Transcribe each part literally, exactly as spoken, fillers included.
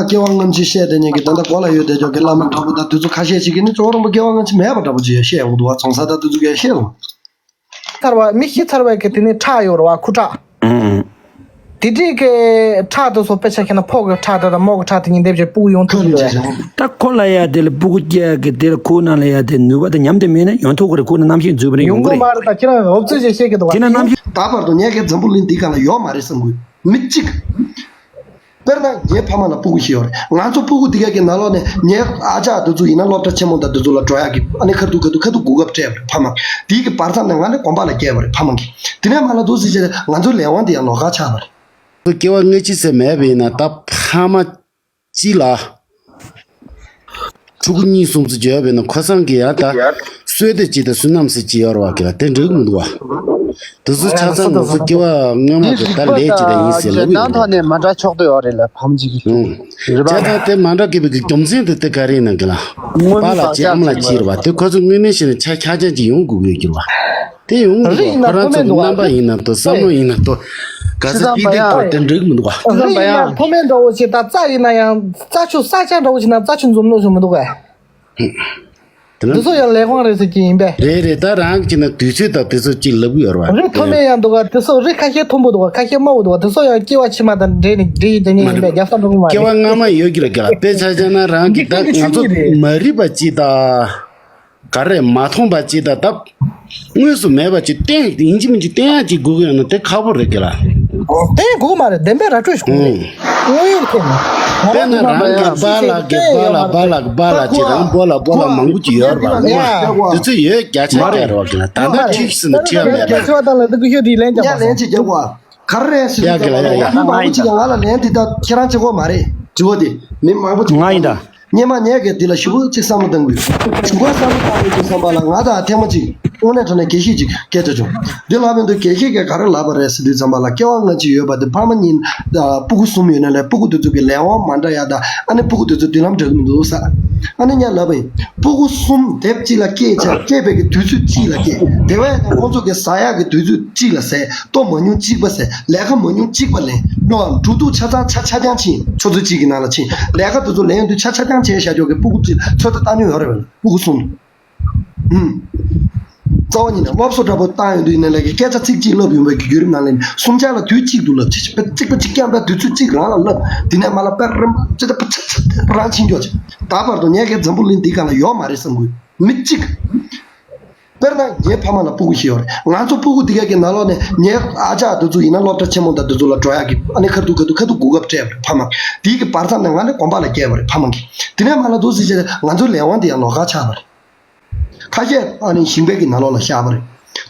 སྐྱེ་བ་སྔ་ཕྱི་བཤད་བསྡད་མཁན་གྱི་ད་ལྟ་གོ་ལ་ཡོད་བསྡད་ཀྱོག་གི་བླ་མ་འདྲ་པོ་དང་དེ་ཚོ་ཁ་ཤས་ཤིག་གིས་ནི་གཙོ་བོ་རིན་པོ་སྐྱེ་བ་སྔ་ཕྱི་མེད་པ་འདྲ་པོ་ཅིག་ཡང་བཤད་ཡོང་འདུག་བ། བྱུང་ས་དང་དེ་ཚོ་གས་བཤད་ལ། ཤི་ཚར་བ་མི་ཤི་ཚར་བའི་གི་དེ་ནི་ཁྲག་ཡོད་རེད་བ། ཁུ་ཁྲག་དེ་འདྲའི་གི་ཁྲག་དེ་ཚོ་དཔེ་ཆ་ཁྱེར་ན་ཕོ་གི་ཁྲག་དེ་དང་མོ་གི་ཁྲག་དེ་གཉིས་འདེབས་བྱས་སྤུ་གུ་ཡོང་ཐུབ་ཀྱི་རེད། ད་ཁོ་ལ་ཡ་དེ་ལ་སྤུ་གུ་སྐྱེ་ཡ་གི་དེ་ལ་ཁོའི་ནང་ལ་ཡ་དེ་ནུས་པ་དེ་ཉམས་དེ་མེད་ན་ཡོང་ཐུབ་ཀྱི་རེད། ཁོ་ནི་རྣམ་ཤེས་འཛུལ་བ་རེད། ཡོང་ཡོང་གི་གི་མ་རེད། རེད། ད་ཁྱེད་རང་འོབ་ཚོད་ཅིག་བཤད་ཀྱི་འདུག་བ། དེ་ན་རྣམ་ཤེས། ད་བར་དུ་ངས་གི་འཛམ་བུ་གླིང་འདི་སྒང་ལ་ཡོད་མ་རེད་བསམ་གི་མི་གཅིག་དཔེར་ན་ངའི་ཕ་མ་ལ་སྤུ་གུ་ཞིག་ཡོད་རེད། ང་ཚོ་སྤུ་གུ་དེ་ག་གི་ནང་ལོགས་ནས་ངའི་ཨ་ཅག་དེ་ཚོ་ཡིན་ན་སློབ་གྲྭ་ཆེན་མོ་དང་དེ་ཚོ་ལ་འགྲོ་ཡག་གི་ཨ་ནི་ཁ་ཐུག་ཁ་ཐུག་ཁ་ཐུག་གོ་སྐབས་སྤྲད་པ་རེད་ཕ་མ་གིས། དེའི་གི་བར་མཚམས་ནས་ང་ནི་དགོན་པ་ལ་བསྐྱལ་བ་རེད་ཕ་མ་གིས། དེ་ནས་མ་ལ་འདུག་ཟེར་བྱས་ང་ཚོའི་ལས་དབང་དེ་ཡང་ལོག་ཁ་ཆགས་པ་རེད། སྐྱེ་བ་སྔ་ཕྱི་ཟེར་མེད་པ་ཡིན་ན་ད་ཕ་མ་གཅིག་ལ། ཕྲུ་གུ་གཉིས་གསུམ་ཙམ་ཅིག་ཡོད་པས་ན་ཁོ་ཚང་གི་ཡང་ད་བསོད་བདེ་ཅིག་དང་བསོད་ནམས་ཟེར་ཅིག་ཡོད་རེད་བ། གི་ལ་དེ་འགྲིག་མི་འདུག་བ། དེ་ཚོ་ཆ་ཚང་ང་ཚོ་སྐྱེ་བ་སྔོན་མ་དེ་ད་ལས་ཅིག་དང་ཡིན་ཟེར་ལབ་ཡོད་ནང་ཐོག་ནས་མ་འདྲ་ཕྱོགས་དུ་ཡོད་རེད་ལ་ཕམ་ཅིག་ཆ་ཚང་དེ་མ་འདྲ་གི་བའི་གི་རྒྱུ་མཚན་དེ་དེ་ག་རེ་ཡིན་ན་གི་ལ། པཱ་ལགས་ཅིག་ཨ་མ་ལགས་ཅིག་རེད་བ། དེ་ཁོ་ཚོ་དངོས་གནས་བཤད་ན་ཆ་ཁྱག་ཅན་ཅིག་ཡོང་དགོས་ཀྱི་ཡོད་རེད་བ། དེ་ཡོང་གི་རེད། ཁོ་རང་ཚོ་གི་རྣམ་པ་ཡིན་ན་དོ་བསམ་བློ་ཡིན་ན་དོ་ག་ཚོད་སྤི་ཏིག་དོ་དེ་འགྲིག་མི་འདུག་བ། རིགས་ཡིན་ན་མཐོ་དམན་འདྲ་བོ་ཞིག་དང་རྩྭ་ཡིན་ན་ཡང་རྩྭ་ཆུ་ས་ཆ་འདྲ་བོ་ཞིག་ན་རྩྭ་ཆུ་འཛོམས་ནོ་ཞིག་མི་འདུག་གས། དེ་ན་འདི་ཚོ་ཡང་ལས་ཁུངས་རེད་ཟེར་གྱི་ཡིན་པས། རེད་རེད། ད་རང་གི་ན་དུས་ཚོད་དང་དེ་ཚོ་གཅིག་ལབ་ཀྱི་ཡོད་རེད་བ། རིགས་མཐོ་དམན་ཡང་འདུག་ག་དེ་ཚོ་རིགས་ཁ་ཤས་མཐོན་པོ་འདུག་ག་ཁ་ཤས་དམའ་བོ་འདུག་ག་དེ་ཚོ་ཡང་སྐྱེ་བ་ཕྱི་མ་དང་འབྲེལ་ནས་འབྲེལ་ཡོད་དེ་ནས་ཡིན་པས་རྒྱལ་ས་འགྲོ་གི་མ་རེད། སྐྱེ་བ་སྔ་མ་ཡོད་ཀྱི་རེད་ག་དཔེ་ཆ་བཞག་ན་རང་གི་ད་ང་ཚོ་མ་རིག་པ་གཅིག་དང་། ག་རེ་མ་མཐོང་པ་ཅིག་དང་སྟབས་དངོས་སུ་མེད་པ་ཅིག་བསྟན་ཡིན་གཅིག་མིན་གཅིག་བསྟན་ཡག་ཅིག་དགོས་ཀྱི་ཡོད་ན་དེ་ཁག་པོ་རེད་གི་ལ། བསྟན་དགོས་མ་རེད། བདེན་པའི་ར་སྤྲོད་ཞིག་དགོས་རེད། དངོས་ཡོད་ཐོག་ནས་ང་རང་དཔེར་ན་རང་གི་པཱ་ལགས་ཀྱི་པཱ་ལགས་པཱ་ལགས་པཱ་ལགས་ཀྱི་རང་པཱ་ལགས་པཱ་ལགས་མང་པོ་ཅིག་ཡོད་རེད་པ། དེ་ཚོ་ཡོད་བརྒྱ་ཆ་བརྒྱ་རེད་བ་གི་ལ། ད་ལྟ་ཁྲིག་སི་ནི་ཁྲིག་མེད་པ་རེད། ཡ་ལན་ཅིག་རྒྱག་པ། ག་རེ་རེད་ཟེར་དུས་ཙམ་པ་ལ་ཡ་མི་མང་པོ་ཅིག་གིས་ང་ལ་ལན་དེ་ལྟར་ཁྱེད་རང་བྱེད་དགོས་མ་རེད་དྲི་བ་དེ་མི་མང་པོ་ཅིག་ང་ཡིན་ད། སྙེ་མ་ཉལ་གི་འདི་ལ་ཞུ་བོ་གཅིག་བསམ་བློ་གཏང་དགོས། ཞུ་བ་བསམ་བློ་གཏང་དགོས་ཀྱི་བསམ་པ་ལ་ང་དང་ཐེངས་མ་གཅིག་དངོས་གནས་དྲང་གནས་དགེ་བཤེས་ཅིག་སྐད་ཆ་བྱུང་། འདི་ལབ་པའི་འདུག་དགེ་བཤེས་ཀྱིས་ག་རེ་ལབ་པ་རེད་ཟེར་དུས་ཙམ་པ་ལ་སྐྱེ་བ་སྔ་ཕྱི་ཡོད་པ་དེ་ཕ་མ་གཉིས་སྤུ་གུ་གསུམ་ཡོད་ན་ལས་སྤུ་གུ་དེ་ཚོ་གི་ལས་དབང་མ་འདྲ་ཡ་དང་ཨ་ནི་སྤུ་གུ་དེ་ཚོ་མདུན་ལམ་འདྲ་གི་མི་འདུག་ས། ཨ་ནི་ཉ་ལབ་པ་ཡིན། སྤུ་གུ་གསུམ་དེབ་གཅིག་ལ་སྐྱེས་ཆ་སྐྱེས་པའི་གི་དུས་ཚོད་གཅིག་ལ་སྐྱེས། དེ་བས་ན་ཁོང་ཚོ་གི་ཟ་ཡག་གི་དུས་ཚོད་གཅིག་ལ་ཟས། ལྟོ་མ་ཉུང་གཅིག་པ་ཟས། ལས་ཀ་མ་ཉུང་གཅིག་པ་ལེན། ནོ་འགྲོ་འདུག་ཆ་ཚང་ཆ་ཆ་རྐྱང་ཕྱིན། ཆུ་ཚོད་གཅིག་གི་ནང་ལ་ཕྱིན། ལས་ཀ་དེ་ཚོ་ལེན་ཡོང་དུས་ཆ་ཆ་རྐྱང་བྱས་བཞག་ཀྱོག་གི་སྤུ་གུ་གཅིག་ཚོད་ལྟ་བཏང་མྱོང་ཡོད་རེད་བས་སྤུ་གུ་གསུམ། ཧུམ། རྩ་བ་ཉིད་ནས་སློབ་གསོ་འདྲ་པོ་བཏང་ཡོང་དུས་ནས་ལས་ཀའི་སྐད་ཆ་ཚིག་གཅིག་ལབ་ཡོང་བའི་གི་བརྒྱུད་རིམ་ནང་ལ་ནི་གསུམ་ཆར་ལ་དུས་གཅིག་ཏུ་ལབ་ཅིག་པ་གཅིག་པ་གཅིག་རྐྱང་པ་དུས་ཚོད་གཅིག་རང་ལ་ལབ་དེ་ནས་མ་ལ་པེ་རེམ་ཅི་ད་པ་ཆ་ཆ་རང་ཕྱིན་ཀྱོག་ཅིག་ད་བར་དུ་ངས་གའི་འཛམ་བུ་གླིང་འདི་སྒང་ལ་ཡོད་མ་རེད་བསམ་གི་མི་གཅིག་དཔེར་ན་ངའི་ཕ་མ་ལ་སྤུ་གུ་ཞིག་ཡོད་རེད། ང་ཚོ་སྤུ་གུ་འདི་ག་གི་ནང་ལོགས་ནས་ངའི་ཨ་ཅག་དེ་ཚོ་ཡིན་ན་སློབ་གྲྭ་ཆེན་མོ་དང་དེ་ཚོ་ལ་འགྲོ་ཡག་གི་ཨ་ནི་ཁ་ཐུག་ཁ་ཐུག་ཁ་ཐུག་གོ་སྐབས་སྤྲད་པ་རེད་ཕ་མ། དེའི་གི་བར་མཚམས་ནས་ང་ནི་དགོན་པ་ལ་བསྐྱལ་བ་རེད་ཕ་མ་གིས། དེ་ནས་མ་ལ་འདུག་ཟེར་བྱས་ང་ཚོའི་ལས་དབང་དེ་ཡང་ལོག་ག་ཆགས་པ་རེད། ཁ་ཤས་ཨ་ནི་ཞིང་པའི་གི་ནང་ལོགས་ལ་བཞག་པ་རེད།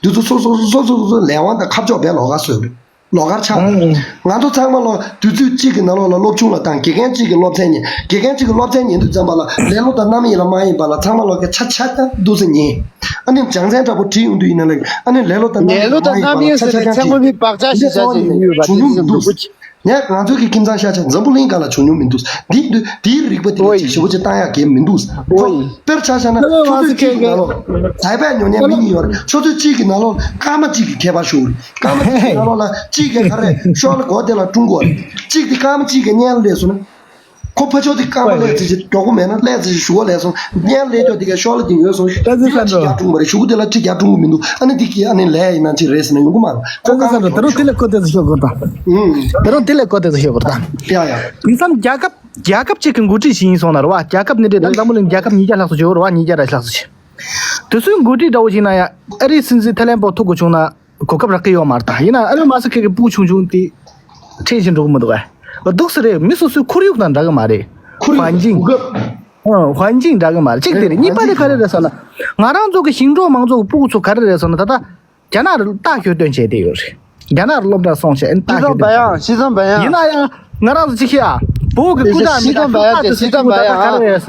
དེ་ཚོ་སོ་སོ་སོ་སོ་སོ་སོ་ལས་དབང་དང་ཁ་ཕྱོགས་བས་ལོག་ག་བཟོས་པ་རེད། ལོག་གར་ཆགས། ང་ཚོ་ཚང་མ་ལོ་དུས་ཚོད་གཅིག་གི་ནང་ལོགས་ལ་སློབ་ཆུང་ལ་བཏང་དགེ་རྒན་གཅིག་གི་སློབ་ཚན་ཉན། དགེ་རྒན་གཅིག་གི་སློབ་ཚན་ཉན་དུས་ཙམ་པ་ལ་ལེ་ལོ་དང་རྣམ་གཡེང་ལ་མ་ཡེངས་པ་ལ་ཚང་མ་ལོ་གི་ཆ་ཆ་ཆ་འདུག་སེ་ཉན། ཨ་ནི་སྦྱང་ཚན་འདྲ་པོ་བྲིས་ཡོང་དུས་ཡིན་ན་ལ་ཨ་ནི་ལེ་ལོ་དང་རྣམ་གཡེང་ལ་མ་ཡེངས་པ་ལ་ཆ་ཆ་ཆ་ཉན། བྱུང་མྱོང་མི་འདུག་ངས་ང་ཚོ་གི་ཁྱིམ་ཚང་ཤ་ཆ་འཛམ་བུ་གླིང་སྒང་ལ་བྱུང་མྱོང་མི་འདུག་འདི་འདི་འདིའི་རིག་པ་འདི་ལ་ཞེ་པོ་ཅིག་བཏང་ཡག་གི་མི་འདུག་དཔེར་ཆ་བཞག་ན་ཆུ་ཚོད་གཅིག་གི་ནང་ལོགས་ཟས་པས་ཉོ་མཁན་མི་གཉིས་ཡོད་རེད། ཆུ་ཚོད་གཅིག་གི་ནང་ལོགས་སྐར་མ་གཅིག་གི་ཁྱད་པར་ཞུགས་རེད། སྐར་མ་གཅིག་གི་ནང་ལོགས་ལ་གཅིག་གིས་ག་རེ་ཤོག་ལ་སྒོ་དེ་ལ་ཀྲུང་གོ་རེད། གཅིག་དེ་སྐར་མ་གཅིག་གི་གཉེན་ལས་སོང་ན། ཁོ་ཕ་ཆོག་དེ་རྐང་པ་ལས་ཙི་ཅི་མགྱོགས་པོ་མེད་ན་ལས་ཙི་ཅི་ཞུ་བ་ལས་སོང་གཉེན་ལས་ཀྱོག་དེ་ག་ཤོག་ལ་དེ་ཡོད་སོང་ཤུ་གུ་དེ་ལ་ཁྲི་བརྒྱ་ཀྲུང་གོ་མི་འདུག་ཨ་ནི་དེ་གི་ཨ་ནི་ལས་ཡིན་ན་ཅི་རེད་ཟེར་ན་ཡོང་གི་མ་རེད། ཁོ་ག་ས་རེད། དེ་རུང་དེ་ལས་ཀོ་དེ་ཚོ་ཤོག་གོ་ད། དེ་རུང་དེ་ལས་ཀོ་དེ་ཚོ་ཤོག་གོ་ད། ཡ་ཡ། དེང་སང་རྒྱལ་ཁབ་རྒྱལ་ཁབ་ཅིག་གི་འགོ་ཁྲིད་ཞིག་ཡིན་སོང་ན་རེད་བ། རྒྱལ་ཁབ་ནི་འདྲེ་ད་འཛམ་བུ་གླིང་རྒྱལ་ཁབ་ཉིས་བརྒྱ་ལྷག་ཙམ་ཅིག་ཡོད་རེད་བ། ཉིས་བརྒྱ་ར་ལྷག་ཙམ་ཅིག་དེ་ཚོའི་འགོ་ཁྲིད་འདྲ་བོ་ཞིག་ན་ཡང་ཨ་རིའི་སྲིད་འཛིན་ཐའི་ལན་པོ་ཐུག་དགོས་བྱུང་ན་གོ་སྐབས་རག་གི་ཡོད་མ་རེད། ད་ཡིན་ན་ཨ་རི་མ་སི་ཁེ་གི་སྤུ་གུ་ཆུང་ཆུང་དེ་ཁྲིད་བཞིན་འགྲོ་གི་མི་འདུག་ག་འདུག་སེ་རེད། མི་སོ་སོའི་ཁོར་ཡུག་དང་འདྲ་གི་མ་རེད། ཁོར་ཡུག་ཧོན་ཇིང་། གོ་སྐབས། ཧོན་ཇིང་འདྲ་གི་མ་རེད། གཅིག་དེ་རེད། གཉིས་པ་དེ་ག་རེ་རེད་ཟེར་ན། ང་རང་ཚོ་གི་ཞིང་འབྲོག་མང་ཚོགས་ཀྱི་སྤུ་གུ་ཚོ་ག་རེ་རེད་ཟེར་ན་ད་ལྟ། རྒྱ་ནག་རུ་རྟ་ཞོ་སྟོན་བྱས་བསྡད་ཡོད་རེད། རྒྱ་ནག་རུ་སློབ་གྲྭར་སོང་བྱས་ཨ་ནི་རྟ་ཞོ་སྟོན་བྱས། ཤི་ཙམ་བ་ཡང་། ཡིན་ན་ཡང་ང་རང་ཚོ་ཅི་ཤེས་ཨ། བོད་ཀྱི་སྐུ་དྲག་མི་ཤི་ཙམ་བ་ཡང་དེ་ཤི་ཙམ་བ་ཡང་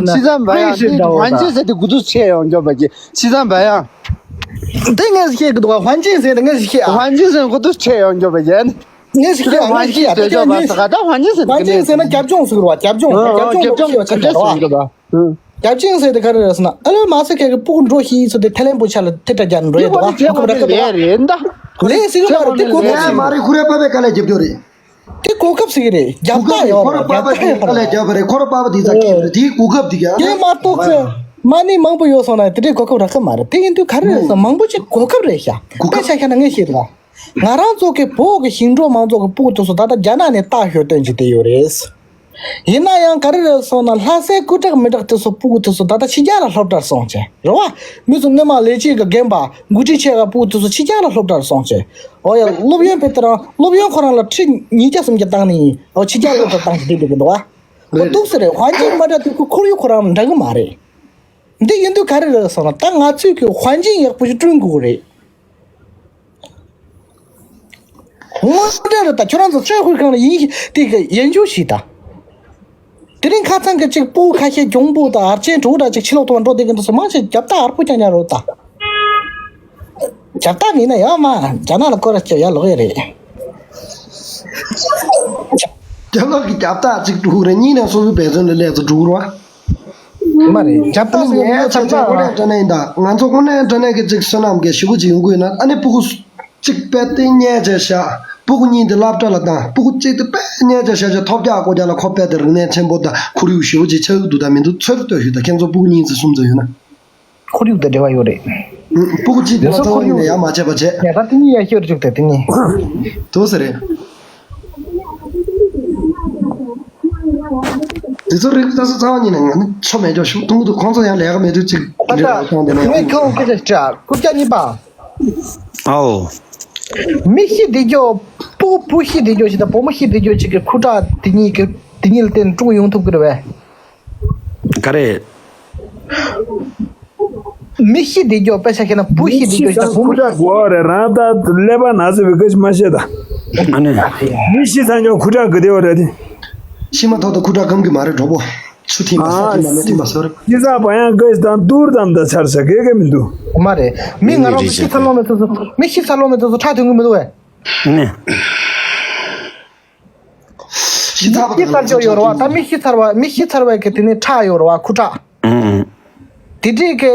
ཤི་ཙམ་བ་ཡང་དེ་ཧོན་ཅིན་ཟེར་དེ་གུ་དུ་ཆེ་ཡོང་འགྱོ་བ་གི་ཤི་ཙམ་བ་ཡང་། དེ་ངས་ཤེས་ཀྱི་འདུག་ཧོན་ཅིན་ཟེར་དེ་ངས་ཤེས་ཨ། ཧོན་ཅིན་ཟེར་གུ་དུ་ཆེ་ཡོང་འགྱོ་བ་གི་ངས་ཤེས་ཨ། ངས་ཤེས་ཨ། ཧོན་ཅིན་ཟེར་ཟེར་ན་རྒྱབ་ལྗོངས་ཟེར་གི་རེད་བ། རྒྱབ་ལྗོངས་ཟེར་གི་རེད་བ། རྒྱབ་ལྗོངས་ཟེར་དེ་ག་རེ་རེད་ཟེར་ན་ཨ་ལོ་མ་སི་ཁེ་གི་སྤུ་གུ་འགྲོ་ཤེས་ཚོ་དེ་ཐའི་ལན་པོ་ཆ་ལ་དེ་འདྲ་རྒྱག་འགྲོ་ཡ་འདུག་ཨ། ཁོ་ར་ཁ་འདུག་ཨ། ལས་ཟེར་གི་མ་རེད་དེ་ཁོ་ཁོ་ཆེ། མ་རེད། ཁོ་རའི་པ་པའི་དཀའ་ལས་རྒྱབ་རྒྱུ་རེད། དེ་གོ་སྐབས་ཟིག་རེད། རྒྱབ་རྟགས་ཡོད་རེད། རྒྱབ་རྟགས་ཡོད་རེད། ཁོ་ར་པ་བ་དེ་ཚ་ཁྱེད་རེད། དེའི་གོ་སྐབས་དེ་རྒྱབ་དེ་མ་གཏོགས་ཚེ་མ་ནི་མང་པོ་ཡོད་སོང་ན་དེ་འདྲའི་གོ་སྐབས་རག་གི་མ་རེད། དེ་ཡིན་དུས་ག་རེ་རེད་ཟེར་མང་པོ་ཅིག་གོ་སྐབས་རེད་ཤག་དཔེ་ཆ་བཞག་ན་ངས་བཤད་ལ། ང་རང་ཚོ་གི་བོད་ཀྱི་ཞིང་འབྲོག་མང་ཚོགས་ཀྱི་སྤུ་གུ་དེ་ཚོ་ད་ལྟ་རྒྱ་ནག་ནས་རྟ་ཞོ་སྟོན་གྱི་བསྡད་ཡོད་རེད། ཡིན་ན་ཡང་ག་རེ་རེད་སོང་ན་ལྷ་སའི་སྐུ་དྲག་མི་དྲག་དེ་ཚོ་སྤུ་གུ་དེ་ཚོ་ད་ལྟ་ཕྱི་རྒྱལ་ལ་སློབ་གྲྭར་སོང་བྱས་རེད་བ། མི་ཚོ་སྣེ་མང་ལས་བྱེད་ཀྱི་རྒན་པ་འགོ་ཁྲིད་ཆེ་བ་སྤུ་གུ་དེ་ཚོ་ཕྱི་རྒྱལ་ལ་སློབ་གྲྭར་སོང་བྱས། འོ་ཡ་སློབ་ཡོན་ཕེབས་དེ་རང་སློབ་ཡོན་ཁོ་རང་ལ་ཁྲི་ཉིས་བརྒྱ་སུམ་བརྒྱ་བཏང་ནི་ཡིན། འོ་ཕྱི་རྒྱལ་སློབ་གྲྭར་བཏང་ཞིག་བསྡད་འདུག་གི་འདུག་བ། འོ་འདུག་ཟེར་རེད། ཧོན་ཅིང་མ་འདྲ་དུས་ཁོ་ཁོར་ཡུག་ཁོ་རང་འདྲ་གི་མ་རེད། འདི་ཡིན་དུས་ག་རེ་རེད་སོང་ན་ད་ང་ཚོས་ཀྱི་ཧོན་ཅིང་ཡག་པོ་ཞིག་བསྐྲུན་དགོས་རེད། ངོ་སྤྲོད་རེད། ད་ཁྱོད་རང་ཚོ་ཆོས་ཧུར་ཁང་ལ་ཡིན་དེ་གི་ཡན་ཆོད་ཞིག་ད། དེ་རིང་ཁ་ཚང་གི་གཅིག་སྤུ་ཁ་ཤས་གྱོང་པོ་དང་ཨར་ཆེན་གྲོགས་འདྲ་ཅིག་ཕྱི་ལོག་ཏུ་འགྲོ་བསྡད་གི་འདུག་སོ་མང་ཆེ་རྒྱབ་རྟགས་ཨར་པོ་རྐྱང་རྐྱང་རོ་ད། རྒྱབ་རྟགས་མིན་ན་ཡང་མ་རྒྱ་ནག་ལ་སྐོར་ར་སྐྱོད་ཡ་ལོག་ཡ་རེད། རྒྱབ་ལོག་གི་རྒྱབ་རྟགས་གཅིག་འགྲོ་གི་རེད། གཉིས་ནས་སོ་སོའི་འབད་བརྩོན་ལ་སླེབས་ཚོ་འགྲོ་གི་རེད་བ། མ་རེད། རྒྱབ་ཨ་ནི་ངས་ཆབ་ཆ་དངོས་གནས་དྲང་གནས་ཡིན་ད། ང་ཚོ་དངོས་གནས་དྲང་གནས་ཀྱི་ཅིག་བསོད་ནམས་ཀྱི་ཞེ་པོ་ཅིག་ཡོང་གི་ཡོད་ན་ཨ་ནི་སྤུ་གུ་གཅིག་དཔེ་དེ་ཉལ་བྱས་བཞག་སྤུ་གུ་གཉིས་དེ་སློབ་གྲྭ་ལ་བཏང་། སྤུ་གུ་གཅིག་དེ་དཔེ་ཉལ་བྱས་བཞག་ཅིག་ཐོབ་རྒྱག་སྐོར་རྒྱག་ལ་ཁོ་དཔེ་དེ་རིག་གནས་ཆེན་པོ་དང་ཁོར་ཡུག་ཞེ་པོ་ཅིག་ཆགས་ཀྱི་འདུག་ད་མི་འདུག་ཚོད་ལྟོས་ཞུ་ད། ཁྱེད་ཚོ་སྤུ་གུ་གཉིས་ཙམ་གསུམ་ཙམ་ཡོད་ན། ཁོར་ཡུག་དང་འབྲེལ་བ་ཡོད་རེད། སྤུ་གུ་གཅིག་དེ་ལ་ཚོར་བ་ཡོད་ན་ཡང་མ་བྱས་པ་བྱས། ཡ་ད་དེ་གཉིས་ཡ་ཤོར་བཅུག་ད་དེ་གཉིས། དུ་ཟེར་རེད། དེ་ཚོ་རིགས་ད་སོ་རྩ་བ་ཉིད་ནས་ང་ནི་ཆོ་མེད་ཀྱང་ཞུ་ཐུང་དུ་ཁོང་ཚོ་ཡང་ལས་ཀ་མེད་དུས་ཅིག་ཨ་ད་རེད་བ་སོང་དེ་ནས་ངས་ཁྱོད་སྐད་ཆ་དྲ་སྐུ་བཀྱག་གཉིས་པ། ཨའོ། མི་ཤི་དེ་ཀྱོ། སྤུ་སྤུ་ཤི་དེ་ཀྱོ་ཞིག་དང་བུ་མོ་ཤི་དེ་ཀྱོ་ཅིག་གི་ཁུ་ཁྲག་དེ་གཉིས་ཀྱི་དེ་གཉིས་ལ་བརྟེན་ནས་འཁྲུངས་ཡོང་ཐུབ་ཀྱི་རེད་བས། ག་རེ། མི་ཤི་དེ་ཀྱོ་དཔེ་ཆ་ཁྱེར་ན་བུ་ཤི་དེ་ཀྱོ་ཞིག་དང་བུ་མོ། ཁུ་ཁྲག་དགོས་རེད། རང་ད་ཀླད་པ་ན་ཟེར་བའི་སྐད་ཆ་མ་བཤད་ད། ཨ་ནི། མི་ཤི་ཚང་ཀྱང་ཁུ་ཁྲག་གི་དེ་བ་རེད་དེ། ཤི་མ་ཐག་ཏུ་ཁུ་ཁྲག་སྐམ་གི་མ་རེད་གྲོགས་པོ། ཆུ་ཐིམ་པ་ས་ཐིམ་པ་མེ་ཐིམ་པ་ཟེར། ཤི་ཚ་བ་ཡང་སྐད་ཆ་དང་ཏུར་དམ་ད་ཆར་ཆ་གེ་གེ་མི་འདུག་མ་རེད། མི་ང་རང་ཚོ་ཤི་ཚར་ལོང་མེད་དུས་སུ་མི་ཤི་ཚར་ལོང་མེད་དུས་སུ་ཁྲག་ཐོན་གི་མི་འདུག་བས། ནས། ཤི་ཚར་བ་ཤི་ཚར་ཅོ་ཡོད་རེད་བ། ད་མི་ཤི་ཚར་བ་མི་ཤི་ཚར་བའི་གི་དེ་ནི་ཁྲག་ཡོད་རེད་བ་ཁུ་ཁྲག་ཨང་། དེ་འདྲའི་གི་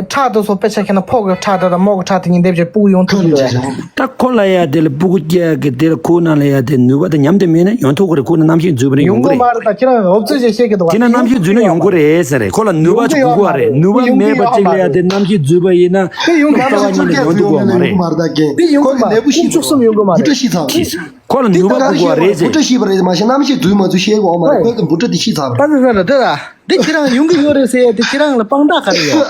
ཁྲག་དེ་ཚོ་དཔེ་ཆ་ཁྱེར་ན་ཕོ་གི་ཁྲག་དེ་དང་མོ་གི་ཁྲག་དེ་གཉིས་འདེབས་བྱས་སྤུ་གུ་ཡོང་ཐུབ་ཀྱི་རེད། ད་ཁོ་ལ་ཡ་དེ་ལ་སྤུ་གུ་སྐྱེ་གི་དེ་ལ་ཁོ་ནང་ལ་ཡ་དེ་ནུས་པ་དེ་ཉམས་དེ་མེད་ན་ཡོང་ཐུབ་ཀྱི་རེད། ཁོ་ནི་རྣམ་ཤེས་འཛུལ་བ་ནི་ཡོང་གི་རེད། མ་རེད། ད་ཁྱེད་རང་འོབ་ཚོད་ཅིག་བཤད་ཀྱི་འདུག་བ། དེ་ན་རྣམ་ཤེས་འཛུལ་ན་ཡོང་གི་རེད་ཟེར་རེད། ཁོ་ལ་ནུས་པ་ཅིག་དགོས་ཀྱི་རེད། ནུས་པ་མེད་པ་ཅིག་ལ་ཡ་དེ་རྣམ་ཤེས་འཛུལ་བ་ཡིན་ན་དེ་ཡོང་གི་མ་རེད། ད་ཁྱེད་རང་ཡོང་ཐུབ་ཀྱི་མ་རེད། དེ་ཡོང་གི་མ་རེད། ཁོ་ནི་ནད་འབུ་ཤི་ཚར་བ། ཁོ་ནི་ནུས་པ་དགོས་ཀྱི་རེད་ཟེར། བུ་ཁྲ་ཤི་བ་རེད་མ་གཞི་རྣམ་ཤེས་འཛུལ་མ་འཛུལ་ཤེས་དགོས་མ་རེད། ཁོ་གི་བུ་ཁྲ་དེ་ཤི་ཚར་བ་རེད། ད་ད་ད་ད། འདི་ཁྱེད་རང་ཡོང་གི་ཡོད་རེད་ཟེར་ཡ་དེ་ཁྱེད་རང་ལ་དཔང་རྟགས་ག་རེ་ཡོད།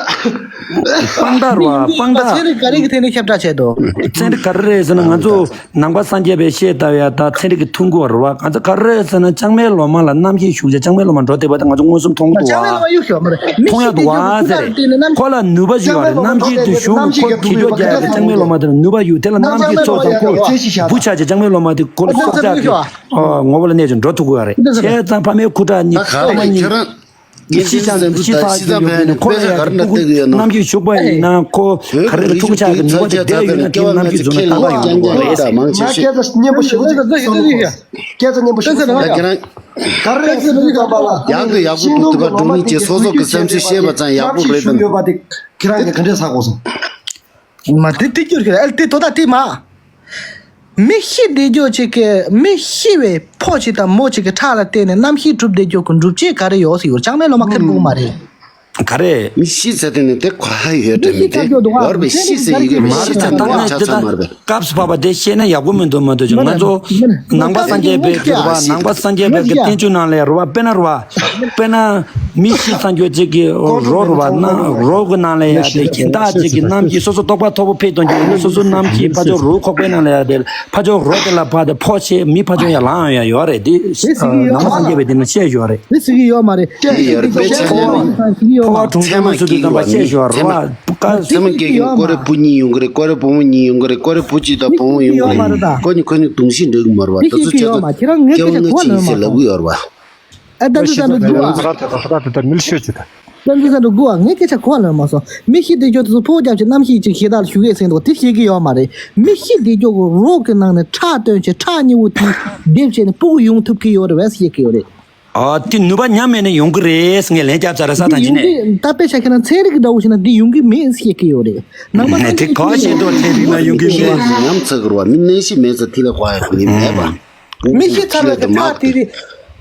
དཔང་རྟགས་རེད་བ། དཔང་རྟགས། ཚན་རིག་ག་རེ་གི་ཐད་ནས་ཁྱབ་བསྒྲགས་བྱས་འདུག་ཚན་རིག་ག་རེ་རེད་ཟེར་ན་ང་ཚོ་ནང་པ་སངས་རྒྱས་པའི་བཤད་ལྟ་བ་ཡ་ད་ཚན་རིག་གི་ཐུང་གི་བ་རེད་བ། ང་ཚོ་ག་རེ་རེད་ཟེར་ན་ལྕང་མའི་ལོ་མ་ལ་རྣམ་ཤེས་ཞུགས་བྱས་ལྕང་མའི་ལོ་མ་འགྲོ་བསྡད་པ་དེ་ང་ཚོ་མངོན་སུམ་མཐོང་གི་འདུག་བ། ལྕང་མའི་ལོ་མ་གཡུག་ཞོག་མ་རེད། མཐོང་ཡ་འདུག་བ་ཟེར། ཁོ་ལ་ནུས་པ་ཞིག་ཡོད་རེད། རྣམ་ཤེས་དེ་ཞུགས་ཁོ་གྱིས་སྐྱོ་རྒྱག་ཡ་དེ་ལྕང་མའི་ལོ་མ་དེ་ལ་ནུས་པ་ཡོད། དེ་ལ་རྣམ་ཤེས་ཚོགས་དང་ཁོ་བུ་ཆགས་བྱས་ལྕང་མའི་ལོ་མ་དེ་ཁོ་ལ་སྲོག་ཆགས་ཀྱི། ཨོ་ངོ་བོ་ལ་གནས་ཀྱང་འགྲོ་ཐུབ་ཀྱི་ཡོད་རེད། བྱས་ཙང་ཕ་མའི་ཁུ་ཁྲག་གཉིས་ཁོ་མ་གཉིས། ཤི་ཚང་ཤི་ཚང་ཕན་ནི་ཁོ་ལ་ཡ་ཁུ་རྣམ་ཤེས་ཤུགས་པ་ཡིན་ན་ཁོ་ག་རེ་ལ་ཕྲུ་གུ་ཆགས་ཀྱི་ནུས་པ་དེ་བསྡད་ཡོད་ན་དེ་རྣམ་ཤེས་འཛུལ་ན་ཏག་ཏག་ཡོང་གི་རེད། ང་སྐད་ཆ་སྙན་པོ་ཞེ་པོ་ཅིག་བསམ་བློ་སྐྱེལ་ས་སྙན་པོ་ཞེ་པོ་ཅིག་ད་ཁྱེད་རང་ག་རེ་ཡང་སྲིད་དུ་བཏང་པ་ལ་ཡག་གི་ཡག་པོ་འདུག་དུ་བ་སྒྲུང་མིན་གྱི་སོ་སོ་གི་སེམས་ཚུལ་བཤད་པ་ཙམ་ཡག་པོ་རེད་དམ། ཁྱེད་རང་གིས་ག་འདྲས་ཧ་གོ་སོང་། མ་དེ་དེ་སྐྱུར་ཁྱེར་ཨེལ་དེ་དོ་ད་དེ་མ། མི་ཤི་བསྡད་རྒྱུ་ཅིག་གི་མི་ཤི་བའི་ཕོ་ཅིག་དང་མོ་ཅིག་གི་ཁྲག་ལ་བརྟེན་ནས་རྣམ་ཤེས་གྲུབ་བསྡད་རྒྱུ་གི་འགྲུབ་བྱེད་ག་རེ་ཡོད་ཟེར་ཡོད། ལྕང་མའི་ལོ་མ་ཁེར་དགོས་མ་རེད། ག་རེ། མི་ཤི་ཟེར་དེ་ནི་དེ་ག་ཧ་ཡོད་དྲན་མི་དེ་བར་བའི་ཤི་ཟེར་ཡི་གེ་མི་ཤི་ཚ་ཐག་ནས་དེ་དང་སྐབས་སུ་བབ་པ་དེ་བཤད་ན་ཡག་པོ་མི་འདུག་མ་གཏོགས་ཀྱང་ང་ཚོ་ནང་པ་སངས་རྒྱས་པའི་གི་རུ་བ་ནང་པ་སངས་རྒྱས་པའི་གི་བསྟན་བཅོས་ནང་ལས་རུ་བ་དཔེར་ན་རུ་བ། དཔེར་ན། མི་ཤི་ཚར་རྒྱུ་ཅིག་གི་རོ་རུ་བ་ན་རོ་གི་ནང་ལ་ཡ་དེ་གྱེན་ཐག་ཅིག་གི་རྣམ་ཤེས་སོ་སོ་རྟོགས་པ་མཐོ་པོ་འཕེལ་གཏོང་རྒྱུ་ཡིན་ན་སོ་སོ་རྣམ་ཤེས་ཕར་ཕྱོགས་རོའི་ཁོག་པའི་ནང་ལ་ཡ་དེ་ཕར་ཕྱོགས་རོ་དེ་ལ་ཕར་དེ་ཕོག་བྱས་མི་ཕར་ཕྱོགས་ཡར་ལངས་ཡ་ཡོད་རེད་དེ། ནང་པ་སངས་རྒྱས་པའི་དེ་ནི་བཤད་ཡོད་རེད། དེ་ཟེར་གྱི་ཡོད་མ་རེད། དེ་ཡོད་རེད། དཔེ་ཆ་ནས་ཕོ་བ་གྲུང་ཚོ་ཚོ་དུས་ཙམ་པ་བཤད་ཡོད་རེད་བ། ཚད་མ་སྐྱེ་གི་ཀོ་རེ་བུ་གཉིས་ཡོང་གི་རེད། ཀོ་རེ་བུ་མོ་གཉིས་ཡོང་གི་རེད། ཀོ་རེ་བུ་གཅིག་དང་བུ་མོ་ཡོང་གི་རེད། ཁོ་གཉིས་ཁོ་གཉིས་གདུང་ཤིང་འགྲིག་གི་མ་རེད་བ། དེ་ཚོ་བཤད་ཀྱི་ཡོད་མ། ཁྱེད་རང་ངའི་སྐད་ཆ་གོ་བ་ལོན་མ་སོང་། ཨ་ད་འདི་ས་འགྲོ་དགུ་བ། ད་འདི་ས་འགྲོ་དགུ་བ། ངའི་སྐད་ཆ་གོ་བ་ལོན་མ་སོང་། མི་ཤི་དེ་ཁྱོད་ཚོ་ཕོ་རྒྱབ་ཀྱི་རྣམ་ཤེས་ཅིག་ཞེ་དྲག་ཞུ་གི་ཟིན་འདུག་དེ་ཤེས་ཀྱི་ཡོད་མ་རེད། མི་ཤི་དེ་ཁྱོད་ཀྱི་རོ་གི་ནང་ནས་ཁྲག་བཏོན་བྱས་ཁྲག་མཉེན་པོ་དེ་འདེབས་བྱས་ནས་སྤུ་གུ་ཡོང་ཐུབ་ཀྱི་ཡོད་རེད་བས་ཤེས་ཀྱི་ཡོད་རེད། ཨ་དེ་ནུས་པ་ཉམས་མེད་ནས་ཡོང་གི་རེད་ངས་ལན་རྒྱབ་ཚར་རེད་ས་དང་ཡིན་ནས། ད་དཔེ་ཆ་ཁྱེད་རང་ཚན་རིག་འདྲ་བོ་ཞིག་ན་དེ་ཡོང་གི་མེད་ཤེས་ཀྱི་ཡོད་རེད། ནང་པ་ཚན་རིག་དེ་ག་བ་ཤེས་འདུག་ཚན་རིག་ན་ཡོང་གི་མེད། ཉམས་ཚར་གི་རེད་བ། མི་ནད་གཞི་མེད་ཚེ་དེ་ལས་དཔའ་ཡག་པོ་ཡིན་མེད་པ། མི་ཤི་ཚར་བའི་ཁྲག་དེ་རིགས།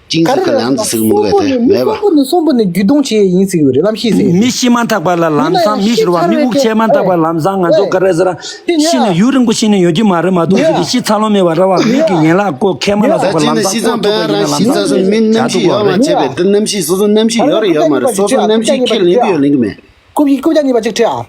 གཅིན་གཟུགས་ཀྱི་ལན་དུ་ཟིག་མི་དགོས་ཏེ་མེད་པ། གསོན་པོ་ནས་གསོན་པོ་ནས་རྒྱུད་སྡོམ་བྱེད་ཡིན་ཟེར་ཡོད་རེད། གནམ་གཤིས་ཟེར། མི་ཤི་མ་ཐག་པ་ལ་ལམ་སང་མི་ཤི་རུ་བ་མི་དབུགས་ཆད་མ་ཐག་པ་ལམ་སང་ང་ཚོ་ག་རེ་ཟེར་ཤི་ནས་ཡུན་རིང་པོ་ཤི་ནས་ཡོང་རྒྱུ་མ་རེད། མ་གཏོགས་ཤི་ཚར་ལོང་མེད་པ་རེད་བ། མི་གི་ཡན་ལག་ཀོ་མཁལ་མ་ལ་སོགས་པ་ལམ་སང་ཀོ་ཐུག་པ་ཡིན་ན་ལམ་སང་ཡག་ཐུག་པ་རེད། ཡ་དེ་གནམ་གཤིས་སོ་སོ་གནམ་གཤིས་ཡོད་རེད་ཡོད་མ་རེད། སོ་སོ་གནམ་གཤིས་ཁས་ལེན་གི་ཡོད་ལེན་གི་མེད། རྐུབ་ཀྱི་རྐུབ་བཀྱག་གཉིས་པ་གཅིག་ཁྲིད་ཨ།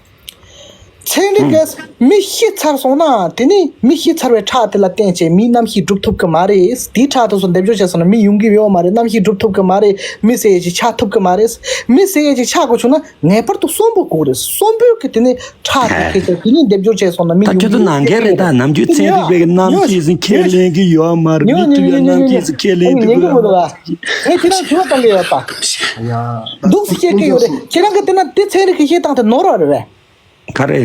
ཚན་རིག་གིས་མི་ཤི་ཚར་སོང་ན་དེ་ནི་མི་ཤི་ཚར་བའི་ཁྲག་དེ་ལ་བརྟེན་བྱས་མིའི་རྣམ་ཤེས་གྲུབ་ཐུབ་ཀྱི་མ་རེད། དེའི་ཁྲག་དེ་ཚོ་འདེབས་སྦྱོར་བྱས་སོང་ན་མི་ཡོང་གི་ཡོད་མ་རེད། རྣམ་ཤེས་གྲུབ་ཐུབ་ཀྱི་མ་རེད། མི་ཟེར་ཡས་ཅིག་ཆགས་ཐུབ་ཀྱི་མ་རེད། མི་ཟེར་ཡས་ཅིག་ཆགས་དགོས་བྱུང་ན་ངེས་པར་དུ་གསོན་པོ་དགོས་རེད། གསོན་པོའི་གི་དེ་ནི་ཁྲག་དེ་ཁྱེད་ཚོ་དེ་ནི་འདེབས་སྦྱོར་བྱས་སོང་ན་མི་ད་ཡོང་ཁྱོད་ཚོ་གི་ནང་འགལ་རེད། ད་ནམ་རྒྱུན་ཚན་རིག་པའི་གི་རྣམ་ཤེས་ཟིན་ཁས་ལེན་གི་ཡོད་མ་རེད། མི་ཉོ་ཉོ་ཐུབ་ཡ་ཉོ་ཉོ་རྣམ་ཤེས་ཟིན་ཁས་ལེན་ཉོ་ཐུབ་ཉོ་ཡ་ཉོ་མ་རེད། ངས་ཁྱེད་རང་དྲི་བ་བཏང་གི་ཡོད་པ། འདུག་སེ་བཤད་ཀྱི་ཡོད་རེད། ཁྱེད་རང་གི་དེ་ན་དེ་ཚན་རིག་གི་བཤད་སྟངས་དེ་ནོར་བ་རེད་བས། ག་རེ།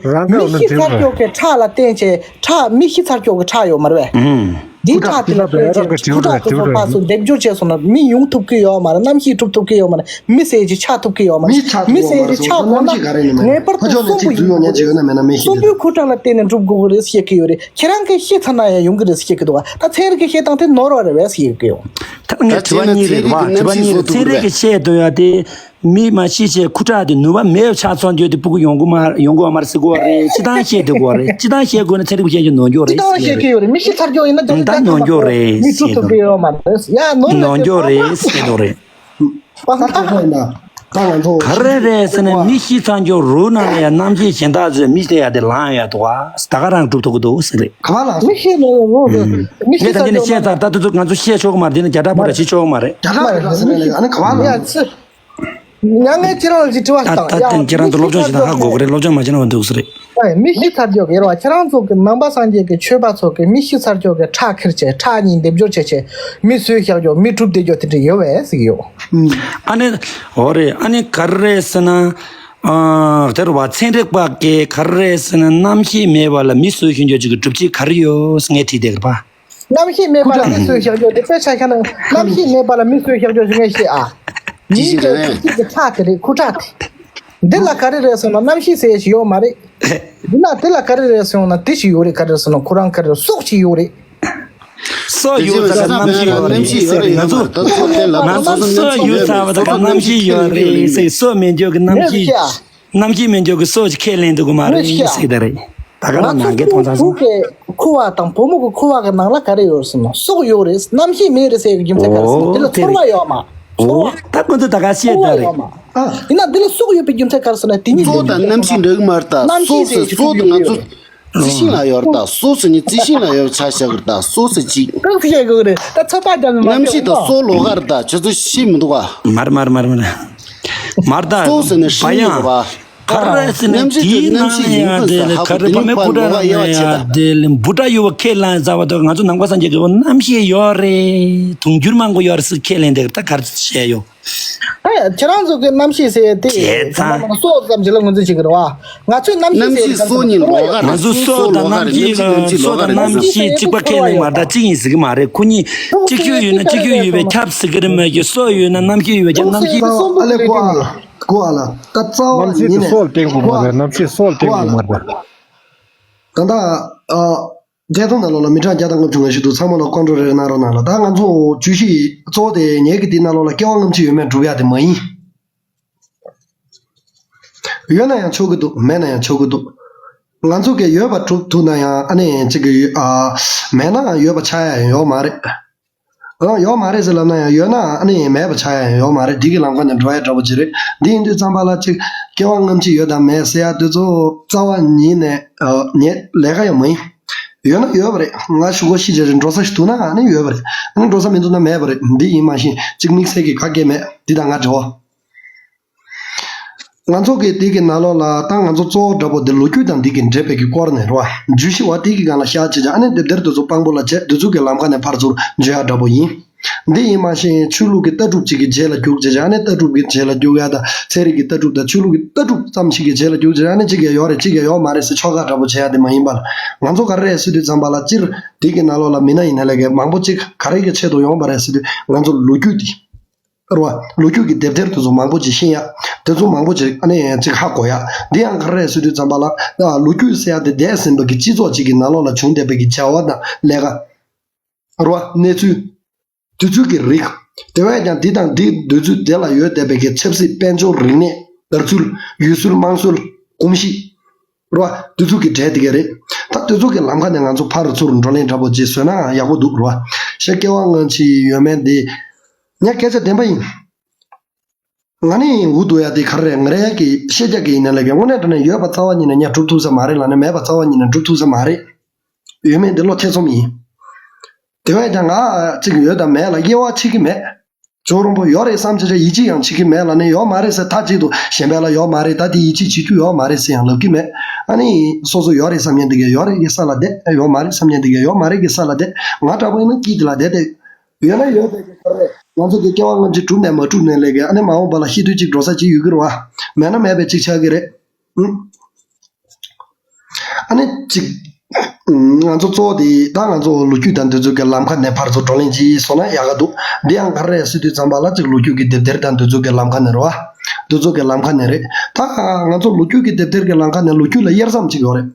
རང་མི་ག་ཤི་ཚར་ཀྱོག་གི་ཁྲག་ལ་བརྟེན་བྱས་ཁྲག་མི་ཤི་ཚར་ཀྱོག་གི་ཁྲག་ཡོད་མ་རེད་བས། ཨུམ། འདིའི་ཁྲག་དེ་ལ་བརྟེན་བྱས་ཁུ་ཁྲག་དེ་ཚོ་ཕར་ཚུར་སྡེབ་སྦྱོར་བྱས་སོང་ན་མི་ཡོང་ཐུབ་ཀྱི་ཡོད་མ་རེད། རྣམ་ཤེས་གྲུབ་ཐུབ་ཀྱི་ཡོད་མ་རེད། མི་ཟེར་གྱི་ཆགས་ཐུབ་ཀྱི་ཡོད་མ་རེད། མི་ཆགས་ཐུབ་མི་ཡོད་མ་ཟེར་རེད། གྱི་ཆགས་དགོས་ན་ངེས་པར་དུ་གསོན་པོ་ཡིན་དགོས་རེད། གསོན་པོའི་ཁུ་ཁྲག་ལ་བརྟེན་ནས་འགྲུབ་དགོས་ཀྱི་རེད་ཟེར་གྱི་ཡོད་རེད། ཁྱེད་རང་གིས་ཤི་ཚར་ན་ཡང་ཡོང་གི་རེད་ཟེར་གྱི་འདུག་ད་ཚན་རིག་གི་བཤད་སྟངས་དེ་ནོར་བ་རེད་བས་ཟེར་གྱི་ཡོད། ད་ལྟ་ངས་དྲི་བ་གཉིས་རེད་བ། དྲི་བ་གཉིས་རེད། ཚན་རིག་གི་བཤད་དོན་ཡ་དེ། མི་མ་ཤི་བྱས་ཁུ་ཁྲག་དེ་ནུས་པ་མེད་པ་ཆགས་ཚར་རྒྱུ་དེ་སྤུ་གུ་ཡོང་གི་མ་ཡོང་གི་མ་རེད་ཟེར་གི་རེད། སྤྱིར་བཏང་བཤད་དགོས་རེད། སྤྱིར་བཏང་བཤད་དགོས་ན་ཚན་རིག་པ་བཤད་རྒྱུ་ནོར་འགྱོ་རེད་ཟེར། སྤྱིར་བཏང་བཤད་ཀྱི་ཡོད་རེད། མི་ཤི་ཚར་རྒྱུ་ཡིན་ན་ད་ད་ནོར་འགྱོ་རེད་མི་ཚུགས་ཐུབ་ཀྱི་ཡོད་མ་རེད། ཡ་ནོར་ནོར་འགྱོ་རེད་ཟེར་དོ་རེད། ད་ང་ཚོ་ག་རེ་རེད་ཟེར་ན་མི་ཤི་ཚར་རྒྱུ་རུ་ནང་ལ་ཡང་རྣམ་ཤེས་གཞན་དག་ཚོས་མི་དེ་ཡ་དེ་ལངས་ཡ་འདུག་ཨ། ད་ག་རང་སྒྲུབ་ཐུབ་ཀྱི་འདུག་ཟེར་རེད། ག་བ་ལ་མི་ཤི་ནོར་འགྱོ་རེད། མི་ཤི་ཚར་རྒྱུ་ནི་བཤད་ཚར། ད་དུ་ང་ཚོ་བཤད་ཆོག་གི་མ་རེད། དེ་ནི་རྒྱ་གྲགས་པ་ར་བྱེད་ཆོག་གི་མ་རེད། རྒྱ་གྲགས་པ་ར་ཟེར་ནས་ཨ་ནི་ག་བ་ལ་ཡ་ཚེ། མྱ་ངན་ཁྱེད་རང་ལ་ཅིག་དྲི་བ་ད་བཏང་ད་ཡ། ཁྱེད་རང་ཚོ་སློབ་སྦྱོང་བྱེད་ན་ཧ་གོ་གི་རེད། སློབ་སྦྱོང་མ་བྱེད་ན་འདུག་ས་རེད། ཨེ་མི་ཤི་ཚར་ཀྱོག་གི་རེད་བ། ཁྱེད་རང་ཚོ་གི་ནང་པ་སངས་རྒྱས་ཀྱི་ཆོས་པ་ཚོ་གི་མི་ཤི་ཚར་ཀྱོག་གི་ཁྲག་ཁྱེར་བྱས་ཁྲག་གཉིས་སྡེབ་སྦྱོར་བྱས་བྱས་མི་གསོས་བཞག་ཀྱོག་མི་གྲུབ་བསྡད་ཀྱོག་དེ་འདྲ་ཡོད་བས་ཟེར་གི་ཡོད། ཨ་ནི་འོ་རེད། ཨ་ནི་ག་རེ་རེད་ཟེར་ན། ཨ་དེ་རུ་བ་ཚན་རིག་པ་གི་ག་རེ་རེད་ཟེར་ན་རྣམ་ཤེས་མེད་པ་ལ་མི་གསོས་ཤིང་ཀྱོག་ཅིག་གི་སྒྲུབ་བྱེད་ག་རེ་ཡོད་ཟེར་ངས་དྲིས་བསྡད་གི་རེད་པ། རྣམ་ཤེས་མེད་པ་ལ་མི་གསོས་བཞག་ཀྱོག་དེ་དཔེ་ཆ་བཞག་ན་རྣམ་ཤེས་མེད་པ་ལ་མི་གསོས་བཞག་ཀྱོག་ཞུ་ངེས་ཤེས་ཨ། ཡིན་ཀྱང་ཁྱེད་ཀྱི་ཁྲག་དེ་རེད། ཁུ་ཁྲག་དེ། འདི་ལ་ག་རེ་རེད་ཟེར་ན་རྣམ་ཤེས་ཟེར་ཡས་ཞིག་ཡོད་མ་རེད། འདི་ན་དེ་ལ་ག་རེ་རེད་ཟེར་ན་དེ་ཞིག་ཡོད་རེད། ག་རེ་ཟེར་ན་ཁོ་རང་ག་རེ་སྲོག་ཅིག་ཡོད་རེད། སྲོག་ཡོད་ཙང་རྣམ་ཤེས་ཡོད་རེད་ཟེར་ང་ཚོ། ང་ཚོ་སྲོག་ཡོད་ཙང་རྣམ་ཤེས་ཡོད་རེད་ཟེར། སྲོག་མེད་འཇོག་གི་རྣམ་ཤེས་ཡོད་རེད་ཟེར། སྲོག་མེད་འཇོག་གི་སྲོག་ཅིག་ཁས་ལེན་འདུག་གི་མ་རེད་ཟེར་ད་རེད། ད་ག་རང་ནང་གི་ཐོང་ཚང་སོང་། ཁུ་བ་དང་བུ་མོ་གི་ཁུ་བ་གི་ནང་ལ་ག་རེ་ཡོད་ཟེར་ན་སྲོག་ཡོད་རེད། རྣམ་ཤེས་མེད་རེད་ཟེར་གི་རྒྱུ་མཚན་ག་རེ་ཟེར་ན་དེ་ལ་ཚོར་བ་ཡོད་མ། ཚོར་བ། ད་ཀུན་ཏུ་ད་ག་བཤད་ད་རེད། ཡིན་ན་འདི་ལ་སྲོག་ཡོད་པའི་རྒྱུ་མཚན་ག་རེ་ཟེར་ན་དེ་ཉིད་སྲོག་དང་རྣམ་ཤེས་འདྲ་གི་མ་རེད་ད། སྲོག་ཟེར་སྲོག་དེ་ང་ཚོ་རྩི་ཤིང་ལ་ཡོད་རེད་ད། སྲོག་ཟེར་ནི་རྩི་ཤིང་ལ་ཡོད་ཆ་བཞག་གི་རེད་ད། སྲོག་ཟེར་ཅིག་སྲོག་ཟེར་གི་རེད་ད། ཚོད་པ་རྒྱབ་ནས་མ་རྣམ་ཤེས་དང་སྲོག་ལོགས་ཀ་རེད་ད། ཁྱོད་ཚོ་ཤེས་མི་འདུག་ག་མར་མར་མར་མར། མར་ད། སྲོག་ཟེར་ནི་ཧྲི་ཡིན་རེད་བ། ག་རེ་ཟེར་ན་རྣམ་ཤེས་དེའི་ཀྱི་རྣམ་ཤེས་ཡིན་ནང་ཡང་དེ་ལ་ག་རེ་ཕ་མའི་སྐུ་དྲག་ནང་ཡང་དེ་ལ་འབུ་དྲག་ཡོད་པ་ཁས་ལེན་ཟ་བ་དང་ང་ཚོ་ནང་པ་སངས་རྒྱས་ཀྱི་རྣམ་ཤེས་ཡོད་རེད། དུང་འགྱུར་མང་པོ་ཡོད་རེད་ཟེར་ཁས་ལེན་དེ་ད་ག་རེ་བྱས་ཡོད། ཨེ་ཁྱེད་རང་ཚོ་གི་རྣམ་ཤེས་ཟེར་དེ་བྱས་ཙང་། སྲོག་ཙམ་ཞིག་ལ་ངོས་འཛིན་བྱེད་ཀྱི་རེད་བ། ང་ཚོའི་རྣམ་ཤེས་ཟེར་ག་ཚོད་ལོགས་ཀ་རེད། ང་ཚོ་སྲོག་དང་རྣམ་ཤེས་ལ་སྲོག་དང་རྣམ་ཤེས་གཅིག་པ་ཁས་ལེན་མ་ད་གཅིག་ཡིན་ཟེར་གི་མ་རེད། ཁོ་གཉིས་གཅིག་ཤོས་ཡོད་ན་གཅིག་ཤོས་ཡོད་པའི་ཁྱབ་ཟེར་གི་རེད་མ་གི། སྲོག་ཡོད་ན་རྣམ་ཤེས་ཡོད་པའི་ཁྱབ། རྣམ་ཤེས། ཨ་ལེ་གོ་ཨ་ལ་གོ་ཨ་ལ་ད་རྩ་བ་རྣམ་ཤེས་ཉིད་དེ་ནས་སྲོག་ལ་བརྟེན་དགོས་མ་རེད། རྣམ་ཤེས་སྲོག་ལ་བརྟེན་དགོས་མ་རེད། ད་ལྟ་ཨ། བརྒྱད་སྟོང་ནང་ལོགས་ལ་མི་གྲངས་བརྒྱ་དང་ལྔ་བཅུ་ང་བཞི་འདུག་ཚང་མ་ལ་ཀོན་ཀྲོལ་རེ་རེ་གནང་རོགས་གནང་ལ། ད་ང་ཚོ་བརྗོད་གཞི་གཙོ་བོ་དེ་ངེད་ཀྱི་དེའི་ནང་ལོགས་ལ་སྐྱེ་བ་སྔ་ཕྱི་ཡོད་མེད་སྒྲུབ་ཡ་དེ་མ་ཡིན། ཡོད་ན་ཡང་ཆོག་གི་འདུག་མེད་ན་ཡང་ཆོག་གི་འདུག་ང་ཚོ་གིས་ཡོད་པ་སྒྲུབ་ཐུབ་ན་ཡང་ཨ་ནི་གཅིག་གི་ཨ། མེད་ན་ཡང་ཡོད་པ་ཆགས་ཡ་ཡང་ཡོད་མ་རེད། ཨང་ཡོད་མ་རེད་ཟེར་ལབ་ན་ཡང་ཡོད་ན་ཨ་ནི་མེད་པ་ཆགས་ཡ་ཡང་ཡོད་མ་རེད། འདི་གི་ལམ་ཁ་ནས་འགྲོ་ཡ་འདྲ་པོ་ཅིག་རེད། འདི་ཡིན་དུས་ཙམ་པ་ལ་ཅིག་སྐྱེ་བ་སྔ་ཕྱི་ཡོད་དམ་མེད་ཟེར་ཡ་དེ་ཚོ་རྩ་བ་ཉིད་ནས་ཨ། ངས་ལས་ཀ་ཡང་མ་ཡིན། ཡོད་ན་ཡོད་པ་རེད། ང་གཞུག་གུ་ཤི་རྗེས་རེད་འགྲོ་ས་ཞིག་འདུག་ན་ཨ་ནི་ཡོད་པ་རེད། ཨ་ནི་འགྲོ་ས་མི་འདུག་ན་མེད་པ་རེད། འདི་ཡིན་མ་གཞི་ཅིག་དམིགས་བསལ་གྱི་ག་གེ་མེད། འདི་དང་ང་འབྲེལ་བ། ང་ཚོ་གི་དེ་གི་ནང་ལོགས་ལ་ད་ང་ཚོ་གཙོ་བོ་འདྲ་པོ་འདི་ལོ་རྒྱུས་དང་འདི་གི་འབྲེལ་བའི་གི་སྐོར་ནས་རེད་བ། བརྗོད་གཞི་བ་དེ་གི་སྒང་ལ་བཞག་བྱས་ཀྱང་ཨ་ནི་དེབ་ཐེར་དེ་ཚོ་དཔང་པོ་ལ་བྱས་དེ་ཚོ་གི་ལམ་ཁ་ནས་ཕར་ཚུར་བརྗོད་ཡ་འདྲ་པོ་ཡིན། འདི་ཡིན་མ་ཤེས་ཆོས་ལུགས་ཀྱི་ལྟ་གྲུབ་ཅིག་གི་རྗེས་ལ་རྒྱུག་བྱས་ཀྱང་ཨ་ནི་ལྟ་གྲུབ་ཀྱི་རྗེས་ལ་རྒྱུག་ཡ་དང་ཚན་རིག་གི་ལྟ་གྲུབ་དང་ཆོས་ལུགས་ཀྱི་ལྟ་གྲུབ་ཙམ་ཞིག་གི་རྗེས་ལ་རྒྱུག་བྱས་ཀྱང་ཨ་ནི་གཅིག་ཡ་ཡོད་རེད་གཅིག་ཡ་ཡོད་མ་རེད་ཟེར་ཕྱོགས་ཁག་འདྲ་པོ་བྱེད་ཡ་དེ་མ་ཡིན་པ་ལ་ང་ཚོ་ག་རེ་རེད་ཟེར་དུས་ཙམ་པ་ལ་སྤྱིར་དེ་གི་ནང་ལོགས་ལ་མི་སྣ་ཡིན་ན་ལས་ཀའི་མང་པོ་ཅིག་ག་རེ་གི་ཆེད་དུ་ཡོང་བ་རེད་ཟེར་དུས་ང་ཚོ་ལོ་རྒྱུས་དེ། རེད་བ། ལོ་རྒྱུས་ཀྱི་དེབ་ཐེར་དེ་ཚོ་མང་པོ་ཅིག་ཤེས་ཡ། དེ་ཚོ་མང་པོ་ཅིག་ཨ་ནི་ཅིག་ཧ་གོ་ཡ། འདི་ཡང་ག་རེ་རེད་ཟེར་དུས་ཙམ་པ་ལ། ལོ་རྒྱུས་ཟེར་ཡ་དེ་འདས་ཟིན་པ་གི་སྤྱི་ཚོགས་ཅིག་གི་ནང་ལོགས་ལ་བྱུང་བསྡད་པའི་གི་བྱ་བ་དང་ལས་ཀ། རེད་བ། གནས་ཚུལ། དུས་ཚོད་ཀྱི་རིགས། དེ་བས་ཀྱང་འདི་དང་འདི་དུས་ཚོད་དེ་ལ་ཡོད་བསྡད་པའི་གི་ཆབ་སྲིད། དཔལ་འབྱོར། རིག་གནས། དར་ཚུལ། ཡུལ་སྲོལ། དམངས་སྲོལ། གོམས་གཤིས། རེད་བ། དུས་ཚོད་ཀྱི་གྲས་དེ་ག་རེད། ད་དུས་ཚོད་ཀྱི་ལམ་ཁ་ནས་ང་ཚོ་ཕར་ཚུར་བགྲོ་གླེང་འདྲ་པོ་ཅིག་བཟོས་ན་ཡག་པོ་འདུག་རེད་བ། ཤ་སྐལ་བ་ང་ཅིག་ཡོད་མེད་འདི་ངས་སྐད་ཆ་བདེན་པ་ཡིན། ང་ནི་འུ་དུ་ཡ་དེ་ག་རེ་རེད། ང་རེ་ཡ་གི་ཤེས་རྒྱ་གི་ཡིན་ན་ལས་ཀྱི་དངོས་གནས་དྲང་གནས་ཡོད་པ་རྩ་བ་ཉིད་ནས་ངས་སྒྲུབ་ཐུབ་ས་མ་རེད་ལབ་ནས། མེད་པ་རྩ་བ་ཉིད་ནས་སྒྲུབ་ཐུབ་ས་མ་རེད། ཡོད་མེད་འདི་བློ་ཐེ་ཚོམ་ཡིན། དེ་བས་ཀྱང་ང་ཅིག་ཡོད་དང་མེད་ལ་དབྱེ་བ་ཕྱེ་གི་མེད། ཇོ་རོང་པོ་ཡོད་རེད་བསམ་བྱས་བྱས་ཡིད་ཆེས་ཡང་བྱེད་ཀྱི་མེད་ལབ་ནས། ཡོད་མ་རེད་ཟེར་མཐའ་གཅིག་ཏུ་གཞན་པ་ལ་ཡོད་མ་རེད། ད་དེ་ཡིད་ཆེས་བྱེད་རྒྱུ་ཡོད་མ་རེད་ཟེར་ཡང་ལབ་ཀྱི་མེད། ཨ་ནི་སོ་སོ་ཡོད་རེད་བསམ་མཁན་དེ་གས་ཡོད་རེད་ཀྱི་ས་ལ་བསྡད། ཡོད་མ་རེད་བསམ་མཁན་དེ་གས་ཡོད་མ་རེད་ཀྱི་ས་ལ་བསྡད། ང་འདྲ་པོ་ཡིན་ན་དཀྱིལ་དེ་ལ་བསྡད་བསྡད། ཡོད་ན་ཡོད་པའི་གི་ག་རེ་རེད། ང་ཚོ་གི་སྐྱེ་བ་སྔ་ཕྱི་གྲུབ་ནས་མ་གྲུབ་ནས་ལས་ཀྱི་ཨ་ནི་མ་འོངས་པ་ལ་ཤི་དུས་གཅིག་འགྲོ་ས་གཅིག་ཡོད་ཀྱི་རེད་བ། མེད་ན་མེད་པའི་གཅིག་ཆགས་ཀྱི་རེད། ཨ་ནི་གཅིག་ང་ཚོ་གཙོ་བོ་དེ་ད་ང་ཚོ་ལོ་རྒྱུས་དང་དུས་ཚོད་ཀྱི་ལམ་ཁ་ནས་ཕར་ཚུར་བགྲོ་གླེང་ཅིག་བཟོ་ན་ཡག་ག་འདུག་འདི་ཡང་ག་རེ་རེད་ཟེར་དུས་ཙམ་པ་ལ་གཅིག་ལོ་རྒྱུས་ཀྱི་དེབ་ཐེར་དང་དུས་ཚོད་ཀྱི་ལམ་ཁ་ནས་རེད་བ། དུས་ཚོད་ཀྱི་ལམ་ཁ་ནས་རེད། ད་ང་ཚོ་ལོ་རྒྱུས་ཀྱི་དེབ་ཐེར་གྱི་ལམ་ཁ་ནས་ལོ་རྒྱུས་ལ་དབྱེ་མཚམས་གཅིག་ཡོད་རེད།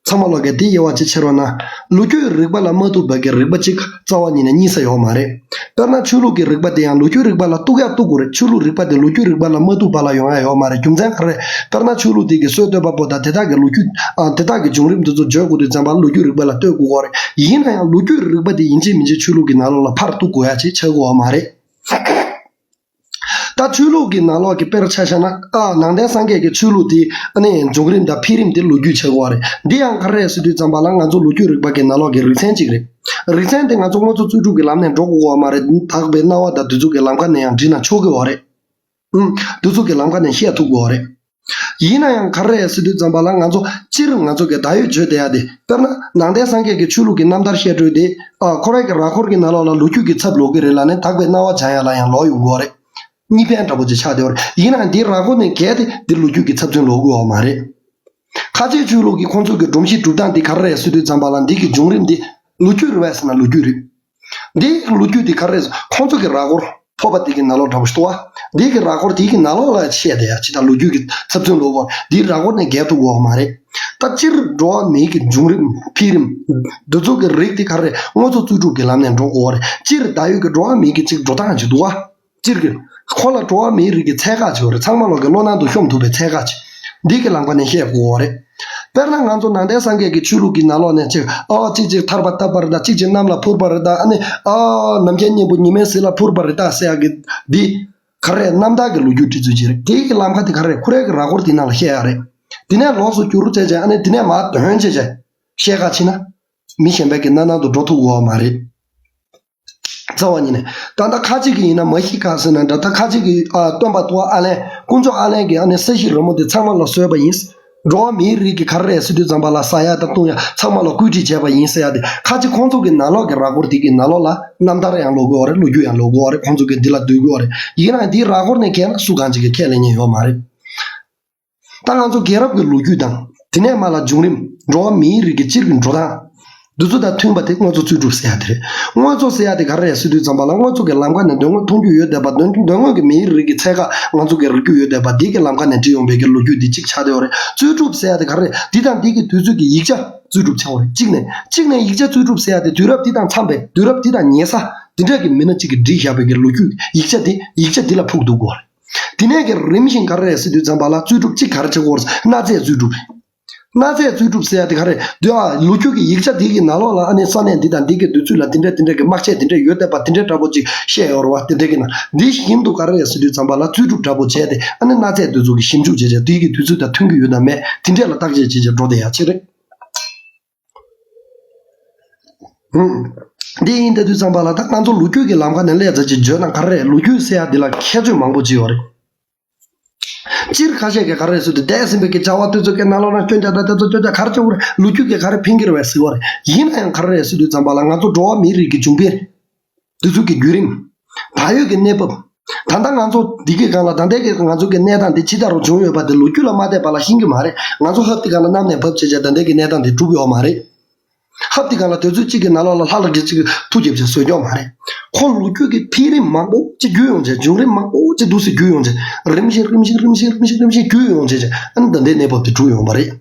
ཚང་མ་ལོག་གི་དེ་དབྱེ་བ་གཅིག་ཕྱེ་རོགས་གནང་། ལོ་རྒྱུས་རིག་པ་ལ་མ་གཏུགས་པའི་གི་རིག་པ་གཅིག་རྩ་བ་ཉིད་ནས་རྙེད་ས་ཡོད་མ་རེད། དཔེར་ན་ཆོས་ལུགས་ཀྱི་རིག་པ་དེ་ཡང་ལོ་རྒྱུས་རིག་པ་ལ་གཏུག་ཡ་གཏུག་དགོས་རེད། ཆོས་ལུགས་རིག་པ་དེ་ལོ་རྒྱུས་རིག་པ་ལ་མ་གཏུགས་པ་ལ་ཡོང་ཡ་ཡོད་མ་རེད། རྒྱུ་མཚན་ག་རེ། དཔེར་ན་ཆོས་ལུགས་དེ་གི་སྲོལ་གཏོད་པ་པོ་དང་དེ་དག་གི་ལོ་རྒྱུས། ཨ། དེ་དག་གི་བྱུང་རིམ་དེ་ཚོ་བརྗོད་དགོས་དུས་ཙམ་པ་ལོ་རྒྱུས་རིག་པ་ལ་ལྟོས་དགོས་ཀྱི་ཡོད་རེད། ཡིན་ན་ཡང་ལོ་རྒྱུས་རིག་པ་དེ་ཡིན་གཅིག་མིན་གཅིག་ཆོས་ལུགས་ཀྱི་ནང་ལོགས་ལ་ཕར་གཏུག་དགོས་ཡ་ཅིག་ཆགས་ཀྱི་ཡོད་མ་རེད། ད་ཆོས་ལུགས་ཀྱི་ནང་ལོགས་ཀྱི་དཔེར་ཆ་བཞག་ན། ཨ། ནང་བསྟན་སངས་རྒྱས་ཀྱི་ཆོས་ལུགས་དེ་ཨ་ནི་འབྱུང་རིམ་དང་འཕེལ་རིམ་དེ་ལོ་རྒྱུས་ཆགས་ཀྱི་ཡོད་རེད། འདི་ཡང་ག་རེ་རེད་ཟེར་དུས་ཙམ་པ་ལ་ང་ཚོ་ལོ་རྒྱུས་རིག་པ་གི་ནང་ལོགས་ཀྱི་རིག་ཚན་གཅིག་རེད། རིག་ཚན་དེ་ང་ཚོ་སྔོན་འགྲོ་རྩོད་སྒྲུབ་ཀྱི་ལམ་ནས་འགྲོ་དགོས་ཀྱི་ཡོད་མ་རེད། དག་པའི་སྣང་བ་དང་དུས་ཚོད་ཀྱི་ལམ་ཁ་ནས་ཡང་འགྲིག་ན་ཆོག་གི་ཡོད་རེད། ཨུམ། དུས་ཚོད་ཀྱི་ལམ་ཁ་ནས་བཤད་ཐུབ་ཀྱི་ཡོད་རེད། ཡིན་ན་ཡང་ག་རེ་རེད་ཟེར་དུས་ཙམ་པ་ལ་ང་ཚོ་སྤྱིར་ང་ཚོ་གི་ད་ཡོད་བརྗོད་བསྡད་ཡ་དེ། དཔེར་ན་ནང་བསྟན་སངས་རྒྱས་ཀྱི་ཆོས་ལུགས་ཀྱི་རྣམ་ཐར་བཤད་སྲོལ་དེ། ཨ། ཁོ་རང་གི་ར་སྐོར་གྱི་ནང་ལོགས་ལ་ལོ་རྒྱུས་ཀྱི་ཚབ་ལོག་གི་རེད་ལབ་ནས་དག་པའི་སྣང་བ་སྦྱང་ཡ་ལ་ཡང་ལོག་ཡོང་གི་ཡོད་རེད། གཉིས་ཕན་འདྲ་པོ་ཅིག་ཆགས་བསྡད་ཡོད་རེད། ཡིན་ནའང་འདིའི་ར་སྐོར་ནས་བརྒལ་ཏེ་འདི་ལོ་རྒྱུས་ཀྱི་ཚབ་མཚོན་ལོག་གི་ཡོད་མ་རེད། ཁ་ཆེའི་ཆོས་ལུགས་ཀྱི་ཁོང་ཚོ་གི་སྒྲོམ་གཞི་སྒྲུབ་སྟངས་འདི་ག་རེ་རེད་ཟེར་དུས་ཙམ་པ་ལ་འདི་གི་བྱུང་རིམ་འདི་ལོ་རྒྱུས་རེད་པས་ཟེར་ན་ལོ་རྒྱུས་རེད། འདི་ལོ་རྒྱུས་འདི་ག་རེ་རེད། ཁོང་ཚོ་གི་ར་སྐོར་ཕོར་པ་འདི་གི་ནང་ལོགས་འདྲ་པོ་ཞིག་འདུག་བ། འདི་གི་ར་སྐོར་འདི་གི་ནང་ལོགས་ལ་བཤད་བསྡད་ཡ་ཅིག་དང་ལོ་རྒྱུས་ཀྱི་ཚབ་མཚོན་ལོག་གོ་འདི་ར་སྐོར་ནས་བརྒལ་ཐུབ་ཀྱི་ཡོད་མ་རེད། ད་སྤྱིར་འགྲོ་བ་མིའི་གི་བྱུང་རིམ་འཕེལ་རིམ་འདི་ཚོ་གི་རིགས་འདི་ག་རེ་རེད། དངོས་གཙོ་རྩོད་སྒྲུབ་ཀྱི་ལམ་ནས་འགྲོ་དགོས་རེད། སྤྱིར་ད་ཡོད་ཀྱི་འགྲོ་བ་མིའི་གི་ཅིག་འགྲོ་སྟངས་ཅིག་འདུག་བ། སྤྱིར་གྱི། ཁོ་ལ་འགྲོ་བ་མིའི་རིགས་ཀྱི་ཚད་བཀག་ཅིག་ཡོད་རེད། ཚང་མ་ལོག་གི་བློ་ནང་དུ་ཤོང་ཐུབ་པའི་ཚད་བཀག་ཅིག་འདི་གི་ལམ་ཁ་ནས་བཤད་དགོས་རེད། དཔེར་ན་ང་ཚོ་ནང་བསྟན་སངས་རྒྱས་ཀྱི་ཆོས་ལུགས་ཀྱི་ནང་ལོགས་ནས་ཅིག་ཨ། གཅིག་གཅིག་ཐར་པ་བཏབ་པ་རེད་ད། གཅིག་གཅིག་གནམ་ལ་འཕུར་བ་རེད་ད། ཨ་ནི། ཨ། ནམ་མཁའི་སྙིང་པོ་ཉི་མའི་ཟེར་ལ་འཕུར་བ་རེད་ད་ཟེར་ཡ་གི་འདི། ག་རེ་རྣམ་དག་གི་ལོ་རྒྱུས་འབྲི་ཚུལ་ཅིག་རེད། དེ་གི་ལམ་ཁ་དེ་ག་རེ་རེད། ཁོ་རའི་གི་ར་སྐོར་དེ་ནང་ལ་བཤད་ཡ་རེད། དེ་ནས་ལོགས་སུ་བསྒྱུར་བྱས་བྱས། ཨ་ནི་དེ་ནས་མར་འདོན་བྱས་བྱས་བཤད་ཁ་ཕྱིན་ན། མི་གཞན་པའི་གི་སྣ་ནང་དུ་འགྲོ་ཐུབ་ཀྱི་ཡོད་མ་རེད། རྩ་བ་ཉིད་ནས། ད་ལྟ་ཁ་ཅིག་གིས་ཡིན་ན་མ་ཤི་ཁ་ཟེར་ན་འདྲ། ད་ཁ་ཅིག་གིས། ཨ། སྟོན་པ་ཐུབ་དབང་ཨ་ལན། དཀོན་མཆོག་ཨ་ལན་གྱིས་ཨ་ནི་ས་གཞི་རིལ་མོ་འདི་ཚང་མ་ལ་བཟོས་པ་ཡིན། འགྲོ་བ་མིའི་རིགས་ཀྱི་ག་རེ་རེད་ཟེར་དུས་ཙམ་པ་ལ་ཟ་ཡ་དང་བཏུང་ཡ་ཚང་མ་ལ་བཀོད་སྒྲིག་བྱས་པ་ཡིན་ཟེར་ཡ་དེ། ཁ་ཅིག་ཁོང་ཚོ་གི་ནང་ལོགས་ཀྱི་ར་སྐོར་དེ་གི་ནང་ལོགས་ལ་རྣམ་ཐར་ཡང་ལོག་གི་ཡོད་རེད། ལོ་རྒྱུས་ཡང་ལོག་གི་ཡོད་རེད། ཁོང་ཚོ་གི་འདི་ལ་འདུས་གི་ཡོད་རེད། ཡིན་ནའང་འདིའི་ར་སྐོར་ནས་བརྒལ་ན་སུ་གང་ཅིག་གིས་ཁས་ལེན་མཁན་ཡོད་མ་རེད། ད་ང་ཚོ་རྒྱལ་རབས་ཀྱི་ལོ་རྒྱུས་དང་། དེ་ནས་མར་ལ་བྱུང་རིམ། འགྲོ་བ་མིའི་རིགས་ཀྱི་སྤྱིར་གྱི་འགྲོ་སྟངས། འདི་ཚོ་དང་མཐུན་པ་དེ་དངོས་གཙོ་རྩོད་སྒྲུབ་ཟེར་ཡ་དེ་རེད། དངོས་གཙོ་ཟེར་ཡ་དེ་ག་རེ་རེད་ཟེར་དུས་ཙམ་པ་ལ། དངོས་གཙོ་གི་ལམ་ཁ་ནས་དོན་དངོས་མཐོང་རྒྱུ་ཡོད་བསྡད་པ། དོན་དོན་དངོས་ཀྱི་མིའི་རིགས་ཀྱི་ཚད་བཀག་ང་ཚོ་གིས་རིག་རྒྱུ་ཡོད་བསྡད་པ། འདི་གི་ལམ་ཁ་ནས་འབྲི་ཡོང་བའི་གི་ལོ་རྒྱུས་འདི་གཅིག་ཆགས་བསྡད་ཡོད་རེད། རྩོད་སྒྲུབ་ཟེར་ཡ་དེ་ག་རེ་རེད། འདི་དང་འདི་གི་དུས་ཚོད་ཀྱི་ཡིག་ཆ་རྩོད་སྒྲུབ་བྱས་པ་རེད། གཅིག་ནས། གཅིག་ནས་ཡིག་ཆ་རྩོད་སྒྲུབ་ཟེར་ཡ་དེ་དུས་རབས་འདི་དང་འཚམས་པའི། དུས་རབས་འདི་དང་ཉེ་ས་འདི་འདྲ་གི་མི་སྣ་གཅིག་གིས་བྲིས་བཞག་པའི་གི་ལོ་རྒྱུས་ཡིག་ཆ་དེ། ཡིག་ཆ་འདི་ལ་ཕུག་འདུག་གོ། དེ་ནས་ཀྱི་རིམ་བཞིན་ག་རེ་རེད་ཟེར་དུས་ཙམ་པ་ལ། རྩོད་སྒྲུབ་གཅིག་ག་རེ་བྱེད་དགོས་རེད། གནའ་རྫས་རྩོད་སྒྲུབ། གནའ་རྫས་རྩོད་སྒྲུབ་ཟེར་ཡ་དེ་ག་རེ་འདུག་ཨ། ལོ་རྒྱུས་ཀྱི་ཡིག་ཆ་དེ་གི་ནང་ལོགས་ལ་ཨ་ནི་ས་གནས་འདི་དང་འདི་གི་དུས་ཚོད་ལ་འདི་འདྲ་འདི་འདྲ་གི་དམག་ཆས་འདི་འདྲ་ཡོད་བསྡད་པ་འདི་འདྲ་འདྲ་པོ་ཅིག་བཤད་ཡོད་རེད་བ། དེ་འདྲ་གི་ནང་འདི་བཞིན་དུ་ག་རེ་རེད་ཟེར་དུས་ཙམ་པ་ལ། རྩོད་སྒྲུབ་འདྲ་པོ་བྱས་ཏེ་ཨ་ནི་གནའ་རྫས་འདི་ཚོ་གི་ཞིབ་འཇུག་བྱས་བྱས་དེ་གི་དུས་ཚོད་དང་མཐུན་གྱི་ཡོད་དང་མེད་དེ་འདྲ་ལ་བརྟག་དཔྱད་བྱས་བྱས་འགྲོ་བསྡད་ཡ་ཅིག་རེད། ཧུམ། འདི་ཡིན་ད་དུས་ཙམ་པ་ལ་ད་ང་ཚོ་ལོ་རྒྱུས་ཀྱི་ལམ་ཁ་ནས་ལས་ཙམ་ཅིག་བརྗོད་ན་ག་རེ་རེད། ལོ་རྒྱུས་ཟེར་ཡ་འདི་ལ་ཁྱད་ཆོས་མང་པོ་ཅིག་ཡོད་རེད། སྤྱིར་ཁ་ཤས་ཀྱིས་ག་རེ་རེད་ཟེར་དུས། འདས་ཟིན་པའི་གི་བྱ་བ་དེ་ཚོ་གི་ནང་ལོགས་ན་སྐྱོན་ཆ་དང་དེ་ཚོ་སྐྱོན་ཆ་ག་རེ་བྱུང་རེད། ལོ་རྒྱུས་ཀྱིས་ག་རེ་ཕན་གྱི་རེད་པས་ཟེར་བ་རེད། ཡིན་ན་ཡང་ག་རེ་རེད་ཟེར་དུས་ཙམ་པ་ལ། ང་ཚོ་འགྲོ་བ་མིའི་རིགས་ཀྱི་བྱུང་འཕེལ། དུས་ཚོད་ཀྱི་བརྒྱུད་རིམ། ད་ཡོད་ཀྱི་གནས་བབ། ད་ལྟ་ང་ཚོ་འདི་གི་སྒང་ལ་ད་ལྟའི་གི་ང་ཚོ་གི་གནས་སྟངས་འདི་ཇི་ལྟར་བྱུང་ཡོད་པ་དེ་ལོ་རྒྱུས་ལ་མ་བལྟས་པ་ལ་ཤེས་ཀྱི་མ་རེད། ང་ཚོ་ཧབ་དེ་སྒང་ལ་གནམ་ནས་བབས་བྱས་བྱས་ད་ལྟའི་གི་གནས་སྟངས་འདི་གྲུབ་ཡོད་མ་རེད། ཧབ་དེ་སྒང་ལ་དུས་ཚོད་གཅིག་གི་ནང་ལོགས་ལ་ལྷ་ལ་འདྲེ་གཅིག་གིས་མཐུ་རྒྱབ་བྱས་བཟོས་ཀྱི་ཡོད་མ་རེད། ཁོ་ལོ་རྒྱུས་ཀྱི་འཕེལ་རིམ་མང་པོ་ཅིག་བརྒྱུད་ཡོང་བྱས། བྱུང་རིམ་མང་པོ་ཅིག་འདུག་སེ་བརྒྱུད་ཡོང་བྱས། རིམ་བཞིན་རིམ་བཞིན་རིམ་བཞིན་རིམ་བཞིན་རིམ་བཞིན་བརྒྱུད་ཡོང་བྱས་བྱས། ཨ་ནི་ད་ལྟའི་གནས་བབ་དེ་གྲུབ་ཡོང་བ་རེད།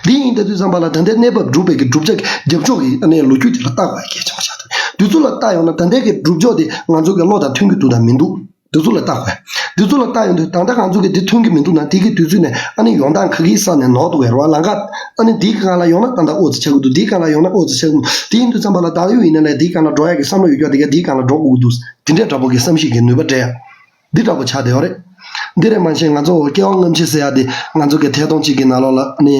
འདི་ཡིན་ད་དུས་ཙམ་པ་ལ་ད་ལྟའི་གནས་བབ་སྒྲུབ་པའི་གི་བསྒྲུབ་བྱ་གི་རྒྱབ་ཕྱོགས་ཀྱི་ཨ་ནི་ལོ་རྒྱུས་དེ་ལ་བལྟ་དགོས་ཡ་གལ་ཆེན་པོ་ཆགས་འདུག་དེ་ཚོ་ལ་བལྟ་ཡོང་ན་ད་ལྟའི་གི་བསྒྲུབ་ཕྱོགས་དེ་ང་ཚོ་གི་བློ་དང་མཐུན་གྱི་འདུག་དང་མི་འདུག་དེ་ཚོ་ལ་བལྟ་དགོས། དེ་ཚོ་ལ་བལྟ་ཡོང་དུས་ད་ལྟ་ང་ཚོ་གི་དེ་མཐུན་གྱི་མི་འདུག་ན་དེ་གི་དུས་ཚོད་ནས་ཨ་ནི་ཡོང་སྟངས་ག་གི་ས་ནས་ནོར་འདུག་གས་རེད་བ། ལམ་ཁ་ཨ་ནི་དེའི་སྒང་ལ་ཡོང་ན་ད་ལྟ་ཨོ་ཙི་ཆགས་ཀྱི་འདུག་དེའི་སྒང་ལ་ཡོང་ན་ཨོ་ཙི་ཆགས་ཀྱི་འདུག་དེ་ཡིན་དུས་ཙམ་པ་ལ་ད་ཡོད་ཡིན་ན་ལས་དེའི་སྒང་ལ་འགྲོ་ཡ་གི་བསམ་བློ་ཡོད་ཀྱང་དེ་ག་དེའི་སྒང་ལ་འགྲོ་དགོས་ཀྱི་འདུག་དེ་འདྲའི་འདྲ་པོ་གི་བསམ་གཞིག་གི་ནུས་པ་སྤྲད་ཡ། འདི་འདྲ་པོ་ཆགས་བསྡད་ཡོད་རེད། འདི་རེད་མ་གཞི་ང་ཚོ་སྐྱེ་བ་སྔ་ཕྱི་ཟེར་ཡ་དེ་ང་ཚོ་གི་ཐད་གཏོང་གཅིག་གི་ནང་ལོགས་ལ་ནི་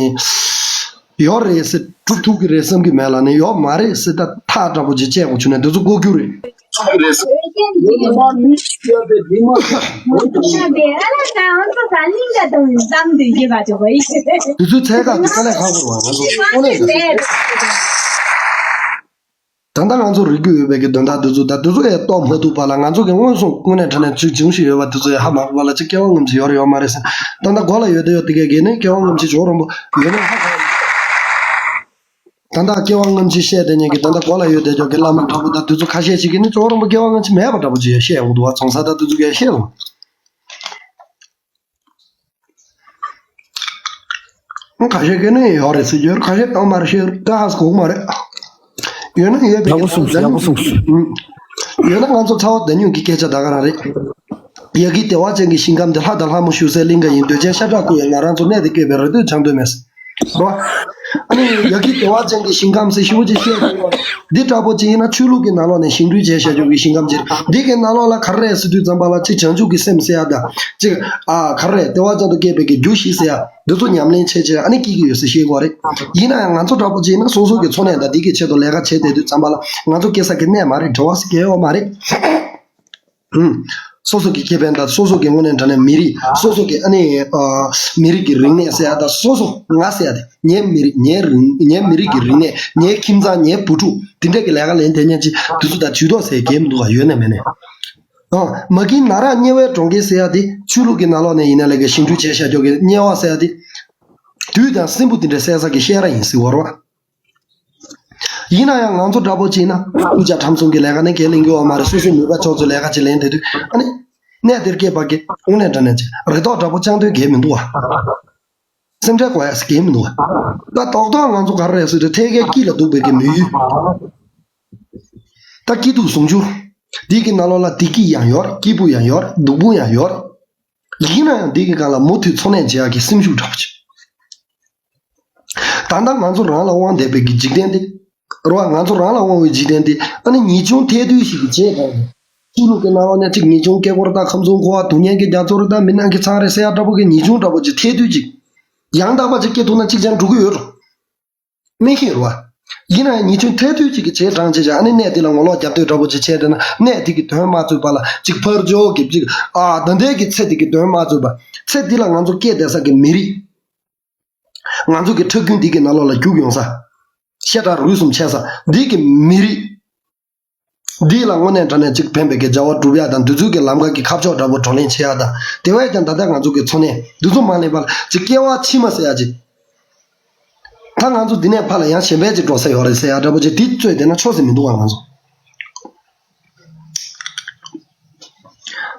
ཡོད་རེད་ཟེར་སྒྲུབ་ཐུབ་ཀྱི་རེད་བསམ་གྱི་མེད་ལ་ནི་ཡོད་མ་རེད་ཟེར་ད་ཐག་འདྲ་པོ་ཅིག་བཅད་དགོས་བྱུང་ནས་འདི་ཚོ་ལྐོག་གྱུར་རེད། ཐུབ་ཀྱི་རེད་ཟེར། ཡོད་ན་མ་མི་ཡོད་པའི་མི་མ་འདི་ཚོའི་ཚད་བཀག་གི་དཀའ་ལས་ཁག་པོ་རེད་བ། ང་ཚོ་དངོས་གནས་ད། ད་ལྟ་ང་ཚོ་རིག་གི་ཡོད་པའི་གི་དོན་དག་འདི་ཚོ་ད་འདི་ཚོ་ཡང་རྟོགས་མ་ཐུབ་པ་ལ་ང་ཚོ་གི་མངོན་སུམ་དངོས་གནས་དྲང་གནས་ཅིག་འབྱུང་བཞིན་ཡོད་པ་འདི་ཚོ་ཡང་ཧ་མ་གོ་བ་ལ་ཅིག་སྐྱེ་བ་སྔ་ཕྱི་ཡོད་རེད་ཡོད་མ་རེད་ཟེར། ད་ལྟ་མགོ་ལ་ཡོད་དེ་ཡོད་དེ་གས་གས་ནས་སྐྱེ་བ་སྔ་ཕྱི་ཇོ་རོང་པོ་ཡོད་ན་ཧ་གོ་ཡོད། ད་ལྟ་སྐྱེ་བ་སྔ་ཕྱི་བཤད་དེ་ཉན་གི་ད་ལྟ་མགོ་ལ་ཡོད་དེ་ཇོ་གི་བླ་མ་འདྲ་པོ་ད་འདི་ཚོ་ཁ་ཤས་ཅིག་གིས་ནི་ཇོ་རོང་པོ་སྐྱེ་བ་སྔ་ཕྱི་མེད་པ་འདྲ་པོ་ཅིག་ཡང་བཤད་འོང་འདུག་བ། ཙོང་ས་ད་འདི་ཚོ་གས་བཤད་འོང་། ཁ་ཤས་ཀྱིས་ནི་ཡོད་རེད་ཟེར་གྱི་ཡོད་རེད། ཁ་ཤས་ཡོད་མ་རེད་ཤེས་རེད། ད་ཧ་གོ་གི་མ་རེད། ཡོད་ན་ཡོད་པའི་ཡག་པོ་གསུངས་སོང་། ཡག་པོ་གསུངས་སོང་། ཡོད་ན་ང་ཚོ་ཚ་བ་མདའ་སྨྱུག་གི་སྐད་ཆ་ད་ག་རང་རེད། ཡ་གི་བདེ་བ་ཅན་གྱི་ཞིང་ཁམས་འདི། ལྷ་དང་ལྷ་མོ་བཞུགས་སའི་གླིང་ག་ཡིན། འདོད་ཆེན་ཤ་ཁྲག་ཁུ་ཡོད། ང་རང་ཚོ་གནས་འདི་བསྐོས་པའི་རེ་ལྟོས་བྱང་འདོད་མེད། རོ། ཨ་ནི་ཡ་གི་བདེ་བ་ཅན་གྱི་ཞིང་ཁམས་ཟེར་ཞེ་པོ་ཅིག་བཤད་འདུག་འདི་འདྲ་པོ་ཅིག་ཡིན་ན་ཆོས་ལུགས་ཀྱི་ནང་ལོགས་ནས་ཞིང་སྤྲུལ་བྱས་བཞག་རྒྱུ་གི་ཞིང་ཁམས་ཅིག་འདི་གི་ནང་ལོགས་ལ་ག་རེ་རེད་ཟེར་དུས་ཙམ་པ་ལ་ཅིག་བྱང་ཆུབ་ཀྱི་སེམས་ཟེར་ཡ་དང་ཅིག་ཨ་ག་རེ་རེད། བདེ་བ་ཅན་དུ་སྐྱེས་པའི་གི་རྒྱུ་བཞི་ཟེར་ཡ་འདི་ཚོ་ཉམས་ལེན་བྱས་བྱས་ཨ་ནི་སྐྱིད་ཀྱི་ཡོད་ཟེར་བཤད་དགོས་རེད། ཡིན་ན་ཡང་ང་ཚོ་འདྲ་པོ་ཅིག་ཡིན་ན་སོ་སོ་གི་འཚོ་གནས་དང་འདི་གི་ཆེད་དུ་ལས་ཀ་བྱས་བསྡད་དུས་ཙམ་པ་ལ་ང་ཚོ་སྐྱེ་ས་གི་གནས་མ་རེད། འབྲེལ་བ་ཟེར་གི་ཡོད་མ་རེད། ཧུམ། སོ་སོ་གི་ཁེ་ཕན་དང་སོ་སོ་གི་དངོས་གནས་དྲང་གནས་མི་རིགས་སོ་སོ་གི་ཨ་ནི་ཨ་མི་རིགས་ཀྱི་རིག་གནས་ཟེར་ཡ་དང་སོ་སོ་ང་ཟེར་ཡ་དེ་ངའི་མི་རིགས་ངའི་རིག་ངའི་མི་རིགས་ཀྱི་རིག་གནས་ངའི་ཁྱིམ་ཚང་ངའི་བུ་ཕྲུག་དེ་འདྲས་ཀྱི་ལས་ཀ་ལེན་དེ་ཉན་ཅིག་དུས་ཚོད་དང་ཇུས་གཏོགས་ཟེར་གལ་མི་འདུག་ག་ཡོད་ནས་མེད་ནས། ཨ་མ་གིན་ན་ར་དམྱལ་བའི་གྲོང་ཁྱེར་ཟེར་ཡ་དེ་ཆོས་ལུགས་ཀྱི་ནང་ལོགས་ནས་ཡིན་ན་ལས་ཀའི་ཞིང་སྤྲུལ་བྱས་བཞག་རྒྱུ་གི་དམྱལ་བ་ཟེར་ཡ་དེ་བདུད་དང་སྲིན་པོ་དེ་འདྲས་བསད་ས་གི་བཤད་ར་ཡིན་ཟེར་བ་རེད་བ། ཡིན་ན་ཡང་ང་ཚོ་འདྲ་པོ་ཅིག་ན་དབུ་ཇག་ཁྲམ་གསུམ་གྱི་ལས་ཀ་ནི་གལ་ལེན་གྱི་ཡོད་མ་རེད། སོ་སོའི་ནུས་པ་ཕྱོགས་ཚོའི་ལས་ཀ་ཅིག་ལེན་བསྡད་དུས་ཨ་ནི་གནས་དེར་སྐྱེས་པ་གི་དངོས་གནས་དྲང་གནས་ཅིག་རེ་དོགས་འདྲ་པོ་བཅང་འདོད་གལ་མི་འདུག་བ། སེམས་ཁྲལ་དགོས་ཡ་གལ་མི་འདུག་བ། ད་རྡོག་རྡོག་ང་ཚོ་ག་རེ་རེད་ཟེར་དུས་ཐད་ཀའི་སྐྱིད་ལ་སྡུག་པའི་གི་མི་ཡུལ། ད་སྐྱིད་སྡུག་ཟུང་འཇུག་འདི་གི་ནང་ལོགས་ལ་བདེ་སྐྱིད་ཡང་ཡོད་རེད། སྐྱིད་པོ་ཡང་ཡོད་རེད། སྡུག་པོ་ཡང་ཡོད་རེད། ཡིན་ན་ཡང་འདི་གི་སྒང་ལ་མུ་མཐུད་འཚོ་གནས་བྱེད་ཡག་གི་སེམས་ཤུགས་འདྲ་པོ་ཅིག་ད་ལྟ་ང་ཚོ་རང་ལ་དབང་བསྡད་པའི་གི་འཇིག་རྟེན་འདི། རེད་བ། ང་ཚོ་རང་ལ་དབང་བའི་འཇིག་རྟེན་འདི་ཨ་ནི་ངེས་འབྱུང་ཐལ་རྡུལ་ཞིག་གི་རྗེས་དང་། ཆོས་ལུགས་ཀྱི་ནང་ལོགས་ནས་གཅིག་ངེས་འབྱུང་སྐྱེ་འཁོར་དང་ཁམས་གསུམ་འཁོར་བ་སྡུག་བསྔལ་གྱི་རྒྱ་མཚོ་རེད་དང་མི་སྣང་གི་ཚང་རེད་ཟེར་ཡག་འདྲ་པོ་གི་ངེས་འབྱུང་འདྲ་པོ་ཅིག་ཐལ་རྡུལ་ཅིག་ཡང་དག་པ་ཅིག་སྐྱེ་ཐུབ་ན་གཅིག་ཀྱང་འགྲོ་གི་ཡོད་འགྲོ། མིན་ཤེས་རེད་བ། ཡིན་ན་ཡང་ངེས་འབྱུང་ཐལ་རྡུལ་ཅིག་གི་རྗེས་འབྲང་བྱས་ཀྱང་ཨ་ནི་གནས་འདི་ལ་ངོ་ལོག་རྒྱབ་འདོད་འདྲ་པོ་ཅིག་བྱས་བསྡད་ན་གནས་འདི་གི་དོན་མ་རྩོད་པ་ལ་ཅིག་ཕར་འཇོག་གི་ཅིག་ཨ་ད་ལྟའི་གི་ཚེ་འདི་གི་དོན་མ་རྩོད་པ། ཚེ་འདི་ལ་ང་ཚོ་སྐྱེས་བསྡད་ས་གི་མི་རིགས། ང་ཚོ་གི་ཁྲག་རྒྱུན་འདི་གི་ནང་ལོགས་ལ་རྒྱུག་ཡོང་ས། ཤ་ཁྲག་རུས་གསུམ་ཆད་ས་འདི་གི་མི་རིགས། འདི་ལ་དངོས་གནས་དྲང་གནས་ཅིག་ཕན་པའི་གི་བྱ་བ་སྒྲུབ་ཡག་དང་འདི་ཚོའི་གི་ལམ་ཁ་གི་ཁ་ཕྱོགས་འདྲ་པོ་བགྲོ་གླེང་བྱེད་ཡག་དང་དེ་བས་ཀྱང་ད་ལྟ་ང་ཚོ་གི་འཚོ་གནས་འདི་ཚོ་མ་ལེན་པར་ཅིག་སྐྱེ་བ་ཕྱི་མ་ཟེར་ཡག་ཅིག་ད་ང་ཚོ་འདི་ནས་ཕར་ལ་ཡང་གཞན་པའི་ཅིག་འགྲོ་ས་ཡོད་རེད་ཟེར་ཡག་འདྲ་པོ་ཅིག་འདི་རྩོད་བསྡད་ན་ཆོག་ས་མི་འདུག་ག་ང་ཚོ།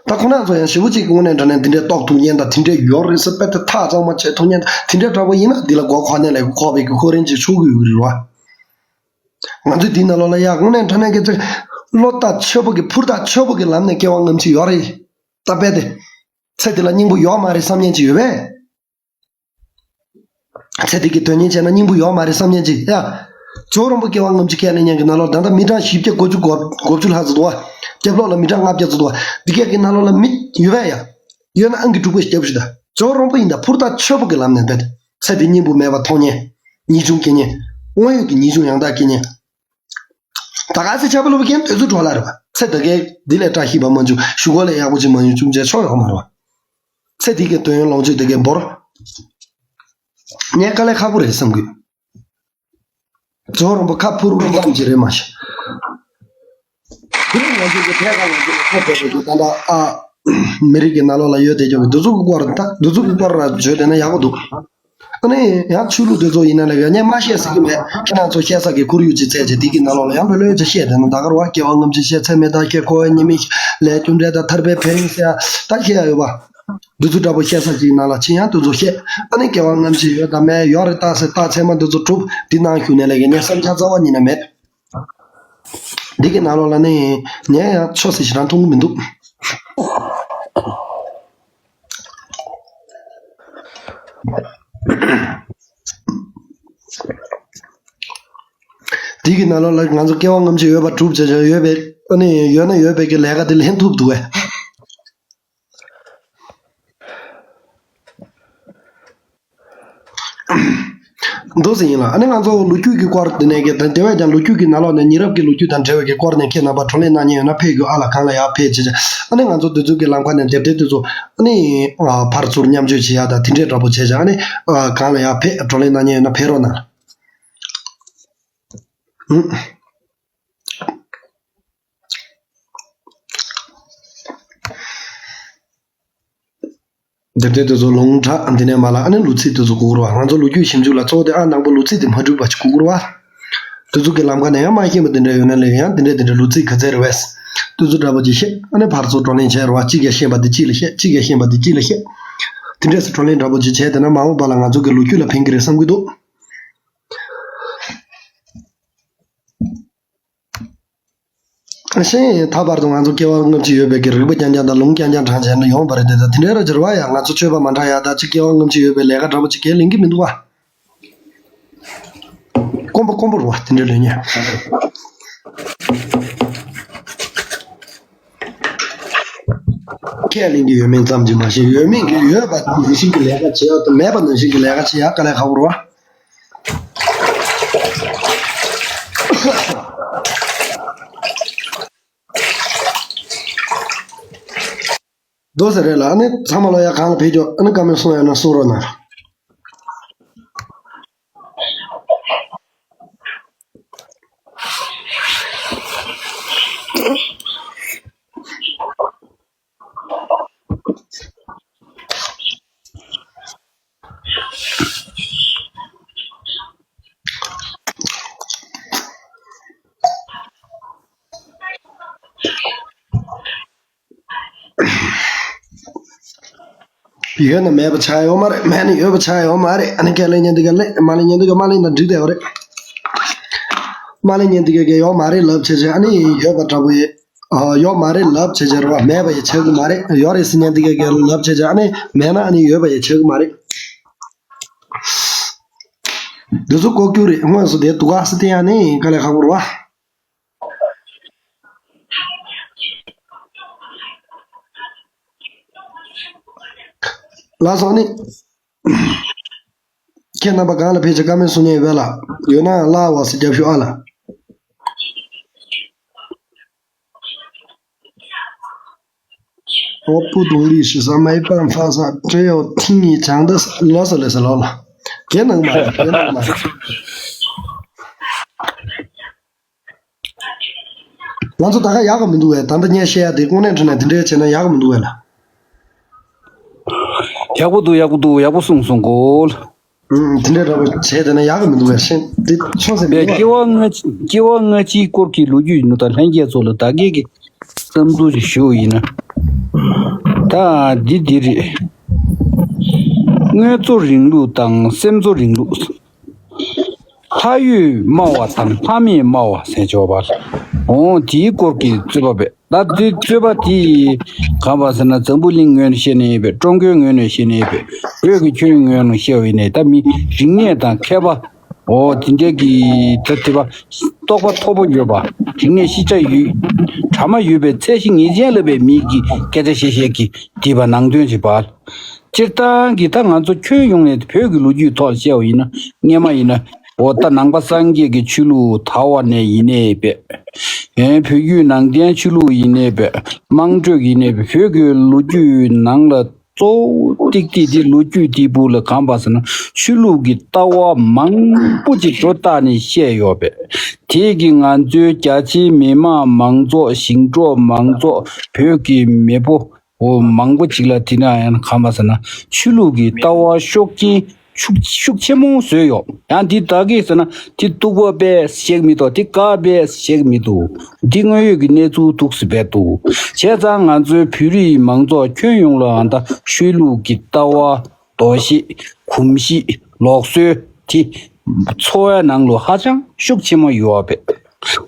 ད་ཁོ་རང་ཚོ་ཡང་ཞེ་པོ་ཅིག་གི་དངོས་གནས་དྲང་གནས་འདི་འདྲའི་རྟོགས་ཐུབ་མཁན་དང་དེ་འདྲའི་ཡོད་རེད་ཟེར་དཔེ་དེ་ཐག་གཙང་མ་བྱེད་ཐུབ་མཁན་དང་དེ་འདྲའི་འདྲ་པོ་ཡིན་ན་འདི་ལ་མགོ་འཁོར་ནས་ལས་ཁོག་པའི་གི་ཁོ་རང་ཅིག་ཆོག་གི་ཡོད་རེད་བ། ང་ཚོས་འདིའི་ནང་ལོགས་ལ་ཡང་དངོས་གནས་དྲང་གནས་ཀྱི་ཚིག་བློ་ཐག་ཆོད་པོ་གི་ཕུར་ཐག་ཆོད་པོ་གི་ལམ་ནས་སྐྱེ་བ་སྔ་ཕྱི་ཡོད་རེད། ད་དཔེ་དེ། ཚེ་འདི་ལ་སྙིང་པོ་ཡོད་མ་རེད་བསམ་མཁན་ཅིག་ཡོད་པས། ཚེ་འདི་གི་དོན་གཉེར་བྱས་ན་སྙིང་པོ་ཡོད་མ་རེད་བསམ་མཁན་ཅིག་ཡ། ཇོ་རོང་པོ་སྐྱེ་བ་སྔ་ཕྱི་ཁས་ལེན་མཁན་གྱི་ནང་ལོགས་ད་ལྟ་མི་གྲངས་བཞི་བརྒྱ་དགུ་བཅུ་གོ་དགུ་བཅུ་ལྷག་ཙམ་འདུག་བ། རྒྱབ་ལོགས་ལ་མི་གྲངས་ལྔ་བརྒྱ་ཙམ་འདུག་བ། འདི་གས་ཀྱི་ནང་ལོགས་ལ་མི་ཡོད་པས་ཡ། ཡོད་ན་ཨང་ཀི་དྲུག་པ་ཞིག་རྒྱབ་ཤོག་ད། ཇོ་རོང་པོ་ཡིན་ད་ཕུར་ཐག་ཆོད་པོ་གི་ལམ་ནས་འབད་དེ། ཚེ་འདི་སྙིང་པོ་མེད་པ་མཐོང་མཁན། ངེས་འབྱུང་སྐྱེ་མཁན། དངོས་ཡོད་ཀྱི་ངེས་འབྱུང་ཡང་དག་སྐྱེ་མཁན། ད་ག་ཚེ་ཆ་པ་ལུ་པ་ཁྱེད་དོལ་ཚུ་གྲོགས་ལ་རེད་པ། ཚེ་ད་གའི་འདི་ལས་བཀྲ་ཤིས་པ་མ་བྱུང་། ཞུ་གོ་ལས་ཡག་པོ་ཅིག་མ་ཡོང་བྱུང་བྱས་ཆོག་ཡོག་མ་རེད་པ། ཚེ་འདི་གའི་དོན་ཡོད་ལོངས་སྤྱོད་ད་གའི་འབོར། ངས་དཀའ་ལས་ཁག་པོ་རེད་བསམ་གི། ཇོ་རོང་པོ་ཁ་ཕུར་བུ་ཙམ་ཅིག་རེད་མ་གཞི། དེ་རིང་ང་ཚོ་གི་ཐད་ཀར་ང་ཚོ་ལ་ཁ་བྲལ་བའི་གི་ད་ལྟ་ཨ། མི་རིགས་ཀྱི་ནང་ལོགས་ལ་ཡོད་བསྡད་ཀྱོག་གི་འདི་ཚོ་གི་སྐོར་ད་འདི་ཚོ་གི་སྐོར་ལ་བརྗོད་བསྡད་ན་ཡག་པོ་འདུག་ཨ་ནི་ཡང་ཆོས་ལུགས་འདི་ཚོ་ཡིན་ན་ལས་ཀ་ངས་མ་བཤད་ཟེར་གི་མེད། ཁྱེད་རང་ཚོ་བཤད་ས་གི་ཁོར་ཡུག་ཅིག་བཙལ་བྱས་འདི་གི་ནང་ལོགས་ལ་ཡང་ལྷོད་ལྷོད་ཅིག་བཤད་བསྡད་ན་ད་ག་རུ་བ་སྐྱེ་བ་སྔ་ཕྱི་བཤད། ཚད་མེད་བརྟག་དཔྱད་འཁོར་བའི་ཉེས་དམིགས་ལས་རྒྱུ་འབྲས་དང་ཐར་པའི་ཕན་ཡོན་ཟེར་ཡ་ད་བཤད་ཡ་ཡོད་པ། འདི་ཚོ་འདྲ་པོ་བཤད་ས་ཅིག་ནང་ལ་ཕྱིན་ཡང་དེ་ཚོ་བཤད། ཨ་ནི་སྐྱེ་བ་སྔ་ཕྱི་ཡོད་དང་མེད། ཡོད་རེད་ད་ཟེར་རྟགས་མཚན་མ་འདི་ཚོ་གྲུབ། འདི་ནང་བཞུགས་ནས་ལས་ཀའི་ངས་བསམ་འཆར་རྩ་བ་ཉིད་ནས་མེད། འདི་གི་ནང་ལོགས་ལ་ནི་ངས་ཡང་ཆོས་ཟེར་ཞེ་དྲག་མཐོང་གི་མི་འདུག། འདི་གི་ནང་ལོགས་ལ་ང་ཚོ་སྐྱེ་བ་སྔ་ཕྱི་ཡོད་པ་གྲུབ་བྱས་བྱས་ཡོད་པའི་ཨ་ནི་ཡོད་ན་ཡོད་པའི་གི་ལས་ཀ་འདི་ལེན་ཐུབ་འདུག་གས། འདུག་ཟེར་ཡིན་ལ། ཨ་ནི་ང་ཚོ་ལོ་རྒྱུས་ཀྱི་སྐོར་དེ་ནས་ཀྱི་དེ་བས་ཀྱང་ལོ་རྒྱུས་ཀྱི་ནང་ལོགས་ནས་མི་རབས་ཀྱི་ལོ་རྒྱུས་དང་འབྲེལ་བའི་གི་སྐོར་ནས་ཁྱེད་རྣམ་པ་བགྲོ་གླེང་གནང་མཁན་ཡོད་ན་ཕེབས་རྒྱུ། ཨ་ལ་གང་ལ་ཡག་ཕེབས་བྱས་བྱས། ཨ་ནི་ང་ཚོ་དེ་ཚོ་གི་ལམ་ཁ་ནས་དེབ་དེ་དེ་ཚོ་ཨ་ནི་ཕར་ཚུར་མཉམ་སྤྱོད་བྱེད་ཡག་དང་དེ་འདྲས་འདྲ་པོ་བྱས་བྱས། ཨ་ནི་གང་ལ་ཡག་ཕེབས་བགྲོ་གླེང་གནང་མཁན་ཡོད་ན་ཕེབས་རོགས་གནང་། དེབ་དེ་དེ་ཚོ་ལུང་དྲངས། འདི་ནས་མར་ལ་ཨ་ནི་ལོ་ཚིགས་དེ་ཚོ་དགོས་རེད་བ། ང་ཚོ་ལོ་རྒྱུས་ཞིབ་འཇུག་ལ་གཙོ་བོ་དེ་ཨ་ནང་པ་ལོ་ཚིགས་དེ་མ་འགྲིག་པ་ཞིག་དགོས་རེད་བ། དེ་ཚོ་གི་ལམ་ཁ་ནས་ཡང་མ་ཤེས་པ་དེ་འདྲ་ཡོད་ན་ལས་ཀ་ཡང་དེ་འདྲ་དེ་འདྲ་ལོ་ཚིགས་ག་ཚད་རེད་བས། དེ་ཚོ་འདྲ་པོ་ཅིག་བཤད། ཨ་ནི་ཕར་ཚུར་བགྲོ་གླེང་བྱས་རེད་བ། གཅིག་གིས་ཤེས་པ་དེ་གཅིག་ལ་བཤད། གཅིག་གིས་ཤེས་པ་དེ་གཅིག་ལ་བཤད། དེ་འདྲས་སུ་བགྲོ་གླེང་འདྲ་པོ་ཅིག་བྱས་དེ་ན་མ་འོངས་པ་ལ་ང་ཚོ་གི་ལོ་རྒྱུས་ལ་ཕན་གི་རེད་བསམ་གི་འདུག། གཞན་ད་བར་དུ་ང་ཚོ་སྐྱེ་བ་སྔ་ཕྱི་ཡོད་པའི་གི་རིག་པ་རྐྱང་རྐྱང་དང་ལུང་རྐྱང་རྐྱང་དྲངས་བྱས་ན་ཡོང་བ་རེད་དེ། ད་དེ་འདྲའི་ར་འབྱོར་བ་ཡང་ང་ཚོ་སྤྱོད་པ་མ་འདྲ་ཡག་ད་ཅིག་སྐྱེ་བ་སྔ་ཕྱི་ཡོད་པའི་ལས་ཀ་འདྲ་པོ་ཅིག་གས་ལེན་གི་མི་འདུག་བ། དཀོན་པོ་དཀོན་པོ་རེད་བ་དེ་འདྲའི་ལས་ཉེ། ཁས་ལེན་གི་ཡོད་མེད་ཙམ་གྱིས་མ་ཤེས། ཡོད་མེད་ཀྱི་ཡོད་པ་ནང་བཞིན་གྱི་ལས་ཀ་བྱེད་ཡག་དང་མེད་པ་ནང་བཞིན་གྱི་ལས་ཀ་བྱེད་ཡག་དཀའ་ལས་ཁག་པོ་རེད་བ། རྡོ་ཟེར་རེད་ལ། ཨ་ནི་ཚང་མ་ལོ་ཡ་གང་ལ་ཕེབས་ཀྱོག། ཨ་ནི་བཀའ་མོལ་གསུང་ཡ་ན་གསུང་རོགས་གནང་། ཡོད་ན་མེད་པ་ཆགས་ཡོད་མ་རེད། མེད་ན་ཡོད་པ་ཆགས་ཡོད་མ་རེད། ཨ་ནི་ཁས་ལེན་མཁན་འདི་ག་ལེན། མ་ལེན་མཁན་འདི་ག་མ་ལེན་ན་འགྲིག་བསྡད་ཡོད་རེད། མ་ལེན་མཁན་འདི་ག་གི་ཡོད་མ་རེད་ལབ་བྱས་བྱས། ཨ་ནི་ཡོད་པ་འདྲ་པོ་ཡི། ཨ། ཡོད་མ་རེད་ལབ་བྱས་བྱས་རེད་བ། མེད་པ་ཡི་ཆགས་ཀྱི་མ་རེད། ཡོད་རེད་ཟེར་མཁན་འདི་ག་གི་ལབ་བྱས་བྱས། ཨ་ནི་མེད་ན་ཨ་ནི་ཡོད་པ་ཡི་ཆགས་ཀྱི་མ་རེད། འདི་ཚོ་ལྐོག་གྱུར་རེད། དངོས་སུ་དེ་འདུག་ག་ཟེར་དེ་ཡང་ནི་དཀའ་ལས་ཁག་པོ་རེད་བ། ལགས་སོ་ནི། ཁྱེད་རྣམ་པ་གང་ལ་ཕེབས་ཀྱི་བཀའ་མོལ་གསུང་མཁན་ཡོད་པས་ལགས། ཡོད་ན་ལགས་འོ་ཟེར་རྒྱབ་ཤོག་ཨ་ལ། འོ་བུ་དུང་ལི་ཞེས་ས་མའི་པང་ཧྥ་ས་ཏྲེ་ཡོ་ཐིང་ཡི་བྱང་ད་ས་ལོ་ས་ལེ་ས་ལོ་ལ། གེ་ནང་མ་རེད། གེ་ནང་མ་རེད། ང་ཚོ་ད་ག་ཡག་གི་མི་འདུག་བས། ད་ལྟ་ངས་བཤད་ཡ་དེ་དངོས་གནས་དྲང་གནས་དེ་འདྲའི་བྱས་ན་ཡག་གི་མི་འདུག་བས་ལ། ཡག་པོ་འདུག། ཡག་པོ་འདུག། ཡག་པོ་གསུངས་སོང་གོ། ཨུམ། དེ་འདྲའི་འདྲ་པོ་བྱས་བསྡད་ན་ཡག་གི་མི་འདུག་བས། ཤེས་འདི་ཆོག་ཟེར་མི་པས། འདུག་བས། སྐྱེ་བ་སྔ་སྐྱེ་བ་སྔ་ཕྱིའི་སྐོར་གྱི་ལོ་རྒྱུས་ཡིན་ནོ་དང་ལྷན་རྒྱས་ཚོ་ལ་བདག་གིས་ཀྱི་བསམ་ཚུལ་ཞིག་ཞུ་ཡིན་ན། ད་འདི་འདི་རེད། དངོས་གཙོ་རིང་ལུགས་དང་སེམས་གཙོ་རིང་ལུགས། ལྷ་ཡོད་སྨྲ་བ་དང་ལྷ་མེད་སྨྲ་བ་ཟེར་ཆོག་པ། འོ་དེའི་སྐོར་གྱི་རྩོད་པ་བས། ད་དེ་རྩོད་པ་དེ་གང་བ་ཟེར་ན་འཛམ་བུ་གླིང་ངོས་ནས་བཤད་ནས་ཡོད་པས། ཀྲུང་གོའི་ངོས་ནས་བཤད་ནས་ཡོད་པས། བོད་ཀྱི་ཁྱོན་ཡོངས་ངོས་ནས་བཤད་པ་ཡིན་ནའི་ད་མི་རིག་གནས་དང་མཁས་པ། འོ་དེ་འདྲས་ཀྱི་ད་དེ་བ་རྟོགས་པ་མཐོ་པོ་ཡོད་པ། རིག་གནས་ཤེས་བྱ་ཡོད། གྲ་མ་ཡོད་པའི་ཚད་གཞི་ངེས་ཅན་ལ་བའི་མི་གི་སྐད་ཆ་བཤད་བཤད་ཀྱི་དེ་བ་ནང་དོན་བྱེད་པ། སྤྱིར་བཏང་གི་ད་ང་ཚོ་ཁྱོན་ཡོངས་ནས་བོད་ཀྱི་ལོ་རྒྱུས་ཐོག་བཤད་པ་ཡིན་ན། སྔས་མ་ཡིན་ན་འོ་ད་ནང་པ་སངས་རྒྱས་ཀྱི་ཆོས་ལུགས་དར་བ་ནས་ཡིན་ནའི་བས། ཨེ་བོད་བརྒྱུད་ནང་བསྟན་ཆོས་ལུགས་ཡིན་ནའི་བས། དམངས་ཁྲོད་ཡིན་ནའི་བས། བོད་ཀྱི་ལོ་རྒྱུས་ནང་ལ་གཙོ་བོ་ཏིག་ཏིག་དེ་ལོ་རྒྱུས་དེ་བུ་ལ་གང་བ་ཟེར་ན་ཆོས་ལུགས་ཀྱི་ལྟ་བ་མང་པོ་ཅིག་སྒྲོ་བཏགས་ནས་བཤད་ཡོད་པས། དེ་གི་ང་ཚོའི་རྒྱ་ཆེའི་མི་མང་མང་ཚོགས་ཞིང་འབྲོག་མང་ཚོགས་བོད་ཀྱི་མེས་པོ། འོ་མང་པོ་ཅིག་ལ་དེ་ན་ཡང་གང་པ་ཟེར་ན་ཆོས་ལུགས་ཀྱི་ལྟ་བ་ཤུགས་རྐྱེན་ ཤུགས་ཤུགས་ཆེན་མོ་བཟོས་ཡོད། ཡང་འདི་ད་གིས་ཟེར་ན་དེ་གཏུག་པ་པས་ཤེས་མི་ཐུབ། དེ་བཀག་པས་ཤེས་མི་ཐུབ། འདི་དངོས་ཡོད་ཀྱི་གནས་ཚུལ་འདུག་སེ་བས་འདུག། བྱས་ཙང་ང་ཚོའི་བོད་རིགས་མང་ཚོགས་ཁྱོན་ཡོངས་ལ་ཨ་ད་ཆོས་ལུགས་ཀྱི་ལྟ་བ། འདུ་ཤེས། གོམས་གཤིས། ལུགས་སྲོལ་དེ་འཚོ་བའི་ནང་ལ་ཧ་ཅང་ཤུགས་ཆེན་མོ་ཡོད་པས།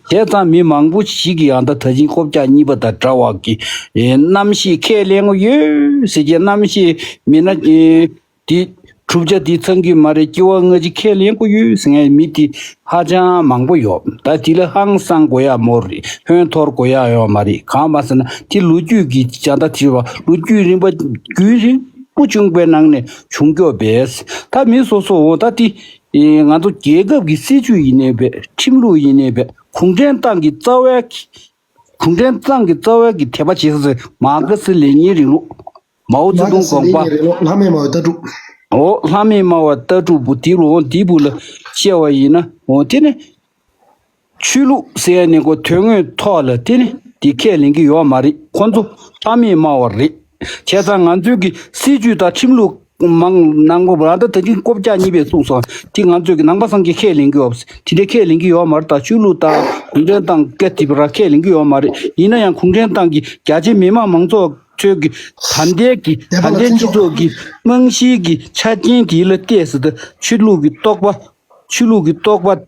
བྱས་ཙང་མི་མང་པོ་ཞིག་གིས་ཨ་ད་ད་ཅིང་རྐུབ་བཀྱག་གཉིས་པ་དང་འདྲ་བ་གི་ཨེ་རྣམ་ཤེས་ཁས་ལེན་གྱི་ཡོད་ཟེར་གྱི། རྣམ་ཤེས་མིན་ན་ཨེ་དེ་གྲུབ་ཆ་དེ་ཚང་གི་མ་རེད། སྐྱེ་བ་སྔ་ཕྱི་ཁས་ལེན་གྱི་ཡོད་ཟེར་མཁན་མི་དེ་ཧ་ཅང་མང་པོ་ཡོད། ད་དེ་ལ་ཧང་སང་དགོས་ཡ་མོ་རེད། ཧོན་འཐོར་དགོས་ཡ་ཡོད་མ་རེད། གང་མ་ཟེར་ན་དེ་ལོ་རྒྱུས་ཀྱི་ཅ་ད་དྲི་བ་ལོ་རྒྱུས་རིམ་པ་རྒྱུན་རིང་པོ་བྱུང་བའི་ནང་ནས་བྱུང་ཀྱོག་པས། ད་མི་སོ་སོ་འོ་ད་དེ་ཨེ་ང་ཚོ་རྒྱལ་ཁབ་ཀྱི་སྲིད་ཇུས་ཡིན་ནའི་བས། ཁྲིམས་ལུགས་ཡིན་ནའི་བས། གུང་ཁྲན་ཏང་གི་རྩ་བའི་གུང་ཁྲན་ཏང་གི་རྩ་བའི་གི་དད་པ་བྱེད་ས་ཟེར་མ་ག་སི་ལེ་ཉིན་རིང་ལུགས། མའོ་ཙེ་ཏུང་དགོངས་པ། མ་ག་སི་ལེ་ཉིན་རིང་ལུགས། ལྷ་མེད་སྨྲ་བའི་ལྟ་གྲུབ། འོ་ལྷ་མེད་སྨྲ་བའི་ལྟ་གྲུབ་པོ་དེ་ལོ་འོ་འདི་བུ་ལ་བཤད་པ་ཡིན་ན་འོ་དེ་ནི། ཆོས་ལུགས་ཟེར་ནས་ཁོ་དོན་དངོས་ཐོག་ལ་དེ་ནི་དེ་ཁས་ལེན་གྱི་ཡོད་མ་རེད། ཁོ་ཚོ་ལྷ་མེད་སྨྲ་བ་རེད། བྱས་ཙང་ང་ཚོའི་གི་སྲིད་ཇུས་དང་ཁྲིམས་ལུགས་མང་ནང་གོ་བ་ད་ད་གིན་རྐུབ་བཀྱག་གཉིས་པས་གསུངས་སོང་། དེ་ང་ཚོའི་གི་ནང་པ་སངས་རྒྱས་ཁས་ལེན་གྱི་ཡོད། དེ་འདྲའི་ཁས་ལེན་གྱི་ཡོད་མ་རེད། ད་ཆོས་ལུགས་དང་གུང་ཁྲན་ཏང་སྐད་དེ་བ་ར་ཁས་ལེན་གྱི་ཡོད་མ་རེད། ཡིན་ན་ཡང་གུང་ཁྲན་ཏང་གི་རྒྱ་ཆེ་མི་མང་མང་ཚོགས་ཚོའི་གི་ད་ལྟའི་གི་ད་ལྟའི་སྤྱི་ཚོགས་ཀྱི་རྨང་གཞིའི་གི་ཆ་རྐྱེན་དེ་ལ་བལྟས་ཟེར་ད་ཆོས་ལུགས་ཀྱི་རྟོགས་པ་ཆོས་ལུགས་ཀྱི་རྟོགས་པ།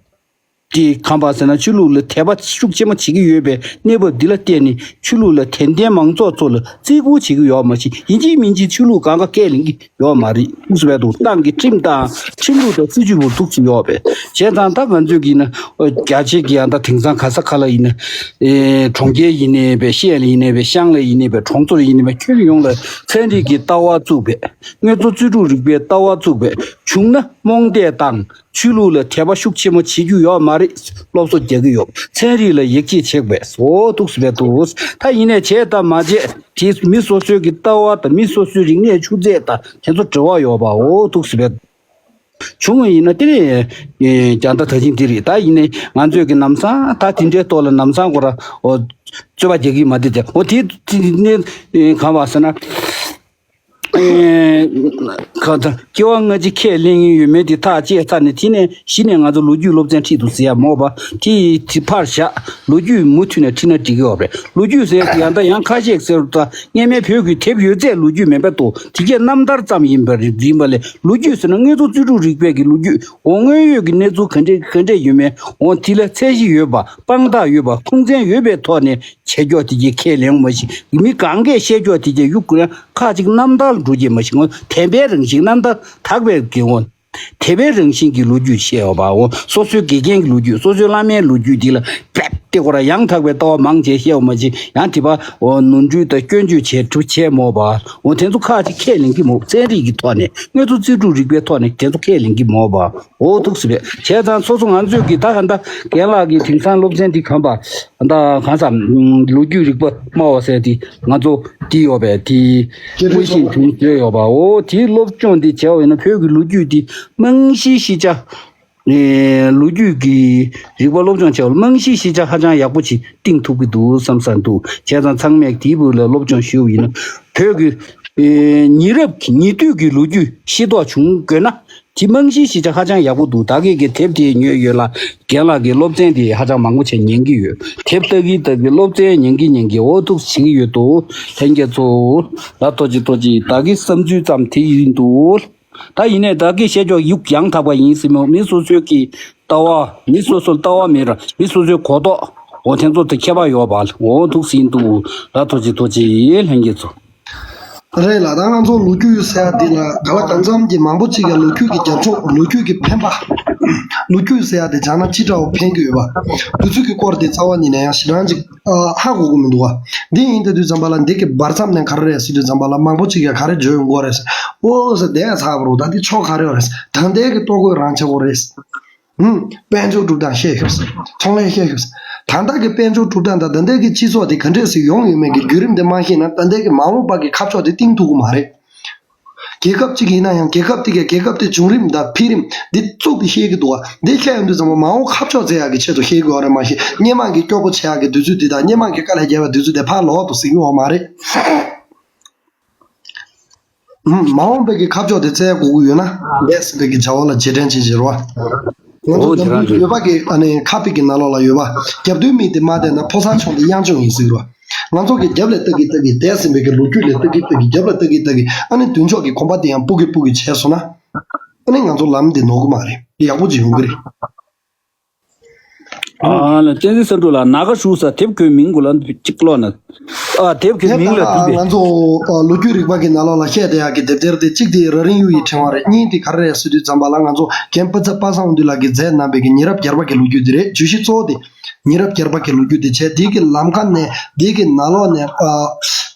དེ་གང་པ་ཟེར་ན་ཆོས་ལུགས་ལ་དད་པ་ཤུགས་ཆེན་པོ་བྱེད་ཀྱི་ཡོད་པའི་གནས་བབ་འདི་ལ་བརྟེན་ནས་ཆོས་ལུགས་ལ་དད་ལྡན་མང་ཚོགས་ཚོ་ལ་བརྩི་བཀུར་བྱེད་ཀྱི་ཡོད་མ་གཏོགས་ཡིན་གཅིག་མིན་གཅིག་ཆོས་ལུགས་གང་ག་ཁས་ལེན་གྱི་ཡོད་མ་རེད། འདུག་སེ་བས་འདུག། ཏང་གི་ཁྲིམས་དང་ཁྲིམས་ལུགས་དང་སྲིད་ཇུས་པོ་འདུག་ཅིག་ཡོད་པས། བྱས་ཙང་ད་ང་ཚོས་ཀྱིས་ན་རྒྱ་ཆེ་གི་ཡང་ད་དེང་སང་ག་ས་ག་ལ་ཡིན་ན་ཨེ་གྲོང་ཁྱེར་ཡིན་ནའི་བས་ཤེས་ལ་ཡིན་ནའི་བས་ཤང་ལ་ཡིན་ནའི་བས་གྲོང་ཚོར་ཡིན་ནའི་བས་ཁྱོན་ཡོངས་ལ་ཚན་རིག་གི་ལྟ་བ་བཙུགས་པས་དངོས་གཙོ་རྩོད་སྒྲུབ་རིག་པའི་ལྟ་བ་བཙུགས་པས་བྱུང་ན་རྨོངས་དད་དང་། ཆོས་ལུགས་ལ་དད་པ་ཤུགས་ཆེན་པོ་བྱེད་རྒྱུ་ཡོད་མ་རེད། སློབ་གསོ་རྒྱག་གི་ཡོད། ཚན་རིག་ལ་ཡིད་ཆེས་བྱེད་དགོས། འོ་འདུག་སེ་བས་འདུག། ད་ཡིན་ནའི་བྱས་དང་མ་བྱས་དེ་མི་སོ་སོའི་གི་ལྟ་བ་དང་མི་སོ་སོའི་རིག་གནས་ཆུ་ཚད་དང་དེ་ཚོ་འབྲེལ་བ་ཡོད་པ། འོ་འདུག་སེ་བས་བྱུང་བ་ཡིན་ན་དེ་ནི་ཀྱང་ད་ད་ཅིང་དེ་རེད། ད་ཡིན་ནའི་ང་ཚོས་གི་ལམ་སང་ད་དེ་འདྲའི་ཐོག་ལ་ལམ་སང་ཁོ་ར་འོ་རྩོད་པ་རྒྱག་གི་མ་བསྡད་དེ། འོ་དེ་དེ་ནི་གང་བ་ཟེར་ན། ཨེ། ཁ་ད་སྐྱེ་བ་སྔ་ཕྱི་ཁས་ལེན་ཡོད་མེད་དེ་ཐག་བཅད་ཚར་ནས་དེ་ནས་གཞི་ནས་ང་ཚོ་ལོ་རྒྱུས་སློབ་ཚན་ཁྲིད་འདུག་ཟེར་ཡ་མོ་བ་དེ་དེ་ཕར་བཞག། ལོ་རྒྱུས་མུ་མཐུད་ནས་ཁྲིད་ན་འགྲིག་གི་ཡོད་རེད། ལོ་རྒྱུས་ཟེར་ཡ་ད་ཡང་ཁ་ཤས་ཟེར་ད་སྔས་མའི་བོད་ཀྱི་དེབ་ཡོད་ཚད་ལོ་རྒྱུས་མིན་པ་དོ་དེ་གའི་རྣམ་ཐར་ཙམ་ཡིན་པ་རེད་ཡིན་པ་ལས་ལོ་རྒྱུས་ཟེར་ན་དངོས་གཙོ་རྩོད་སྒྲུབ་རིག་པའི་གི་ལོ་རྒྱུས་འོ་དངོས་ཡོད་ཀྱི་གནས་ཚུལ་ག་འདྲས་ག་འདྲས་ཡོད་མེད་འོ་དེ་ལ་ཚད་གཞི་ཡོད་པ་དཔང་རྟགས་ཡོད་པ་ཁུངས་བཙན་ཡོད་པའི་ཐོག་ནས། བྱེད་ཀྱོག་དེ་གྱིས་ཁས་ལེན་མ་ཤེས། མི་གང་གས་བཤད་ཀྱོག་དེ་གྱིས་གཡུག་དགོས་ན་ཁ་ཅིག་རྣམ་ཐར་འགྲོ་གྱི་མ་ཤེས་ངོ་། དད་པའི་རང་བཞིན་རྣམ་ཐར་དག་པའི་དགེ་ངོ་། དད་པའི་རང་བཞིན་གྱི་ལོ་རྒྱུས་བཤད་ཡོད་པའོ། སོ་སོའི་དགེ་རྒན་གྱི་ལོ་རྒྱུས་སོ་སོའི་བླ་མའི་ལོ་རྒྱུས་འདི་ལ་རྦད་དེ་ཁོ་ར་ཡང་དག་པའི་ལྟ་བ་མང་ཆེ་བཤད་ཡོད་མ་ཤེས་ཡང་དེ་པ་འོ་ནོར་འཁྲུལ་དང་སྐྱོན་བརྗོད་བྱས་གྲུབ་བྱས་མོ་བ་འོ་དེ་ཚོ་ཁ་ཅིག་ཁས་ལེན་གྱི་མོ། ཚན་རིག་གི་ཐོག་ནས་དངོས་གཙོ་རྩོད་སྒྲུབ་རིག་པའི་ཐོག་ནས་དེ་ཚོ་ཁས་ལེན་གྱི་མོ་བ། འོ་ཐུགས་སྲིད་པས་བྱས་ཙང་སོ་སོ་ང་ཚོས་ཀྱི་ད་ག་འདྲ་རྒན་ལགས་ཀྱི་དེང་སང་སློབ་ཚན་འདི་གམ་པ་ད་གང་ཟག་ལོ་རྒྱུས་རིག་པ་སྨྲ་བ་ཟེར་དེ་ང་ཚོ་འདི་ཡོད་པས་དེ་དངོས་གཞི་དྲུང་བཟོས་ཡོད་པའོ། དེའི་སློབ་སྦྱོང་འདི་བྱས་པ་ཡིན་ན་བོད་ཀྱི་ལོ་རྒྱུས་འདི་རྨང་གཞིའི་ཤེས་བྱ་ལོ་རྒྱུས་ཀྱི་རིག་པ་སློབ་སྦྱོང་བྱས་པ་རྨང་གཞིའི་ཤེས་བྱ་ཧ་ཅང་ཡག་པོ་ཅིག་བཏིང་ཐུབ་ཀྱི་འདུག་བསམ་བསམ་འདུག། བྱས་ཙང་ཚང་མས་དེའི་བུ་ལ་སློབ་སྦྱོང་ཞུས་པ་ཡིན་ན་བོད་ཀྱི་ཉེ་རབས་ཀྱི་ཉེ་དུས་ཀྱི་ལོ་རྒྱུས་ཤེས་རྟོགས་བྱུང་དགོས་ན། དེ་རྨང་གཞིའི་ཤེས་བྱ་ཧ་ཅང་ཡག་པོ་འདུག། ད་གིན་གྱི་དེབ་དེ་ཉོས་ཡོད་ལ་རྒན་ལགས་ཀྱི་སློབ་ཚན་དེ་ཧ་ཅང་མང་པོ་བྱས་ཉན་གྱི་ཡོད། དེབ་ལྟ་གིན་ལྟ་གིན་སློབ་ཚན་ཉན་གིན་ཉན་གིན་འོ་ཐུགས་བྱེད་ཀྱི་ཡོད་དོ། ལྷན་རྒྱས་ཚོ་ལ་ཐུགས་རྗེ་ཐུགས་རྗེ། ད་གིན་བསམ་ཚུལ་ཙམ་དེ་ཡིན་འདུག། ད་ཡིན་ནའི་ད་གིན་བཤད་ཆོག་ཡུག་ཡང་དག་པ་ཡིན་སྲིད་མོད་མི་སོ་སོའི་གི་ལྟ་བ་མི་སོ་སོའི་ལྟ་བ་མིན་ར་མི་སོ་སོའི་གོ་རྟོགས་འོ་དེ་ཚོ་དེ་ཁྱད་པར་ཡོད་པ་འོ་ཐུགས་ཟིན་འདུག། ལ་ཐུགས་རྗེ་ཐུགས་རྗེ་ལྷན་རྒྱས་ཚོ། རེད་ལ་ད་ང་ཚོ་ལོ་རྒྱུས་ཟེར་ཡ་འདི་ལ་ག་ལ་གང་འཚམ་གྱི་མང་པོ་གཅིག་ཡ་ལོ་རྒྱུས་ཀྱི་རྒྱབ་ཕྱོགས་ལོ་རྒྱུས་ཀྱི་ཕན་པ། ལོ་རྒྱུས་ཟེར་ཡ་དེ་སྦྱང་ན་ཅི་འདྲ་བོ་ཕན་གྱི་ཡོད་པ། དུས་ཚོད་ཀྱི་སྐོར་དེ་རྩ་བ་ཉིད་ནས་ཡང་ཞེ་དྲག་ཅིག་ཧ་གོ་གི་མི་འདུག་བ། འདི་ཡིན་དུས་ཙམ་པ་ལ་འདི་གི་བར་མཚམས་ནས་ག་རེ་རེད་ཟེར་དུས་ཙམ་པ་ལ་མང་པོ་གཅིག་ཡ་ག་རེ་བརྗོད་ཡོང་གི་རེད་ཟེར། ཨོ་ཟེར་བསྡད་ཡ་ཚ་བ་རུ་ད་འདི་ཕྱོགས་ག་རེ་ཡོད་རེད་ཟེར། ད་ལྟའི་གི་ལྟོ་གོས་རང་ཆགས་པོ་རེད། ཧུམ། དཔལ་འབྱོར་གྲུབ་སྟངས་བཤད་ཤོག། ཚོང་ལས་བཤད་ཤོག། ད་ལྟ་གི་དཔལ་འབྱོར་གྲུབ་སྟངས་དང་ད་ལྟའི་གི་སྤྱི་ཚོགས་དེ་ག་འདྲས་སེ་ཡོང་ཡོད་མེད་ཀྱི་བརྒྱུད་རིམ་དེ་མ་ཤེས་ན་ད་ལྟའི་གི་མ་འོངས་པ་གི་ཁ་ཕྱོགས་དེ་བཏིང་ཐུབ་ཀྱི་མ་རེད། རྒྱལ་ཁབ་གཅིག་ཡིན་ན་ཡང་རྒྱལ་ཁབ་དེ་གའི་རྒྱལ་ཁབ་དེ་བྱུང་རིམ་དང་འཕེལ་རིམ་འདི་གཙུག་གི་ཤེས་ཀྱི་འདུག་བ། འདི་བཤད་ཡོང་དུས་ཙམ་པ་མ་འོངས་ཁ་ཕྱོགས་འཛིན་ཡག་གི་ཆེད་དུ་ཤེས་དགོས་རེད་མ་གཞི་སྔོན་མ་གི་སྐྱོ་པོ་བྱེད་ཡག་གི་དུས་ཚོད་འདི་དང་སྔོན་མ་གི་དཀའ་ལས་རྒྱབ་པའི་དུས་ཚོད་དེ་ཕར་ལོག་ཏུ་ཟིན་གྱི་ཡོད་མ་རེད། ཨུམ། མ་འོངས་པའི་གི་ཁ་ཕྱོགས་དེ་བཙལ་དགོས་ཀྱི་ཡོད་ན། འདས་ཟིན་པའི་གི་བྱ་བ་ལ་རྗེས་དྲན་བྱེད་བྱེད་རོགས། ང་ཚོ་འོ་དེ་རང་རེད། ཡོད་པ་གི་ཨ་ནི་ཁ་པའི་གི་ནང་ལོགས་ལ་ཡོད་པ། རྒྱབ་མདུན་མི་དེ་མ་བསྡད་ན་ཕོ་གསར་ཆུང་དེ་གཡང་ཆུང་ཡིན་ཟེར་བ། ང་ཚོ་གི་རྒྱབ་ལ་ལྟ་གི་ལྟ་གི་འདས་ཟིན་པའི་གི་ལོ་རྒྱུས་ལ་ལྟ་གི་ལྟ་གི་རྒྱབ་ལ་ལྟ་གི་ལྟ་གི་ཨ་ནི་མདུན་ཕྱོགས་གི་གོམ་པ་དེ་ཡང་སྤུ་གི་སྤུ་གི་བྱས་སོང་ན། ཨ་ནི་ང་ཚོ་ལམ་དེ་ནོར་གི་མ་རེད། ཡག་པོ་ཅིག་ཡོང་གི་རེད། ཨ་ལ་བསྟན་འཛིན་བསམ་གྲུབ་ལགས། ན་ག་ཞུ་ས་དེབ་ཁྱོད་མིང་གུ་ལ་གཅིག་ཀློག་ན། ཨ་དེབ་ཁྱོད་དེབ་མིང་ལ་ལྟ་བུ་ལ་དེ། ང་ཚོ་ཨ་ལོ་རྒྱུས་རིག་པ་གི་ནང་ལོགས་ལ་བཤད་བསྡད་ཡག་གི་དེབ་ཐེར་དེ་གཅིག་དེ་རྭ་རིང་གཡུ་ཡི་ཕྲེང་བ་རེད། གཉིས་དེ་ག་རེ་རེད་ཟེར་དུས་ཙམ་པ་ལ་ང་ཚོ་རྒན་པ་ཚེ་དཔག་བསམ་གྲུབ་ལགས་ཀྱིས་མཛད་གནང་བའི་གི་ཉེ་རབས་བརྒྱད་པ་གི་ལོ་རྒྱུས་དེ་རེད། བརྗོད་གཞི་གཙོ་བོ་དེ་ཉེ་རབས་བརྒྱད་པ་གི་ལོ་རྒྱུས་དེ་བྱས། དེ་གི་ལམ་ཁ་ནས་དེ་གི་ནང་ལོགས་ནས་ཨ།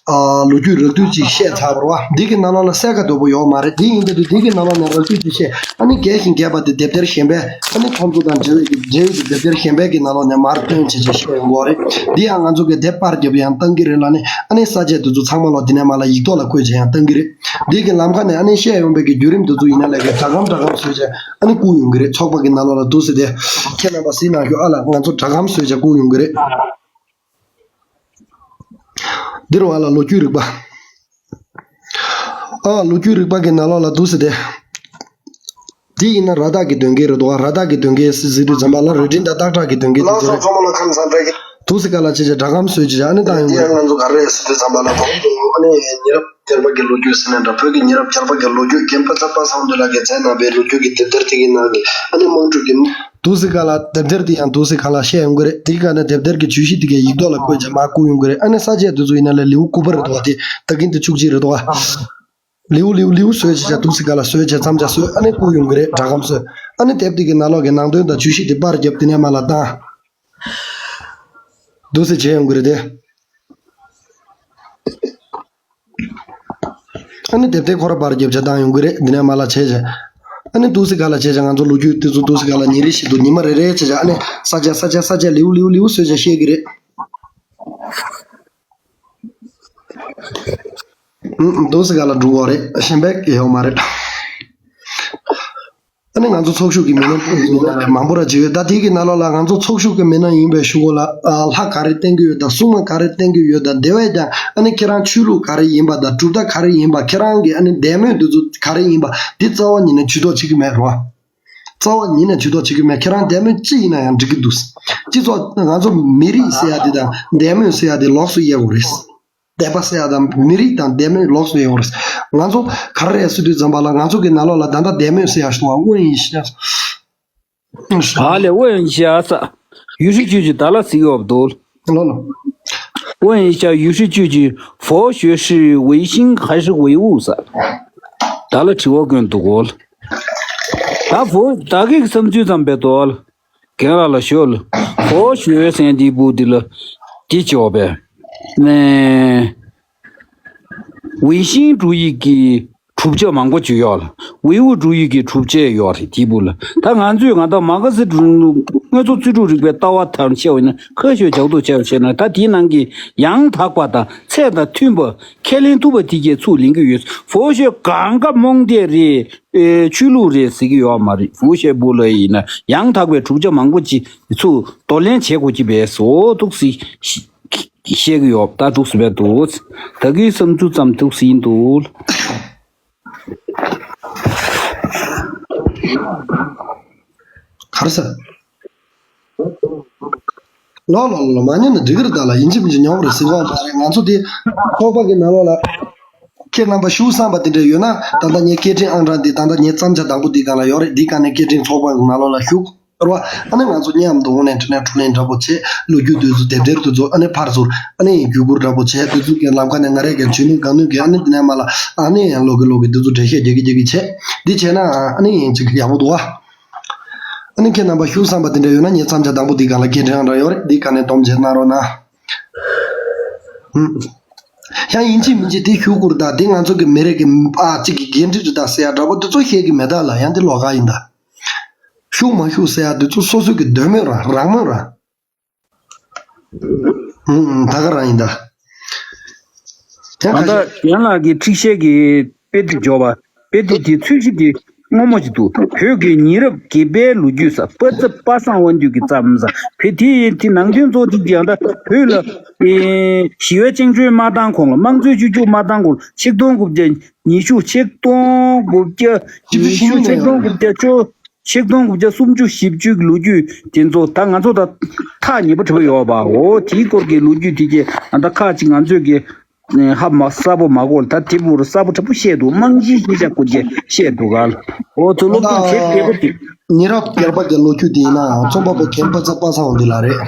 ཨ་ལོ་རྒྱུས་རགས་བསྡུས་ཅིག་བཤད་ཚར་བ་རེད་བ། འདི་གི་ནང་ལོགས་ལ་གསལ་ཁ་དོད་པོ་ཡོད་མ་རེད། དེ་ཡིན་དུས་འདི་གི་ནང་ལོགས་ནས་རགས་བསྡུས་ཅིག་བཤད། ཨ་ནི་རྒྱས་ཤིང་རྒྱས་པ་དེ་དེབ་ཐེར་གཞན་པའི་ཨ་ནི་ཁོང་ཚོ་དང་འབྲེལ་བའི་འབྲེལ་ཡོད་ཀྱི་དེབ་ཐེར་གཞན་པའི་གི་ནང་ལོགས་ནས་མར་བཏོན་བྱས་བྱས་བཤད་ཡོང་གི་རེད། འདི་ཡང་ང་ཚོ་གི་དེབ་པར་རྒྱབ་ཡང་བཏང་གི་རེད་ལ་ནི། ཨ་ནི་ས་བཅད་དེ་ཚོ་ཚང་མ་ལོག་འདི་ནས་མར་ལ་ཡིག་ཐོག་ལ་བཀོད་བྱས་ཡང་བཏང་གི་རེད། འདི་གི་ལམ་ཁ་ནས་ཨ་ནི་བཤད་ཡོང་པའི་གི་བརྒྱུད་རིམ་དེ་ཚོ་ཡིན་ན་ལས་ཀའི་སྒྲ་སྒམ་སྒྲ་སྒམ་བཟོས་བྱས་ཨ་ནི་བསྐུར་ཡོང་གི་རེད། ཚོགས་པ་གི་ནང་ལོགས་ལ་འདུག་ཟེར་ཏེ། ཁྱེད་རྣམ་པ་གཟིགས་གནང་ཤོག་ཨ་ལ། ང་ཚོ་སྒྲ་སྒམ་བཟོས་བྱས་བསྐུར་ཡོང་གི་རེད། འདིར་བ་ལ་ལོ་རྒྱུས་རིག་པ། ཨ་ལོ་རྒྱུས་རིག་པ་གི་ནང་ལོགས་ལ་འདུག་ཟེར་ཏེ། འདི་ཡིན་ན་ར་དྭགས་ཀྱི་དོན་རྐྱེན་རེད་འདུག་ག་ར་དྭགས་ཀྱི་དོན་རྐྱེན་ཟེར་ཟེར་དུས་ཙམ་པ་ལ་རྭ་སྒྲེང་དང་སྟག་བྲག་གི་དོན་རྐྱེན་དེ་ཚོ་རེད། འདུག་ཟེར་ག་ལ་བྱས་བྱས་སྒྲ་སྒམ་བཟོས་བྱས་ཨ་ནི་བཏང་ཡོང་གི་རེད། ང་ཚོ་ག་རེ་ཟེར་དུས་ཙམ་པ་ལ་དོན་དུ་ཨ་ནི་ཉེ་རབས་བརྒྱད་པ་གི་ལོ་རྒྱུས་ཟེར་ནས་འདྲ། བོད་ཀྱི་ཉེ་རབས་བརྒྱད་པ་གི་ལོ་རྒྱུས་རྒན་པ་ཚེ་དཔག་བསམ་གྲུབ་ལགས་ཀྱིས་མཛད་གནང་བའི་ལོ་རྒྱུས་ཀྱི་དེབ་ཐེར་དེ་གི་ནང་གི་ཨ་ནི་དམངས་ཁྲོད་ཀྱི། འདུག་སེ་ག་ལ་དེབ་ཐེར་དེ་ཡང་འདུག་སེ་ག་ལ་བཤད་ཡོང་གི་རེད། དེ་ག་ནས་དེབ་ཐེར་གྱི་བརྗོད་གཞི་དེ་གའི་ཡིག་ཐོག་ལ་བཀོད་བྱས་མར་བསྐུར་ཡོང་གི་རེད། ཨ་ནི་ས་བཅད་དེ་ཚོ་ཡིན་ན་ལས་ལེའུ་དགུ་པ་རེད་འདུག་བ། དེ་ད་གིན་དེ་བཅུ་གཅིག་རེད་འདུག་བ། ལེའུ་ལེའུ་ལེའུ་བཟོས་བྱས་བྱས་འདུག་སེ་ག་ལ་བཟོས་བྱས་མཚམས་བྱས་བཟོས་ཨ་ནི་བསྐུར་ཡོང་གི་རེད། སྒྲ་སྒམ་བཟོས། ཨ་ནི་དེབ་དེ་གི་ནང་ལོགས་ཀྱི་ནང་དོན་དང་བརྗོད་གཞི་དེ་པར་བརྒྱབ་དེ་ནས་མར་ལ་བཏང་། འདུག་སེ་བྱས་ཡོང་གི་རེད་དེ། ཨ་ནི་དེབ་ཐེར་ཁོ་ར་པར་རྒྱབ་བྱས་བཏང་ཡོང་གི་རེད། འདི་ནས་མར་ལ་བྱས་བྱས། ཨ་ནི་འདུག་སེ་ག་ལ་བྱས་བྱས་ང་ཚོ་ལོ་རྒྱུས་དེ་ཚོ་འདུག་སེ་ག་ལ་ཉིན་རེ་བཞིན་དུ་ཉི་མ་རེ་རེ་བྱས་བྱས་ཨ་ནི་ས་བཅད་ས་བཅད་ས་བཅད་ལེའུ་ལེའུ་ལེའུ་བཟོས་བྱས་བཤད་ཀྱི་རེད། ཨུམ། འདུག་སེ་ག་ལ་འགྲོ་གི་རེད། གཞན་པ་ཡོད་མ་རེད། ཨ་ནི་ང་ཚོ་ཚོགས་ཞུགས་ཀྱི་མི་སྣ་མང་པོ་ར་ཅིག་ཡོད། ད་དེ་གི་ནང་ལོགས་ལ་ང་ཚོ་ཚོགས་ཞུགས་ཀྱི་མི་སྣ་ཡིན་པའི་གཞུག་གུ་ལ་ཨ་ལྷ་ག་རེ་བསྟེན་གྱི་ཡོད་དང་སྲུང་མ་ག་རེ་བསྟེན་གྱི་ཡོད་དང་དེ་བས་ཀྱང་ཨ་ནི་ཁྱེད་རང་ཆོས་ལུགས་ག་རེ་ཡིན་པ་དང་གྲུབ་མཐའ་ག་རེ་ཡིན་པ། ཁྱེད་རང་གི་ཨ་ནི་འདས་མོས་འདི་ཚོ་ག་རེ་ཡིན་པ་འདི་རྩ་བ་ཉིད་ནས་ཇུས་གཏོགས་བྱེད་ཀྱི་མེད་རོ། རྩ་བ་ཉིད་ནས་ཇུས་གཏོགས་བྱེད་ཀྱི་མེད། ཁྱེད་རང་འདས་མོས་ཅི་ཡིན་ན་ཡང་འགྲིག་གི་འདུག་སྤྱི་ཚོགས་ང་ཚོ་མི་རིགས་ཟེར་ཡ་འདི་དང་འདས་མོས་ཟེར་ཡ་འདི་ལོགས་སུ་དབྱེ་དགོས་རེད། འདས་པ་ཟེར་ཡ་དང་མི་རིགས་དང་འདས་མོས་ལོགས་སུ་ཡོང་རེད། ང་ཚོ་ག་རེ་རེད་ཟེར་དུས་ཙམ་པ་ལ་ང་ཚོ་གི་ནང་ལོགས་ལ་ད་ལྟ་འདས་མོས་ཟེར་ཡ་ཞུ་བ་དབོན་ཡེ་ཤེས། ཨ་ལས་དབོན་ཡེ་ཤེས་ས། 与时俱进 ད་ལ་ཟིག་ཡོད་འདུག་ལོ་ལོ། 问一下与时俱进佛学是唯心还是唯物 ས། ད་ལ་དྲི་བ་ཀུན་འདུག་གོ། ད་བོ་ད་གི་བསམ་ཚུལ་ཙམ་པའི་དོ། རྒན་ལགས་ལ་ཞོལ། 佛学 ཟེར་འདི་བུ་འདི་ལ། འདི་ཅོག་པས། ནས། 唯心主义 གི་གྲུབ་ཆ་མང་པོ་ཅིག་ཡོད་ལ། 唯物主义 གི་གྲུབ་ཆ་ཡོད་རེད་འདི་བུ་ལ། ད་ང་ཚོས་ང་ད་མ་ག་སི་དངོས་གཙོ་རྩོད་སྒྲུབ་རིག་པའི་ལྟ་བ་དང་བཤད་པ་ཡིན་ན་科学角度 བྱས་པ་བྱས་ན་ད་དེའི་ནང་གི་ཡང་དག་པ་དང་ཚད་དང་མཐུན་པ་ཁས་ལེན་ཐུབ་པ་དེ་གས་ཚུར་ལེན་གྱི་ཡོད། 佛学 གང་ག་རྨོངས་དད་རེད། ཨེ་ཆོས་ལུགས་རེད་ཟེར་གྱི་ཡོད་མ་རེད། 佛学 བུ་ལ་ཡིན་ན་ཡང་དག་པའི་གྲུབ་ཆ་མང་པོ་ཅིག་ཚུར་གདོང་ལེན་བྱེད་དགོས་ཀྱི་བས་སོ་འདུག་སེ་བཤད་ཀྱི་ཡོད། ད་འདུག་སེ་བས་འདུག་ད་གིན་བསམ་ཚུལ་ཙམ་འདུག་སེ་ཡིན་འདུག་ག་རེ་ཟེར། ལོ་ལོ་ལོ་མ་ཉན་ན་འགྲིག་གི་རེད། ད་ལ་ཡིན་གཅིག་མིན་གཅིག་ཉོག་རེད་ཟེར་བ་མ་རེད། ང་ཚོ་དེ་ཚོགས་པ་གི་ནང་ལོགས་ལ་ཁྱེད་རྣམ་པ་ཞུ་བསམ་པ་དེ་འདྲ་ཡོད་ན་ད་ལྟ་ངའི་སྐད་འཕྲིན་ཨང་གྲངས་འདི་ད་ལྟ་ངའི་མཚམས་ཆ་དང་པོ་འདི་སྒང་ལ་ཡོད་རེད། འདི་སྒང་ནས་སྐད་འཕྲིན་ཚོགས་པ་གི་ནང་ལོགས་ལ་ཞུ་རོགས། ཨ་ནི་ང་ཚོ་མཉམ་དུ་དངོས་གནས་དྲི་ལན་དྲིས་ལན་འདྲ་པོ་བྱས། ལོ་རྒྱུས་དེ་ཚོ་དེབ་ཐེར་དེ་ཚོ་ཨ་ནི་ཕར་ཚུར་ཨ་ནི་བརྒྱུད་བསྐུར་འདྲ་པོ་བྱས། དེ་ཚོ་གི་ལམ་ཁ་ནས་ང་རས་གི་ཇུས་ནུས་གང་ནུས་གི་ཨ་ནི་དེ་ནས་མར་ལ་ཨ་ནི་ཡང་ལོག་གི་ལོག་གི་དེ་ཚོ་འགྲེལ་བཤད་རྒྱག་གི་རྒྱག་གི་བྱས། འདི་བྱས་ན་ཨ་ནི་ཡིན་གཅིག་ཡག་པོ་འདུག་ཨ། ཨ་ནི་ཁྱེད་རྣམ་པ་ཞུ་བསམ་པ་དེ་འདྲ་ཡོད་ན་ངའི་མཚམས་ཆ་དང་པོ་འདི་སྒང་ལ་སྐད་འཕྲིན་ཨང་གྲངས་ཡོད་རེད། འདི་སྒང་ནས་སྡོམ་བྱས་གནང་རོགས་གནང་། ཧུམ། ཡང་ཡིན་གཅིག་མིན་གཅིག་དེ་ཞུ་དགོས་རེད། ད་དེ་ང་ཚོ་གི་མི་རིགས་ཀྱི་ཨ་གཅིག་གི་འགན་འཁྲི་རེད་ད་ཟེར་ཡ་འདྲ་པོ་དེ་ཚོ་བཤད་ཀྱི་མེད་ད་ལ། ཡང་དེ་ལོགས་ཀ་ཡིན་ད། ཞུ་མ་ཞུ་ཟེར་ཡ་དེ་ཚོ་སོ་སོ་གི་འདོད་མོས་རང་རང་མོས་རང་། ཧུམ། ད་ག་རང་ཡིན་ད། ཡང་ད་ཁ་ཤས། རྒན་ལགས་ཀྱི་ཁྲིག་ཤེས་ཀྱི་དཔེ་དེབ་འཇོག་པ། དཔེ་དེབ་དེ་ཚོས་གཞི་དེ་ སྔོན་མོ་ཅིག་འདུག་བོད་ཀྱི་ཉེ་རབས་བརྒྱད་པའི་ལོ་རྒྱུས་ས་པ་ཙི་པ་སངས་དབང་འདུས་ཀྱིས་བརྩམས་ས། བོད་དེ་ཡིན་དེ་ནང་དོན་གཙོ་དེ་ཀྱང་ད་བོད་ལ་ཨེ་ཞི་བའི་བཅིངས་འགྲོལ་མ་བཏང་གོང་ལ་དམངས་གཙོའི་བཅོས་བསྒྱུར་མ་བཏང་གོང་ལ་ཆིག་སྟོང་དགུ་བརྒྱ་ཉི་ཤུ་ཆིག་སྟོང་དགུ་བརྒྱ་ཉི་ཤུ་ཆིག་སྟོང་དགུ་བརྒྱ་བཅུ། ཆིག་སྟོང་དགུ་བརྒྱ་སུམ་ཅུ་བཞི་བཅུ་གི་ལོ་རྒྱུས་དེ་ཚོ་ད་ང་ཚོ་ད་ཐག་ཉེ་པོ་འདྲ་པོ་ཡོད་པ། འོ་དེའི་སྐོར་གྱི་ལོ་རྒྱུས་དེ་གྱད་ད་ཁག་ཅིག་ང་ཚོས་ཀྱི་ཧ་མ་གསལ་པོ་མ་གོ་ལ། ད་དེ་བུར་གསལ་པོ་འདྲ་པོ་བཤད་འདུག་རྨང་གཞིའི་ཤེས་བྱ་སྐོར་གྱི་བཤད་འདུག་ག་ལ། འོ་ཚོ་སློབ་སྦྱོང་བྱེད་བདེ་པོ་དེ། ཉེ་རབས་བརྒྱད་པ་གི་ལོ་རྒྱུས་དེ་ཡིན་ན་རྩོམ་པ་པོ་མཁན་པ་ཚ་པ་སངས་དབང་འདུས་ལགས་རེད།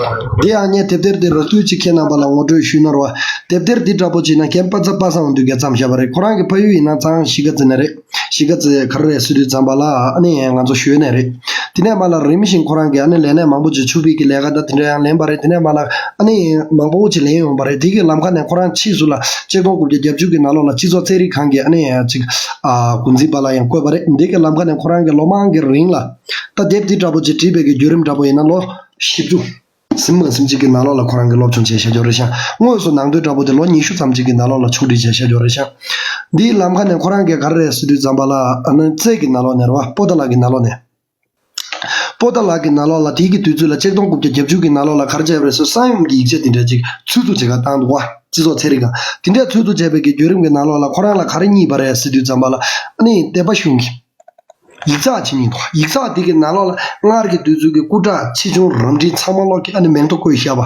དེ་ཡང་ངས་དེབ་ཐེར་དེ་རགས་བསྡུས་ཅིག་ཁྱེད་རྣམ་པ་ལ་ངོ་སྤྲོད་ཞུས་ན་རོ། དེབ་ཐེར་འདི་འདྲ་པོ་ཅིག་ན་མཁན་པ་ཚ་པ་སངས་དབང་འདུས་ཀྱིས་བརྩམས་བཞག་པ་རེད། ཁོ་རང་གི་ཕ་ཡུལ་ཡིན་ན་གཙང་གཞིས་ཀ་རྩེ་ནས་རེད། གཞིས་ཀ་རྩེ་ག་རེ་རེད་ཟེར་དུས་ཙམ་པ་ལ་ཨ་ནི་ང་ཚོ་ཞོལ་ནས་རེད། དེ་ནས་མ་ལ་རིམ་བཞིན་ཁོ་རང་གིས་ཨ་ནི་ལས་གནས་མང་པོ་ཅིག་ཕྱུག་པའི་གི་ལས་ཀ་ད་དེ་འདྲ་ཡང་ལེན་པ་རེད། དེ་ནས་མ་ལ་ཨ་ནི་མང་པོ་ཅིག་ལེན་ཡོང་པ་རེད། དེ་གི་ལམ་ཁ་ནས་ཁོ་རང་ཕྱིས་སུ་ལ་ཆིག་སྟོང་དགུ་བརྒྱ་བརྒྱད་ཅུ་གི་ནང་ལོགས་ལ་སྤྱི་ཚོགས་ཚན་རིག་ཁང་གི་ཨ་ནི་ཅིག་ཨ་འགོ་འཛིན་པ་ལ་ཡང་བསྐོས་པ་རེད། འདི་གི་ལམ་ཁ་ནས་ཁོ་རང་གི་ལོ་མང་གི་རིང་ལ་ད་དེབ་འདི་འདྲ་པོ་ཅིག་བྲིས་པའི་གི་བརྒྱུད་རིམ་འདྲ་པོ་ཡིན་ན་ལོ་བཞི་བཅུ། ཟིན་མ་ཟིན་གཅིག་གི་ནང་ལོགས་ལ་ཁོ་རང་གིས་སློབ་སྦྱོང་བྱས་བཞག་རྒྱུ་རེད་ཤག་དངོས་སུ་ནང་དོན་འདྲ་པོ་དེ་ལོ་ཉི་ཤུ་ཙམ་གཅིག་གི་ནང་ལོགས་ལ་ཕྱོགས་སྒྲིག་བྱས་བཞག་རྒྱུ་རེད་ཤག་འདིའི་ལམ་ཁ་ནས་ཁོ་རང་གིས་ག་རེ་རེད་ཟེར་དུས་ཙམ་པ་ལ་ཨ་ནི་རྩེ་གི་ནང་ལོགས་ནས་རེད་བ། པོ་ཏཱ་ལ་གི་ནང་ལོགས་ནས། པོ་ཏཱ་ལ་གི་ནང་ལོགས་ལ་དེའི་གི་དུས་ཚོད་ལ་ཆིག་སྟོང་དགུ་བརྒྱ་བརྒྱད་ཅུ་གི་ནང་ལོགས་ལ་ག་རེ་བྱས་པ་རེད་ཟེར་ས་ཡོམ་གྱི་ཡིག་ཆ་དེ་འདྲ་ཅིག་ཚུད་ཚུད་བྱེད་ག་བཏང་འདུག་བ། སྤྱི་ཚོགས་ཚན་རིག་ག་དེ་འདྲ་ཚུད་ཚུད་བྱས་པའི་གི་བརྒྱུད་རིམ་གི་ནང་ལོགས་ལ་ཁོ་རང་ལ་ག་རེ་རྙེད་པ་རེད་ཟེར་དུས་ཙམ་པ་ལ་ཨ་ནི་བསྟན་པ་གཞུང་གི་ཡིག་ཚགས་ཅིག་རྙེད་འདུག་ཡིག་ཚགས་དེ་གི་ནང་ལོགས་ལ་སྔར་གྱི་དུས་ཚོད་ཀྱི་སྐུ་དྲག་ཆེ་ཆུང་རབ་འབྲིང་ཚང་མ་ལོག་གི་ཨ་ནི་མིང་ཐོ་བཀོད་བཞག་པ།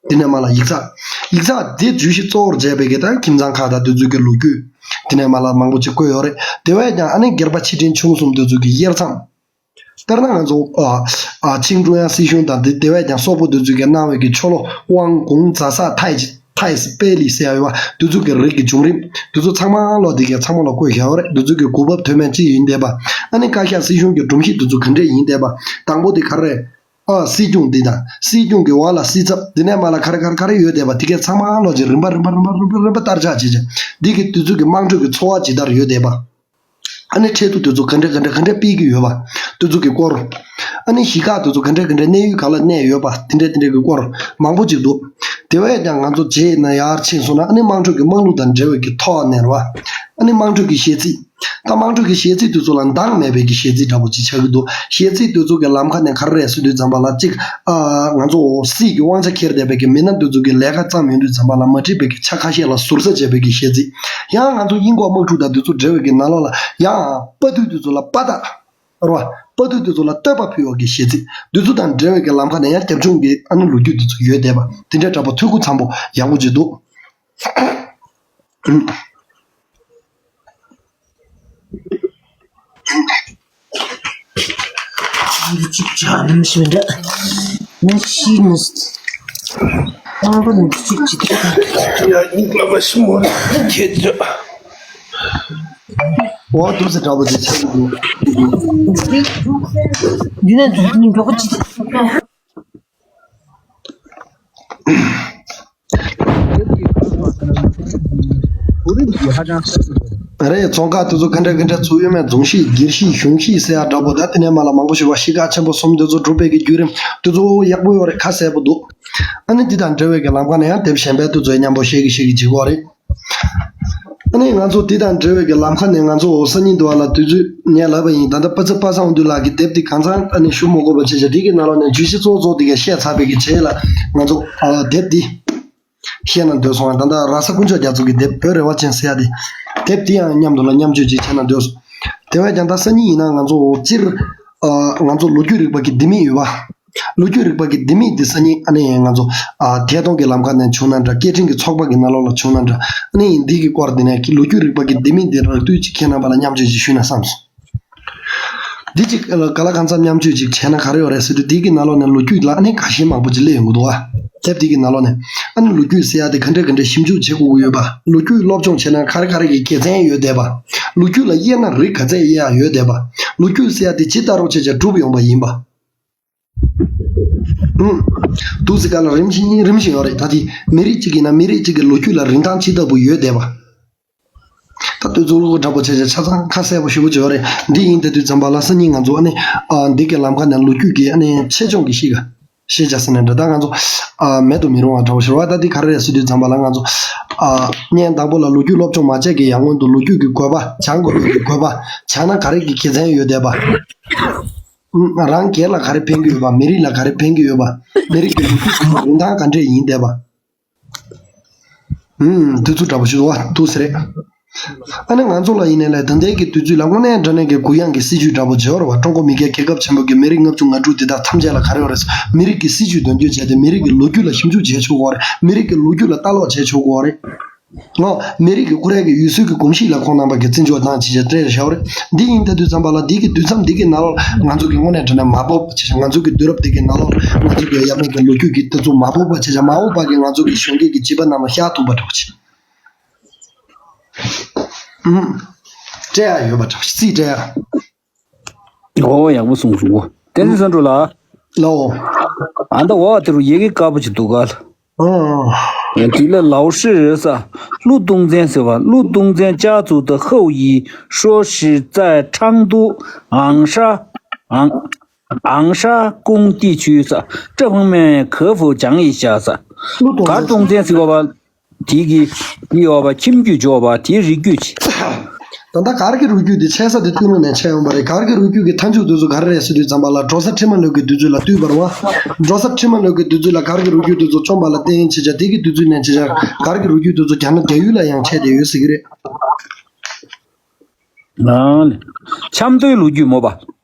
དེ་ནས་མ་ལ་ཡིག་ཚགས། ཡིག་ཚགས་དེ་བརྗོད་གཞི་གཙོ་བོར་བྱས་པའི་གི་ད་ཁྱིམ་ཚང་ཁག་དང་དེ་ཚོ་གི་ལོ་རྒྱུས། དེ་ནས་མ་ལ་མང་པོ་ཅིག་བཀོད་ཡོད་རེད། དེ་བས་ཀྱང་ཨ་ནི་སྒེར་པ་ཆེ་འབྲིང་ཆུང་གསུམ་དེ་ཚོ་གི་དབྱེ་མཚམས། དཔེར་ན་ང་ཚོ་ཨ་ཨ་ཆིང་ཀྲུང་དབྱང་སྲིད་གཞུང་དང་དེ་དེ་བས་ཀྱང་སོག་པོ་དེ་ཚོ་གི་གནང་བའི་གི་ཆོ་ལོ་ཝང་ཀུང་ཛ་ས་ཐའི་ཅི། ཐའི་སི་པེ་ལི་ཟེར་ཡ་ཡོད་པ། དེ་ཚོ་གི་རིགས་ཀྱི་བྱུང་རིམ། དེ་ཚོ་ཚང་མ་ལོ་དེ་གའི་ཚང་མ་ལ་བཀོད་བཞག་ཡོད་རེད། དེ་ཚོ་གི་གོ་བབ་དོན་མེད་ཅི་ཡིན་བསྡད་པ། ཨ་ནི་བཀའ་ཤག་སྲིད་གཞུང་གི་སྒྲོམ་གཞི་དེ་ཚོ་ག་འདྲས་ཡིན་བསྡད་པ། དང་པོ་དེ་ག་རེ། ཨ་སྲིད་སྐྱོང་འདི་དང་སྲིད་སྐྱོང་གི་འོག་ལ་སྲིད་ཚབ་འདི་ནས་མ་ལ་ག་རེ་ག་རེ་ག་རེ་ཡོད་བསྡད་པ་དེ་གའི་ཚང་མ་ལོ་ཅིག་རིམ་པ་རིམ་པ་རིམ་པ་རིམ་པ་རིམ་པ་བསྟར་ཆགས་བྱེད་ཅིང་། འདི་གི་དེ་ཚོ་གི་དམངས་ཁྲོད་ཀྱི་འཚོ་བ་ཇི་ལྟར་ཡོད་བསྡད་པ། ཨ་ནི་འཕྲལ་དུ་དེ་ཚོ་ག་འདྲ་ག་འདྲ་ག་འདྲ་སྤེལ་གྱི་ཡོད་པ། དེ་ཚོ་གི་སྐོར། ཨ་ནི་གཞིས་ཁག་དེ་ཚོ་ག་འདྲ་ག་འདྲ་གནས་ཡུལ་གང་ལ་གནས་ཡོད་པ་དེ་འདྲ་དེ་འདྲ་གི་སྐོར་མང་པོ་ཅིག་འདུག་དེ་བས་ཀྱང་ང་ཚོ་རྗེས་ན་ཡར་ཕྱིན་སོང་ན་ཨ་ནི་དམངས་ཁྲོད་ཀྱི་དམངས་གླུ་དང་འབྲེལ་བའི་གི་ཐོག་ནས་རེད་བ། ཨ་ནི་དམངས་ཁྲོད་ཀྱི་གཞས་ཚིག་ད་དམངས་ཁྲོད་ཀྱི་གཞས་ཚིག་དེ་ཚོ་ལ་འདང་མེད་པའི་གི་གཞས་ཚིག་འདྲ་པོ་ཅིག་ཆགས་ཀྱི་འདུག་གཞས་ཚིག་དེ་ཚོ་གི་ལམ་ཁ་ནས་ག་རེ་རེད་ཟེར་དུས་ཙམ་པ་ལ་གཅིག་ཨ་ང་ཚོ་སྲིད་ཀྱི་དབང་ཆ་འཁྱེར་བསྡད་པའི་གི་མི་སྣ་དེ་ཚོ་གི་ལས་ཀ་བརྩམས་ཡོང་དུས་ཙམ་པ་ལ་མ་འགྲིག་པའི་གི་ཆ་ཁ་ཤས་ལ་ཟུར་ཟ་བྱས་པའི་གི་གཞས་ཚིག་ཡང་ང་ཚོ་དབྱིན་ལྐོག་དམག་འཁྲུག་དང་དེ་ཚོ་འབྲེལ་བའི་གི་ནང་ལོགས་ལ་ཡང་དཔའ་ཐུལ་དེ་ཚོ་ལ་དཔའ་རྟགས། རེད་བ། དཔའ་ཐུལ་དེ་ཚོ་ལ་བསྟོད་པ་ཕུལ་བ་གི་གཞས་ཚིག་འདི་ཚོ་དང་འབྲེལ་བའི་གི་ལམ་ཁ་ནས་ཡང་རྒྱབ་ལྗོངས་ཀྱི་ཨ་ནི་ལོ་རྒྱུས་དེ་ཚོ་ཡོད་བསྡད་པ་དེ་འདྲ་འདྲ་པོ་ཐོན་ཁུངས་ཚང་པོ་ཡག་པོ་ཅིག་འདུག་འདི་གཅིག་ཅག་ནམ་ཞིག་འདྲ། ནམ་ཞིག་ནི། ཨ་བ་འདི་གཅིག་ཅིག་ཡ་ཡིན་ལ་བ་ཤི་མོ་ཁྱེད་ཚོ། འོ་དུ་ཟེར་འདྲ་པོ་དེ་ཆགས་འདུག་འདི་ནས་འདུག་འདི་འགྲོ་གི་ཅི། རེད། རྫོང་ཁག་དེ་ཚོ་ག་འདྲ་ག་འདྲ་ཚུགས་ཡོད་མེད། རྫོང་གཞིས་སྒེར་གཞིས་གཞུང་གཞིས་ཟེར་ཡ་འདྲ་པོ་ད་དེ་ནས་མ་ལ་མང་པོ་ཞིག་བ་གཞིས་ཀ་ཆེན་པོ་གསུམ་དེ་ཚོ་གྲུབ་པའི་གི་བརྒྱུད་རིམ་དེ་ཚོ་ཡག་པོ་ཡོད་རེད། ཁ་གསལ་པོ་འདུག་ཨ་ནི་འདི་དང་འབྲེལ་བའི་གི་ལམ་ཁ་ནས་ཡང་དེབ་གཞན་པའི་དེ་ཚོ་མཉམ་པོ་བཤད་གི་བཤད་གི་བྱེད་དགོས་རེད། ཨ་ནི་ང་ཚོ་འདི་དང་འབྲེལ་བའི་གི་ལམ་ཁ་ནས་ང་ཚོ་འོ་སང་ཉིན་དུ་བ་ལ་དུས་ཚོད་ངས་ལབ་པ་ཡིན། ད་ལྟ་པ་ཚེ་པ་སངས་དབང་འདུས་ལགས་ཀྱི་དེབ་འདི་གང་ཚང་ཨ་ནི་ཞུ་མ་དགོས་པ་བྱས་བྱས་འདི་གི་ནང་ལོགས་ནས་བརྗོད་གཞི་གཙོ་བོ་གཙོ་བོ་འདི་ག་བཤད་ཚར་བའི་གི་རྗེས་ལ་ང་ཚོ་ཨ་དེབ་འདི་བཤད་ན་འདོད་སོང་། ད་ལྟ་ར་ས་དཀོན་མཆོག་རྒྱ་མཚོ་གི་དེབ་བོད་རེ་བ་ཅན་ཟེར་ཡ་དེ་དེབ་འདི་ཡང་མཉམ་དུ་ལ་མཉམ་སྤྱོད་ཅིག་བྱས་ན་འདོད་སོང་། དེ་བས་ཀྱང་ད་སང་ཉིན་ཡིན་ན་ང་ཚོ་སྤྱིར་ཨ་ང་ཚོ་ལོ་རྒྱུས་རིག་པ་གི་ལྡེ་མིག་ཡོད་པ། ལོ་རྒྱུས་རིག་པ་གི་ལྡེ་མིག་འདི་སང་ཉིན་ཨ་ནི་ང་ཚོ་ཨ་ཐད་གཏོང་གི་ལམ་ཁ་ནས་བྱུང་ན་འདྲ། སྐད་འཕྲིན་གྱི་ཚོགས་པ་གི་ནང་ལོགས་ལ་བྱུང་ན་འདྲ། ཨ་ནི་འདི་གི་སྐོར་འདི་ནས་ལོ་རྒྱུས་རིག་པ་གི་ལྡེ་མིག་འདི་རགས་བསྡུས་ཅིག་ཁྱེད་རྣམ་པ་ལ་མཉམ་སྤྱོད་ཅིག་ཞུས་ན་བསམ་སོང་། འདི་ཅིག་ག་ལ་གང་འཚམ་མཉམ་སྤྱོད་ཅིག་བྱས་ན་ག་རེ་ཡོད་རེད་ཟེར་དུས་འདི་གི་ནང་ལོགས་ནས་ལོ་རྒྱུས་ལ་ཨ་ནི་ཁ་ཤས་མང་པོ་ཅིག་སླེབས་ཡོང་གི་འདུག་ཨ། དེབ་འདི་གི་ནང་ལོགས་ནས་ཨ་ནི་ལོ་རྒྱུས་ཟེར་ཡ་དེ་ག་འདྲས་ག་འདྲས་ཞིབ་འཇུག་བྱེད་དགོས་ཀྱི་ཡོད་པ། ལོ་རྒྱུས་སློབ་སྦྱོང་བྱས་ན་ག་རེ་ག་རེ་གི་དགེ་མཚན་ཡོད་བསྡད་པ། ལོ་རྒྱུས་ལ་དབྱེ་ན་རིགས་ག་ཚད་དབྱེ་ཡ་ཡོད་བསྡད་པ། ལོ་རྒྱུས་ཟེར་ཡ་དེ་ཇི་ལྟར་རོགས་བྱས་བྱས་གྲུབ་ཡོང་པ་ཡིན་པ། ཨུམ། འདུག་སེ་ག་ལ་རིམ་བཞིན་རིམ་བཞིན་ཡོད་རེད། ད་དེ་མི་རིགས་གཅིག་ཡིན་ན་མི་རིགས་གཅིག་གི་ལོ་རྒྱུས་ལ་རིན་ཐང་ཇི་ལྟ་བུ་ཡོད་བསྡད་པ། ད་དུས་ཚོད་འདྲ་པོ་བྱས་བྱས་ཆ་ཚང་ཁ་གསལ་པོ་ཞེ་པོ་ཅིག་ཡོད་རེད། འདི་ཡིན་བསྡད་དུས་ཙམ་པ་ལ་སང་ཉིན་ང་ཚོ་ཨ་ནི་ཨ་འདི་གི་ལམ་ཁ་ནས་ལོ་རྒྱུས་ཀྱི་ཨ་ནི་ཆེད་སྦྱོང་གི་གཤིས་ཀ་ཤེས་བྱ་ཟེར་ནས་འདྲ། ད་ང་ཚོ་ཨ་མེད་དུ་མི་རུང་བ་འདྲ་བོ་ཞིག་རེད་བ། ད་འདི་ག་རེ་རེད་ཟེར་དུས་ཙམ་པ་ལ། ང་ཚོ་ཨ་བརྙན་དང་པོ་ལ་ལོ་རྒྱུས་སློབ་སྦྱོང་མ་བྱས་ཀྱི་ཡང་སྔོན་དུ་ལོ་རྒྱུས་ཀྱི་དགོས་པ། སྦྱང་དགོས་པའི་དགོས་པ། སྦྱང་ན་ག་རེ་གི་དགེ་མཚན་ཡོད་བསྡད་པ། ཨུམ། རང་སྒེར་ལ་ག་རེ་ཕན་གྱི་ཡོད་པ། མི་རིགས་ལ་ག་རེ་ཕན་གྱི་ཡོད་པ། མི་རིགས་ཀྱི་ལོ་རྒྱུས་ཀྱི་རིན་ཐང་ག་འདྲས་ཡིན་བསྡད་པ། ཨུམ། དུས་ཚོད་འདྲ་པོ་ཞིག་འདུག་བ། འདུག་ཟེར་རེད། ཨ་ནི་ང་ཚོ་ལ་ཡིན་ནའི་ལས་ད་ལྟའི་གི་དུས་ཚོད་ལ་དངོས་གནས་དྲང་གནས་ཀྱི་གུ་ཡངས་ཀྱི་སྲིད་ཇུས་འདྲ་པོ་བྱེད་འོར་བ། ཀྲུང་གོ་མི་སྒེར་རྒྱལ་ཁབ་ཆེན་པོ་གི་མི་རིགས་ལྔ་བཅུ་ང་དྲུག་འདི་དག་ཐམས་ཅད་ལ་ག་རེ་ཡོད་རེད། མི་རིགས་ཀྱི་སྲིད་ཇུས་དོན་འཁྱོལ་བྱས་ཏེ་མི་རིགས་ཀྱི་ལོ་རྒྱུས་ལ་ཞིབ་འཇུག་བྱས་ཆོག་གི་རེད། མི་རིགས་ཀྱི་ལོ་རྒྱུས་ལ་ལྟ་ཀློག་བྱས་ཆོག་གི་རེད། ངོ་། མི་རིགས་ཀྱི་ཁོ་རའི་གི་ཡུལ་སྲོལ་གྱི་གོམས་གཤིས་ལ་ཁོང་རྣམ་པ་གིས་བརྩི་འཇོག་བཏང་བྱས་བྱས་སྤྲད་བཞག་པ་རེད། འདི་ཡིན་ད་དུས་ཙམ་པ་ལ་འདི་གི་དུས་མཚམས་འདི་གི་ནང་ལོགས་ང་ཚོ་གི་དངོས་གནས་དྲང་གནས་མ་འབོར་བ་བྱས་བྱས། ང་ཚོ་གི་དུས་རབས་འདི་གི་ནང་ལོགས་ང་ཚོ་གི་ཡབ་མེས་ཀྱི་ལོ་རྒྱུས་ཀྱི་དེ་ཚོ་མ་འབོར་བ་བྱས་བྱས། མ་འོངས་པ་གི་ང་ཚོ་གི་གཞོན་སྐྱེས་ཀྱི་བྱིས་པ་རྣམས་ལ་ཤར་ཐུབ་པ་འདྲ་བོ་བྱས། ཨུམ། སྤྲད་ཡ་ཡོད་པ་འདྲ་བོ་བྱས། རྩིས་སྤྲད་ཡ། ཨོ། ཡག་པོ་གསུངས་སོང་གོ། བསྟན་འཛིན་བསམ་གྲུབ་ལགས། ལའོ། ཨ་ད་འོག་དེ་རུ་ཡི་གེ་དཀར་པོ་ཅིག་འདུག་ག། ཨོ། དེ་ལ་老师ཟེར། 陆东仙ཟེར་བ། 陆东仙家族的后裔，说是在昌都昂沙，昂，昂沙公地区ཟེར། 这方面可否讲一下ཟེར། 陆东仙། གར་སྟོང་བཙན་ཟེར་བ། དེ་གི་ཡོད་པ། ཁྱིམ་རྒྱུད་འཇོག་པ་དེའི་རིགས་རྒྱུད་ཅིག། ད་ལྟ་གར་གྱི་རུས་རྒྱུད་དེ་ཆད་ས་དེ་སྟོད་ལུང་ནས་ཆད་ཡོང་བ་རེད། གར་གྱི་རུས་རྒྱུད་ཀྱི་མཐའ་མཇུག་དེ་ཚོ་ག་རེ་རེད་ཟེར་དུས་ཙམ་པ་ལ། འབྲོག་ས་ཁྲི་མ་ལོད་ཀྱི་དུས་ཚོད་ལ་བསྟུད་པ་རེད་བ། འབྲོག་ས་ཁྲི་མ་ལོད་ཀྱི་དུས་ཚོད་ལ་གར་གྱི་རུས་རྒྱུད་དེ་ཚོ་བཅོམ་པ་ལ་བརྟེན་བྱས་བྱས། དེ་གི་དུས་ཚོད་ནས་བྱས་བྱས་གར་གྱི་རུས་རྒྱུད་དེ་ཚོ་རྒྱ་ནག་རྒྱ་ཡུལ་ལ་ཡང་ཆད་བསྡད་ཡོད་ཟེར་གྱི་རེད། ཨ་ནི། ཆབ་མདོའི་ལོ་རྒྱུས་མོ་པ།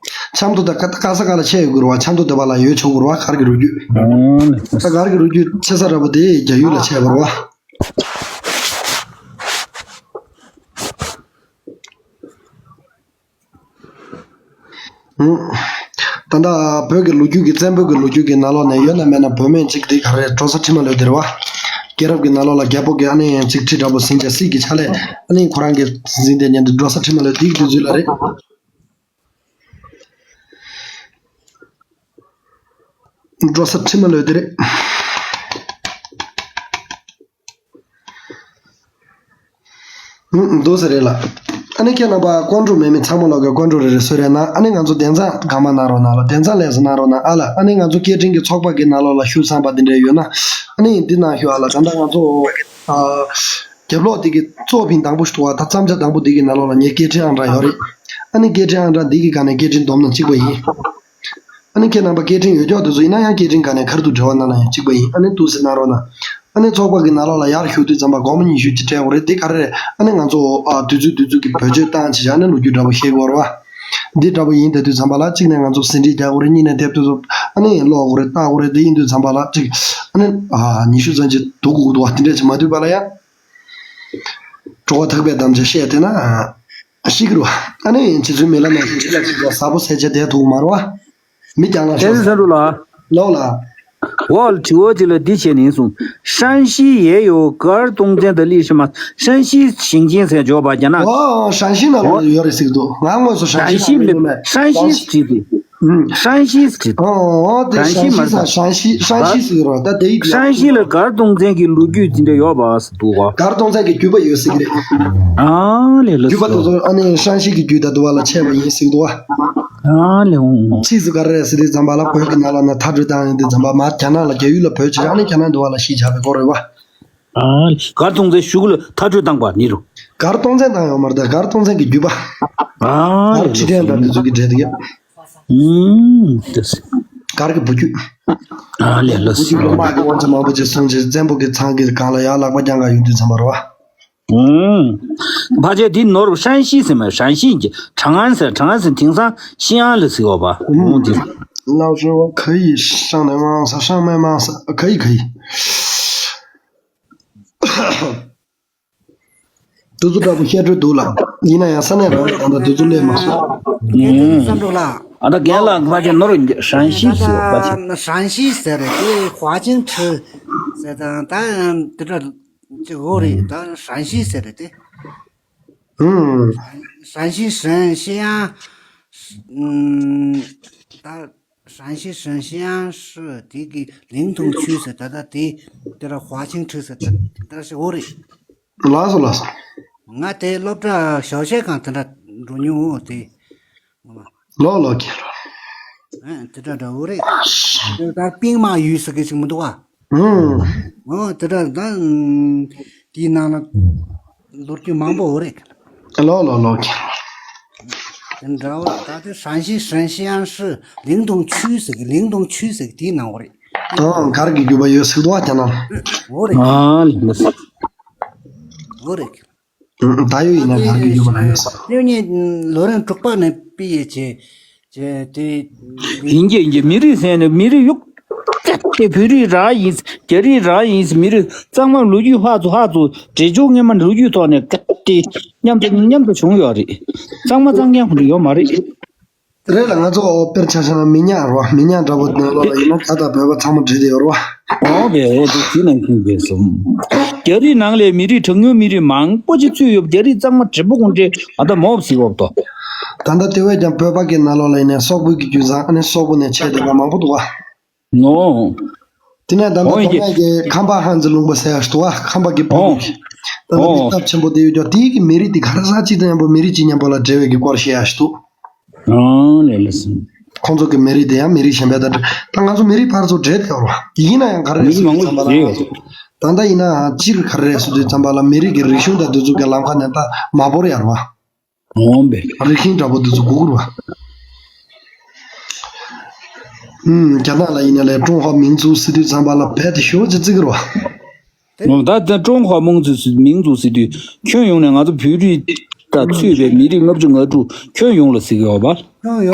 ཆབ་མདོ་དང་ག་ག་ས་ག་ལ་ཆད་ཡོད་དགོས་རེད་བ། ཆབ་མདོ་དེ་པ་ལ་ཡོད་ཆོག་གི་རེད་བ། གར་གྱི་རུས་རྒྱུད། ཨ་ནི། ད་གར་གྱི་རུས་རྒྱུད་ཆད་ས་འདྲ་པོ་དེ་རྒྱ་ཡུལ་ལ་ཆད་དགོས་རེད་བ། ཨུ། ད་ལྟ་བོད་ཀྱི་ལོ་རྒྱུས་ཀྱི། བཙན་པོའི་གི་ལོ་རྒྱུས་ཀྱི་ནང་ལོགས་ནས་ཡོད་ན་མེད་ན་བུད་མེད་ཅིག་དེ་ག་རེ། འབྲོག་ས་ཁྲི་མ་ལོད་དེ་རེད་བ། རྒྱལ་རབས་ཀྱི་ནང་ལོགས་ལ་རྒྱལ་པོ་གི་ཨ་ནི་ཅིག་ཁྲི་འདྲ་པོ་ཟིན་བྱས། སྲིད་ཀྱི་ཕྱག་ལས་ཨ་ནི་ཁོ་རང་གིས་ཟིན་བསྡད་མཁན་དེ་འབྲོག་ས་ཁྲི་མ་ལོད་དེ་གི་དུས་ཚོད་ལ་རེད། འབྲོག་ས་ཁྲི་མ་ལོད་དེ་རེད། ཨུ། འདུག་ཟེར་རེད་ལ། ཨ་ནི་ཁྱེད་རྣམ་པ་ཀོང་ཀྲུག་མེད་མི་ཚང་མ་ལོག་གི་ཀོང་ཀྲུག་རེ་རེ་བཟོས་རེད་ན། ཨ་ནི་ང་ཚོ་དན་རྩ་གང་མ་གནང་རོགས་གནང་ལ། དན་རྩ་ལེགས་སུ་གནང་རོགས་གནང་ཨ་ལ། ཨ་ནི་ང་ཚོ་སྐད་འཕྲིན་གྱི་ཚོགས་པ་གི་ནང་ལོགས་ལ་ཞུ་ཚང་པ་འདི་འདྲ་ཡོད་ན། ཨ་ནི་འདི་ནང་ཞུ་ཨ་ལ། ད་ལྟ་ང་ཚོ་ཨ་རྒྱབ་ལོགས་འདི་གི་གཙོ་ཕིང་དང་པོ་ཞུ་བ་ད་བརྩམས་བྱ་དང་པོ་འདི་གི་ནང་ལོགས་ལ་ངའི་སྐད་འཕྲིན་ཨང་གྲངས་ཡོད་རེད། ཨ་ནི་སྐད་འཕྲིན་ཨང་གྲངས་འདི་གི་སྒང་ནས་སྐད་འཕྲིན་བསྡོམས་ན་གཅིག་པ་ཡིན། ཨ་ནི་ཁྱེད་རྣམ་པ་སྐད་འཕྲིན་ཡོད་ཀྱོག་དེ་ཚོ་ཡིན་ན་ཡང་སྐད་འཕྲིན་སྒང་ནས་ཁ་ཐུག་འབྲེལ་བ་གནང་ན་ཡང་གཅིག་པ་ཡིན། ཨ་ནི་འདུག་སེ་གནང་རོགས་གནང་། ཨ་ནི་ཚོགས་པ་གི་ནང་ལོགས་ལ་ཡར་ཞུགས་དུས་ཙམ་པ་དགོང་མོ་ཉི་ཤུ་ཅིག་སྤྲད་དགོས་རེད། དེ་ག་རེ་རེད། ཨ་ནི་ང་ཚོ་ཨ་དུས་ཚོད་དུས་ཚོད་ཀྱི་བེད་སྤྱོད་བཏང་བྱས་བྱས་ཨ་ནི་ལོ་རྒྱུས་འདྲ་པོ་ཤེས་དགོས་རེད་བ། འདི་འདྲ་པོ་ཡིན་དེ་དུས་ཙམ་པ་ལ་གཅིག་ནས་ང་ཚོ་ཟིན་བྲིས་རྒྱག་དགོས་རེད། གཉིས་ནས་དེབ་དེ་ཚོ་ཨ་ནི་ཀློག་དགོས་རེད། ལྟ་དགོས་རེད། དེ་ཡིན་དུས་ཙམ་པ་ལ་གཅིག་ཨ་ནི་ཨ་ཉི་ཤུ་ཙམ་ཅིག་འདུག་དགོས་འདུག་བ། དེ་འདྲ་ཅིག་མ་འདུག་པ་ལ་ཡང་གྲོད་ཁོག་ཐག་པས་བསྡམས་བྱས་བཤད་བསྡད་ན་ཤི་གི་རེད་བ། ཨ་ནི་རྗེ་བཙུན་མི་ལ་ནང་བཞིན་འདྲི་ལ་ཅིག་ལ་ཟ་པོ་ཟས་བྱས་བསྡད་ཐུབ་མ་རེད་བ། མི་རྒྱང་ལ་བསྟན་འཛིན་བསམ་གྲུབ་ལགས། ལོག་ལ། འོག་ལ་དྲི་བ་ཅིག་ལ་འདི་བྱས་ནས་གསུངས། 山西也有 གར་སྟོང་བཙན་的历史吗། 山西 ཞིང་ཆེན་ཟེར་འཇོག་པ་རྒྱ་ནག་ཨོ། ཧྲན་ཤི་ནང་ལ་ཡོད་རེད་ཟེར་གི་འདུག་ང་དངོས་སུ་ཧྲན་ཤི་ཧྲན་ཤི་ནང་ལ་ཡོད་མེད། ཧྲན་ཤི་ཟེར་གི་འདུག་ཧྲན་ཤི་ཟེར་གི་འདུག་ཨོ་ཨོ་དེ་ཧྲན་ཤི་ཧྲན་ཤི་མ་ཟེར། ཧྲན་ཤི་ཧྲན་ཤི་ཟེར་གི་རེད་བ། ད་དེ་ཡིག་ཧྲན་ཤི་ལ་གར་སྟོང་བཙན་གྱི་ལོ་རྒྱུས་དེ་འདྲ་ཡོད་པ་ཟེར་འདུག་ག་གར་སྟོང་བཙན་གྱི་རྒྱུད་པ་ཡོད་ཟེར་གི་རེད། ཨ་ལས་ལ་རྒྱུད་པ་དེ་ཚོ་ཨ་ནི་ཧྲན་ཤི་གི་རྒྱུད་ད་དུ་བ་ལ་ཆད་པ་ཡིན་ཟེར་གི་འདུག་བ། ཨ་ལས། འོང་། ཕྱིས་སུ་ག་རེ་རེད་ཟེར་དུས་ཙམ་པ་ལ་བོད་ཀྱི་ནང་ལ་ནས་མཐའ་སྐྲོད་བཏང་ཡོང་དུས་ཙམ་པ་མར་རྒྱ་ནག་ལ་རྒྱ་ཡུལ་ལ་བོད་ཕྱིར་ཨ་ནི་རྒྱ་ནག་འདི་བ་ལ་གཞིས་ཆགས་པའི་སྐོར་རེད་བ། ཨ་ལས། གར་སྟོང་བཙན་གཞུག་ལ་མཐའ་སྐྲོད་བཏང་པ་ནི་རུ། གར་སྟོང་བཙན་བཏང་ཡོད་མ་རེད་ད། གར་སྟོང་བཙན་གྱི་རྒྱུད་པ། ཨ་ལས། གར་ཁྲི་བྲན་དང་དེ་ཚོ་གི་འབྲེལ་འདུག་ཡ། ཨུམ། དེ་སེ། གར་གྱི་བུ་རྒྱུད། ཨ་ལས་ལ་བུ་རྒྱུད་ལ་དམག་གི་དབང་ཆ་མང་པོ་ཅིག་བཟུང་བྱས་བཙན་པོ་གི་ཚང་གི་སྒང་ལ་ཡར་ལག་པ་བརྐྱང་ག་ཡོང་དུས་ཙམ་པ་རེད་བ། ཨུམ། ཕལ་ཆེར་འདི་ནོར་ཧྲན་ཤི་ཟེར་མ། ཧྲན་ཤི་གི་ཁྲང་ཨན་ཟེར། ཁྲང་ཨན་ཟེར་དེང་སང་ཤི་ཨན་ལ་ཟེར་བ་པ། ཨུམ། འོང་དེ། 老师，我可以上来吗？上麦吗？可以，可以。 དུས་ཚོད་འདྲ་པོ་བཤད་འགྲོ་འདུག་ལ། ཡིན་ན་ཡང་ས་གནས་རང་རེད། ད་ལྟ་དུས་ཚོད་སླེབས་མ་སོང་། ཨུམ། བསམ་འགྲོ་ལ། ཨ་ད་རྒན་ལགས་ཕལ་ཆེར་ནོར་ཧྲན་ཤི་ཟེར་བ་ཕལ་ཆེར། ཧྲན་ཤི་ཟེར་རེད་དེ། ཧྭ་ཅིན་ཁྲི་ཟེར་དང་ད་དེ་འདྲ་ཅིག་འོ་རེད། ད་ཧྲན་ཤི་ཟེར་རེད་དེ། ཧྲན་ཤི་ཧྲན་ཤི་ཡང་། ད་ཧྲན་ཤི་ཧྲན་ཤི་ཡང་ཧྲི་དེ་གི་ལིང་ཐུང་ཆུས་ཟེར་ད་ད་དེ་དེ་ར་ཧྭ་ཅིན་ཁྲི་ཟེར་ད་ད་ཞིག་འོ་རེད། ལགས་སོ་ལགས་སོ། ང་དེ་སློབ་གྲྭ་ཞའོ་ཤེ་ཁང་དེ་འདྲ་འགྲོ་མྱོང་འོ་དེ། ལོ་ལོ་ཁྱེད་རོ། ཨ་དེ་འདྲ་འདྲ་བོ་རེད། དེ་ལྟར་པིང་མ་ཡུས་ཟེར་གི་ཅིག་མི་འདུག་བ། ཨུམ། ཨོ་དེ་འདྲ་ད། དེའི་ནང་ལ་ལོ་རྒྱུས་མང་པོ་ཡོད་རེད། ལོ་ལོ་ལོ། དེ་འདྲ་བ་ད་དེ་ཧྲན་ཤི་ཧྲན་ཤི་ཡང་ཧྲི་ལིང་ཏུང་ཆུས་ཟེར་གི་ལིང་ཏུང་ཆུས་ཟེར་གི་དེའི་ནང་བ་རེད། ཨང་གར་གྱི་རྒྱུད་པ་ཡོད་ཟེར་འདུག་བ་དེ་ནང་། འོ་རེད། ཨ་ལས། འོ་རེད། ད་ཡོད་ཡིན་ན་གར་གྱི་རྒྱུད་པ་ལ་ཡོད་ས། སླེབས་ཉེ་ལོ་རིམ་དྲུག་པ་ནས་པི་ཡེ་བྱས། བྱས་ཏེ། ཡིན་གྱི་ཡིན་གྱི་མི་རིགས་ཟེར་ནས་མི་རིགས་གཡུག་ཏེ་བོད་རིགས་རང་ཡིན། རྒྱ་རིགས་རང་ཡིན། མི་རིགས་གཙང་མ་ལོ་རྒྱུས་ཧ་ཚོ་ཧ་ཚོ་འབྲས་ལྗོངས་སྔོན་མ་ལོ་རྒྱུས་ཐོག་ནས་ག་ཏེ་མཉམ་དུ་མཉམ་དུ་བྱུང་ཡོད་རེད། གཙང་མ་གཙང་རྐྱང་ཁོ་རང་ཡོད་མ་རེད། དེ་རེད་ལ་ང་ཚོ་ཨོ་དཔེར་ཆ་བཞག་ན་མི་ཉག་རེད་བ། མི་ཉག་འདྲ་པོ་ནང་ལོགས་ལ་ཡིན་ན་རྒྱ་དང་བོད་པ་ཚང་མ་འདྲེས་ཏེ་ཡོད་རེད་བ། ཨོ་བས་ཨོ་དེ་དེ་ནང་ཁུངས་དགོས་སོང་། རྒྱ་རིགས་ནང་ལས་མི་རིགས་གྲངས་ཉུང་མི་རིགས་མང་པོ་ཅིག་ཚུད་ཡོད། རྒྱ་རིགས་གཙང་མ་འབྲས་བུ་ཀུན་འདྲེ་ཨ་ད་མོབ་ཟིག་འོབ་ཏོ། ད་ལྟ་དེ་བས་ཀྱང་བོད་པ་གི་ནང་ལོགས་ལ་ཡིན་ནའི་སོག་པོའི་གི་རྒྱུ་མཚན་ཨ་ནི་སོག་པོ་ནས་ཆད་བསྡད་པ་མང་པོ་འདུག་བ། ནོ། དེ་ནས་ད་ལྟ་ཨོ་ཡིན་དོན་གྱི་ངེས་ཀྱི་ཁམས་པ་ཧན་ཛི་ལུང་པ་ཟེར་ཡ་ཞིག་འདུག་བ། ཁམས་པ་གི་བོད་ཨོ་ཀྱི། ད་ལྟ་ཨོ་དེ་སྟབས་ཆེན་པོ་དེ་ཡོད་ཀྱང་དེའི་གི་མི་རིགས་དེ་ག་རེ་ཟ་ཅིག་དང་མཉམ་པོ་མི་རིགས་ཅིག་མཉམ་པོ་ལ་འབྲེལ་བའི་གི་སྐོར་བཤད་ཡ་ཞིག་འདུག་ཨང་ལས་ལས་སོང་། ཁོང་ཚོ་གི་མི་རིགས་དེ་ཡང་མི་རིགས་གཞན་པའི་དང་འདྲ། ད་ང་ཚོ་མི་རིགས་ཕར་ཚུར་འདྲེས་ཏེ་ཡོད་རེད་བ། ཡིན་ན་ཡང་ག་རེ་མི་རེད་རིགས་མང་ཟེར་པོ་ཙམ་པ་ལ་འདྲེས་ཡོད་ང་ཚོ། ད་ལྟ་ཡིན་ན་སྤྱིར་ག་རེ་རེད་ཟེར་དུས་ཙམ་པ་ལ་མི་རིགས་ཀྱི་རིག་གཞུང་དང་དེ་ཚོ་གི་ལམ་ཁ་ནས་ད་མ་བོར་ཡ་རེད་བ། འོང་པས། རིག་གཞུང་འདྲ་པོ་དེ་ཚོ་དགོས་ཀྱི་རེད་བ། ཨུམ། རྒྱ་ནག་ལ་ཡིན་ན་ལས་ཀྲུང་ཧྭ་མིང་ཙུའུ་ཟེར་དུས་ཙམ་པ་ལ་རྦད་དེ་ཞེ་པོ་ཅིག་བརྩི་གི་རེད་བ། ད་ལྟ་ཀྲུང་ཧྭ་མིང་ཙུའུ་ཟེར་མིང་ཙུའུ་ཟེར་དུས་ཁྱོན་ཡོངས་ནས་ང་ཚོ་བོད་རིགས་དང་ཚུད་པའི་མི་རིགས་ལྔ་བཅུ་ང་དྲུག་ཁྱོན་ཡོངས་ལ་ཟེར་གི་ཡོད་པ།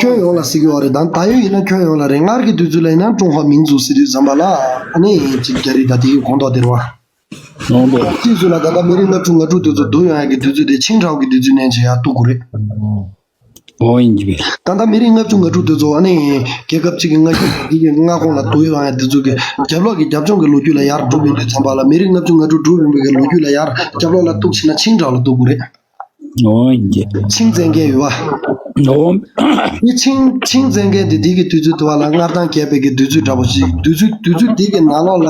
ཁྱོན་ཡོངས་ལ་ཟེར་གི་ཡོད་རེད། ད་ད་ཡོད་ཡིན་ན་ཁྱོན་ཡོངས་ལ་རེད། སྔར་གྱི་དུས་ཚོད་ལ་ཡིན་ན་ཀྲུང་ཧྭ་མིང་ཙུའུ་ཟེར་དུས་ཙམ་པ་ལ་ཨ་ནི་ཅིག་རྒྱ་རིགས་དང་དེ་གི་གོང་ཐོག་དེ་རེད་བ། ནོར་འདུག་དུས་ཚོད་ལ་ད་ལྟ་མི་རིགས་ལྔ་བཅུ་ང་དྲུག་དེ་ཚོ་བསྡུ་ཡོང་ཡག་གི་དུས་ཚོད་དེ་ཆིང་ཁྲའོ་གི་དུས་ཚོད་ནས་བྱེད་ཡག་གཏུག་དགོས་རེད། ཨོ་ཡིན་གྱི་རེད། ད་ལྟ་མི་རིགས་ལྔ་བཅུ་ང་དྲུག་དེ་ཚོ་ཨ་ནི་རྒྱལ་ཁབ་གཅིག་གི་མངའ་ཁུལ་དང་དེ་གི་མངའ་ཁོངས་ལ་བསྡུ་ཡོང་ཡག་དེ་ཚོ་གི་རྒྱབ་ལོགས་ཀྱི་རྒྱབ་ལྗོངས་ཀྱི་ལོ་རྒྱུས་ལ་ཡར་སྒྲུབ་ཡོང་དུས་ཙམ་པ་ལ་མི་རིགས་ལྔ་བཅུ་ང་དྲུག་སྒྲུབ་ཡོང་བའི་གི་ལོ་རྒྱུས་ལ་ཡར་རྒྱབ་ལོགས་ལ་གཏུག་བྱས་ན་ཆིང་ཁྲའོ་ལ་གཏུག་དགོས་རེད། ཨོ་ཡིན་གྱི། ཆིང་བཙན་རྒྱལ་ཡོད་བ། ཨོ། དེ་ཆིང་ཆིང་བཙན་རྒྱལ་དེ་དེ་གི་དུས་ཚོད་དུ་བ་ལ་སྔར་དང་རྒྱས་པའི་གི་དུས་ཚོད་འདྲ་པོ་ཞིག་དུས་ཚོད་དུས་ཚོད་དེ་གི་ནང་ལོགས་ལ།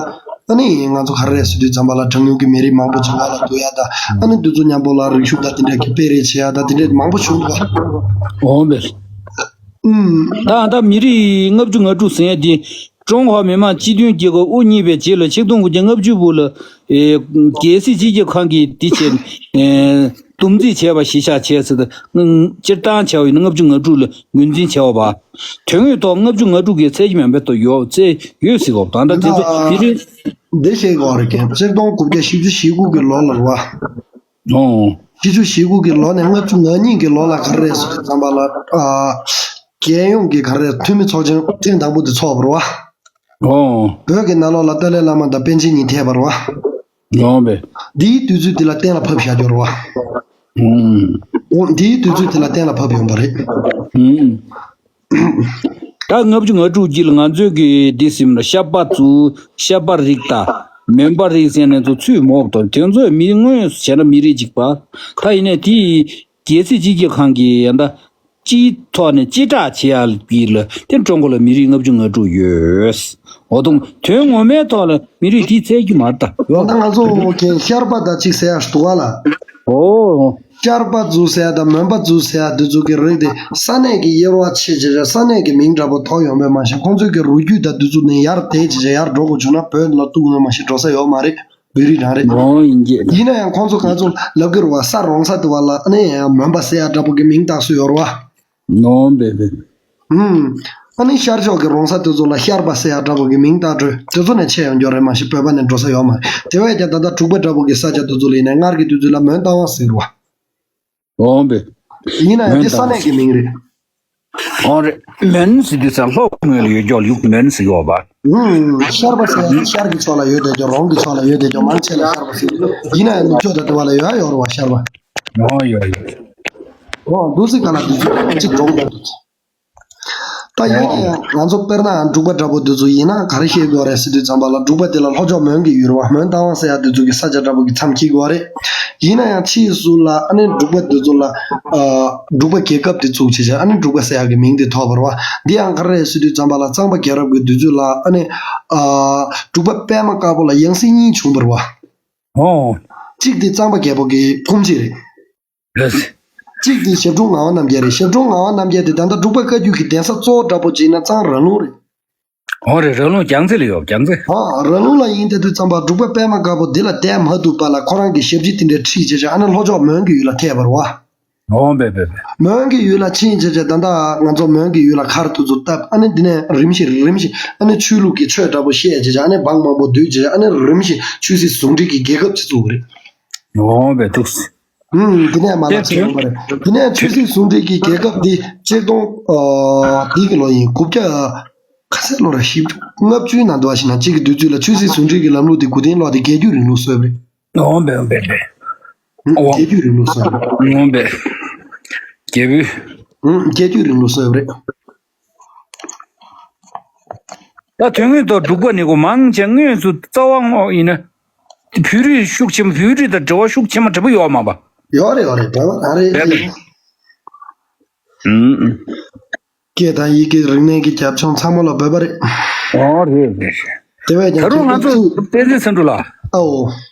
ཨ་ནི་ང་ཚོ་ག་རེ་རེད་ཟེར་དུས་ཙམ་པ་ལ་གྲངས་ཉུང་གི་མི་རིགས་མང་པོ་ཅིག་བར་ལ་འདུ་ཡ་ད། ཨ་ནི་འདི་ཚོ་མཉམ་པོ་ལ་རིག་གཞུང་དང་དེ་འདྲ་གི་སྤེལ་རེས་བྱེད་ཡ་ད་དེ་འདྲ་མང་པོ་བྱུང་འདུག་འོང་པས། ཨུམ། ད་ད་མི་རིགས་ལྔ་བཅུ་ང་དྲུག་ཟེར་ཡ་དེ་ཀྲུང་ཧྭ་མི་དམངས་སྤྱི་མཐུན་རྒྱལ་ཁབ་དབུ་བརྙེས་པའི་རྗེས་ལ་ཆིག་སྟོང་དགུ་བརྒྱ་ལྔ་བཅུ་དགུ་ལ་ཨེ་རྒྱལ་སྲིད་སྤྱི་ཁྱབ་ཁང་གིས་དེ་བྱས། ཨེ་བསྡོམས་རྩིས་བྱས་པ་གཞི་བཞག་བྱས་ཟེར་ད། སྤྱིར་བཏང་བྱས་པ་ཡིན་ན་ལྔ་བཅུ་ང་དྲུག་ལ་ངོས་འཛིན་བྱས་པ། དོན་དངོས་ཐོག་ལྔ་བཅུ་ང་དྲུག་གི་ཚད་གཞི་མིན་པའི་ཐོག་ཡོད་ཚད་ཡོད་སྲིད་གོ། ད་ལྟ་དེ་ཚོ་དེ་རིང་འདི་ཤེས་དགོས་རེད་ཀྱང་གཅིག་སྟོང་དགུ་བརྒྱ་བཞི་བཅུ་ཞེ་དགུ་གི་ལོ་ལ་རེད་བ། ཨོ། བཞི་བཅུ་ཞེ་དགུ་གི་ལོ་ནས་ལྔ་བཅུ་ང་གཉིས་ཀྱི་ལོ་ལ་ག་རེ་རེད་ཟེར་དུས་ཙམ་པ་ལ་ཨ། རྒྱལ་ཡོངས་ཀྱི་ག་རེ་འཐུས་མི་ཚོགས་ཆེན་ཐེངས་དང་པོ་དེ་ཚོགས་པ་རེད་བ། ཨོ། བོད་ཀྱི་ནང་ལོགས་ལ་ཏཱ་ལའི་བླ་མ་དང་པཎ་ཆེན་གཉིས་ཐེ་བ་རེད་བ། ཡོང་བས། འདིའི་དུས་ཚོད་འདི་ལ་གཏན་ལ་ཕབ་བཞག་རྒྱུ་རེད་བ། ཨུམ། འོ་འདིའི་དུས་ཚོད་དེ་ལ་གཏན་ལ་ཕབ་ཡོང་བ་རེད། ཨུམ། ད་ལྔ་བཅུ་ང་དྲུག་གི་ལ་ང་ཚོས་ཀྱི་འདི་ཟིན་ལ་ཤར་པ་ཚོ་ཤར་པ་རིགས་དང་མོན་པ་རིགས་ཟེར་ནས་ཚོ་ཚུད་མོག་དང་དེ་ཚོས་མི་དངོས་སུ་བྱས་ན་མི་རིགས་གཅིག་པ། ད་ཡིན་ནའི་དེ་རྒྱལ་སྲིད་སྤྱི་ཁྱབ་ཁང་གི་ཡང་ད་སྤྱིའི་ཐོག་ནས་སྤྱི་བསྒྲགས་བྱེད་ཡག་གི་ལ་དེ་ཀྲུང་གོ་ལ་མི་རིགས་ལྔ་བཅུ་ང་དྲུག་ཡོད། འོ་དང་དོན་ངོ་མའི་ཐོག་ལ་མི་རིགས་དེའི་ཚད་ཀྱི་མར་ལྟ་ཡོད། ད་ང་ཚོ་གན་ཤར་པ་དང་གཅིག་ཟེར་ཡག་འདུག་ག་ལ། ཨོ། ཤར་པ་ཚོ་ཟེར་ཡག་དང་མོན་པ་ཚོ་ཟེར་ཡག་འདི་ཚོ་གི་རིགས་དེ་ས་གནས་ཀྱི་དབྱེ་བ་ཕྱེ་བྱས་ས་གནས་ཀྱི་མིང་འདྲ་པོ་ཐོགས་ཡོང་བས་མ་ཤེས། ཁོང་ཚོའི་གི་རུས་རྒྱུད་དང་འདི་ཚོ་ནས་ཡར་དེད་བྱས་ཡར་འགྲོ་དགོས་བྱུང་ན་བོད་ལ་གཏུག་ན་མ་ཤེས་འགྲོ་ས་ཡོད་མ་རེད། བོད་རིགས་རང་རེད། ཨོ་ཡིན་གྱི། ཡིན་ན་ཡང་ཁོང་ཚོ་ག་ཚོད་ལབ་ཀྱི་རེད་བ། ས་རོང་ས་དེ་བ་ལ་ཨ་ནི་ཡང་མོན་པ་ཟེར་ཡག་འདྲ་པོ་གི་མིང་བཏགས་སྲོལ་ཡོད་རེད་བ། ནོ་བེ་བེ། ཨུམ། ཨ་ནི་ཤར་ཕྱོགས་ཀྱི་རོང་ས་དེ་ཚོ་ལ་ཤར་པ་ཟེར་ཡག་འདྲ་པོ་གི་མིང་བཏགས་འགྲོས་དེ་ཚོ་ནས་ཆད་ཡོང་རྒྱུ་རེད་མ་གཞི་བོད་པ་ནས་འགྲོ་ས་ཡོད་མ་རེད། དེ་བས་ཀྱང་ད་ལྟ་འབྲུག་པ་འདྲ་པོ་གི་ས་ཆ་དེ་ཚོ་ལ་ཡིན་ན་སྔར་གྱི་དུས་ཚོད་ལ་མོན་རྟ་དབང་ཟེར་རེད་བ། ཨོ་བེ། ཡིན་ན་ཡང་དེ་ས་གནས་ཀྱི་མིང་རེད། ཨོ་རེད། མོན་ཟེར་དུས་ས་ལྷོ་ངོས་ལ་ཡོད་ཀྱོག་ཡུག་མོན་ཟེར་ཡོད་པ། ཨུམ། ཤར་པ་ཟེར་ཡག་ཤར་གྱི་ཕྱོགས་ལ་ཡོད་དེ་ཀྱོག་རོང་གི་ཕྱོགས་ལ་ཡོད་དེ་ཀྱོག་མང་ཆེ་ལ་ཤར་པ་ཟེར་གྱི་འདུག་ཡིན་ན་ཡང་ནུབ་ཕྱོགས་དང་དེ་བ་ལ་ཡོད་ཡོད་རེད་བ་ཤར་པ། ཨོ་ཡོད་ཡོད། ཨོ་འདུག་སེ་ག་ལ་འདུག་སེ་གཅིག་འགྲོ་གི་འདུག་ད་ཡིན་ན་ཡང་ང་ཚོ་དཔེར་ན་འབྲུག་པ་འདྲ་པོ་འདི་ཚོ་ཡིན་ན་ག་རེ་བཤད་དགོས་རེད་ཟེར་དུས་ཙམ་པ་ལ་འབྲུག་པ་དེ་ལ་ལྷོ་ཕྱོགས་མོན་གྱི་ཡུལ་བ་མོན་རྟ་དབང་ཟེར་ཡག་འདི་ཚོ་གི་ས་ཆ་འདྲ་པོ་གི་མཚམས་སྐྱེལ་དགོས་རེད། ཡིན་ན་ཡང་ཕྱིས་སུ་ལ་ཨ་ནི་འབྲུག་པ་འདི་ཚོ་ལ་ཨ་འབྲུག་པ་རྒྱལ་ཁབ་དེ་བཙུགས་བྱས་བྱས་ཨ་ནི་འབྲུག་པ་ཟེར་ཡག་གི་མིང་དེ་ཐོབ་པ་རེད་བ། འདི་ཡང་ག་རེ་རེད་ཟེར་དུས་ཙམ་པ་ལ་གཙང་པ་རྒྱལ་རབས་ཀྱི་དུས་ཚོད་ལ་ཨ་ནི་ཨ་འབྲུག་པ་པདྨ་དཀར་པོ་ལ་ཡང་སྲིད་གཉིས་བྱུང་བ་རེད་བ། ཨོ། གཅིག་དེ་གཙང་པ་རྒྱལ་པོ་གི་སྐུ་མཆེད་རེད། ལགས། གཅིག་དེ་ཞབས་དྲུང་ངག་དབང་རྣམ་རྒྱལ་རེད། ཞབས་དྲུང་ངག་དབང་རྣམ་རྒྱལ་དེ་ད་ལྟ་འབྲུག་པ་བཀའ་བརྒྱུད་ཀྱི་གདན་ས་གཙོ་བོ་འདྲ་པོ་ཅིག་ཡིན་ན་གཙང་ར་ལུང་རེད། འོ་རེད། ར་ལུང་རྒྱལ་རྩེ་ལ་ཡོད། རྒྱལ་རྩེ། ཨ། ར་ལུང་ལ་ཡིན་དེ་དུས་ཙམ་པ་འབྲུག་པ་པད་མ་དཀར་པོ་འདི་ལ་བསྡད་མ་ཐུབ་པ་ལ་ཁོ་རང་གི་ཞབས་ཕྱི་དེ་འདྲ་ཁྲིད་བྱས་བྱས་ཨ་ནི་ལྷོ་ཕྱོགས་མོན་གྱི་ཡུལ་ལ་ཐད་པ་རེད་བ། འོ་བས་བས་བས། མོན་གྱི་ཡུལ་ལ་ཕྱིན་བྱས་བྱས་ད་ལྟ་ང་ཚོ་མོན་གྱི་ཡུལ་ལ་མཁར་དེ་ཚོ་བཏབ། ཨ་ནི་འདི་ནས་རིམ་བཞིན་རིམ་བཞིན་ཨ་ནི་ཆོས་ལུགས་ཀྱི་ཆོས་འདྲ་པོ་བཤད་བྱས་བྱས་ཨ་ནི་འབངས་མང་པོ་འདུས་བྱས་བྱས་ཨ་ནི་རིམ་བཞིན་ཆོས་སྲིད་ཟུང་འབྲེལ་གྱི་རྒྱལ་ཁབ་ཅིག་བཙུགས་པ་རེད། འོ་བས་འདུག་སེ། ཨུམ། འདི་ནས་མ་ལ་དེ་ཚོ་ཡོང་བ་རེད། འདི་ནས་ཆོས་སྲིད་ཟུང་འབྲེལ་གྱི་རྒྱལ་ཁབ་འདི་ཆིག་སྟོང་། ཨ། འདི་གི་ལོ་ཡིན། དགུ་བརྒྱ། ག་ཚད་ལོ་རེད། བཞི་བཅུ་ལྔ་བཅུའི་ནང་དུ་བ་ཞིག་ན་གཅིག་གི་དུས་ཚོད་ལ་ཆོས་སྲིད་ཟུང་འབྲེལ་གྱི་ལམ་ལུགས་འདི་གོ་དན་སློག་སྟེ་རྒྱལ་བརྒྱུད་རིང་ལུགས་བཟོས་པ་རེད། འོ་བས་འོ་བས་བས། ཨུམ། འོ། རྒྱལ་བརྒྱུད་རིང་ལུགས་བཟོས་པ་རེད། འོ་བས། རྒྱལ་བུ། ཨུམ། རྒྱལ་བརྒྱུད་རིང་ལུགས་བཟོས་པ་རེད། ད་དོན་དངོས་ཐོག་འབྲུག་པ་ནི་གོ་མང་ཆེ་དངོས་སུ་རྩ་བ་ངོ་ཡིན་ན། བོད་རིགས་ཤུགས་ཆེན་པོ་བོད་རིགས་དང་འབྲེལ་བ་ཤུགས་ཆེན་པོ་འབྲེལ་བ་ཡོད་མ་པ། ཡོད་རེད་ཡོད་རེད། འབྲེལ་བ་ད་རེད་རེད། ཨུམ། སྐད་དང་ཡི་གེ་རིག་གནས་ཀྱི་རྒྱབ་ལྗོངས་ཚང་མ་ལ་འབོད་པ་རེད། ཨོ་རེད་རེད་རེད། དེ་བས་ཀྱང་ད་རུང་ང་ཚོ་བསྟན་འཛིན་ཚེ་འབྲུག་ལགས། ཨའོ།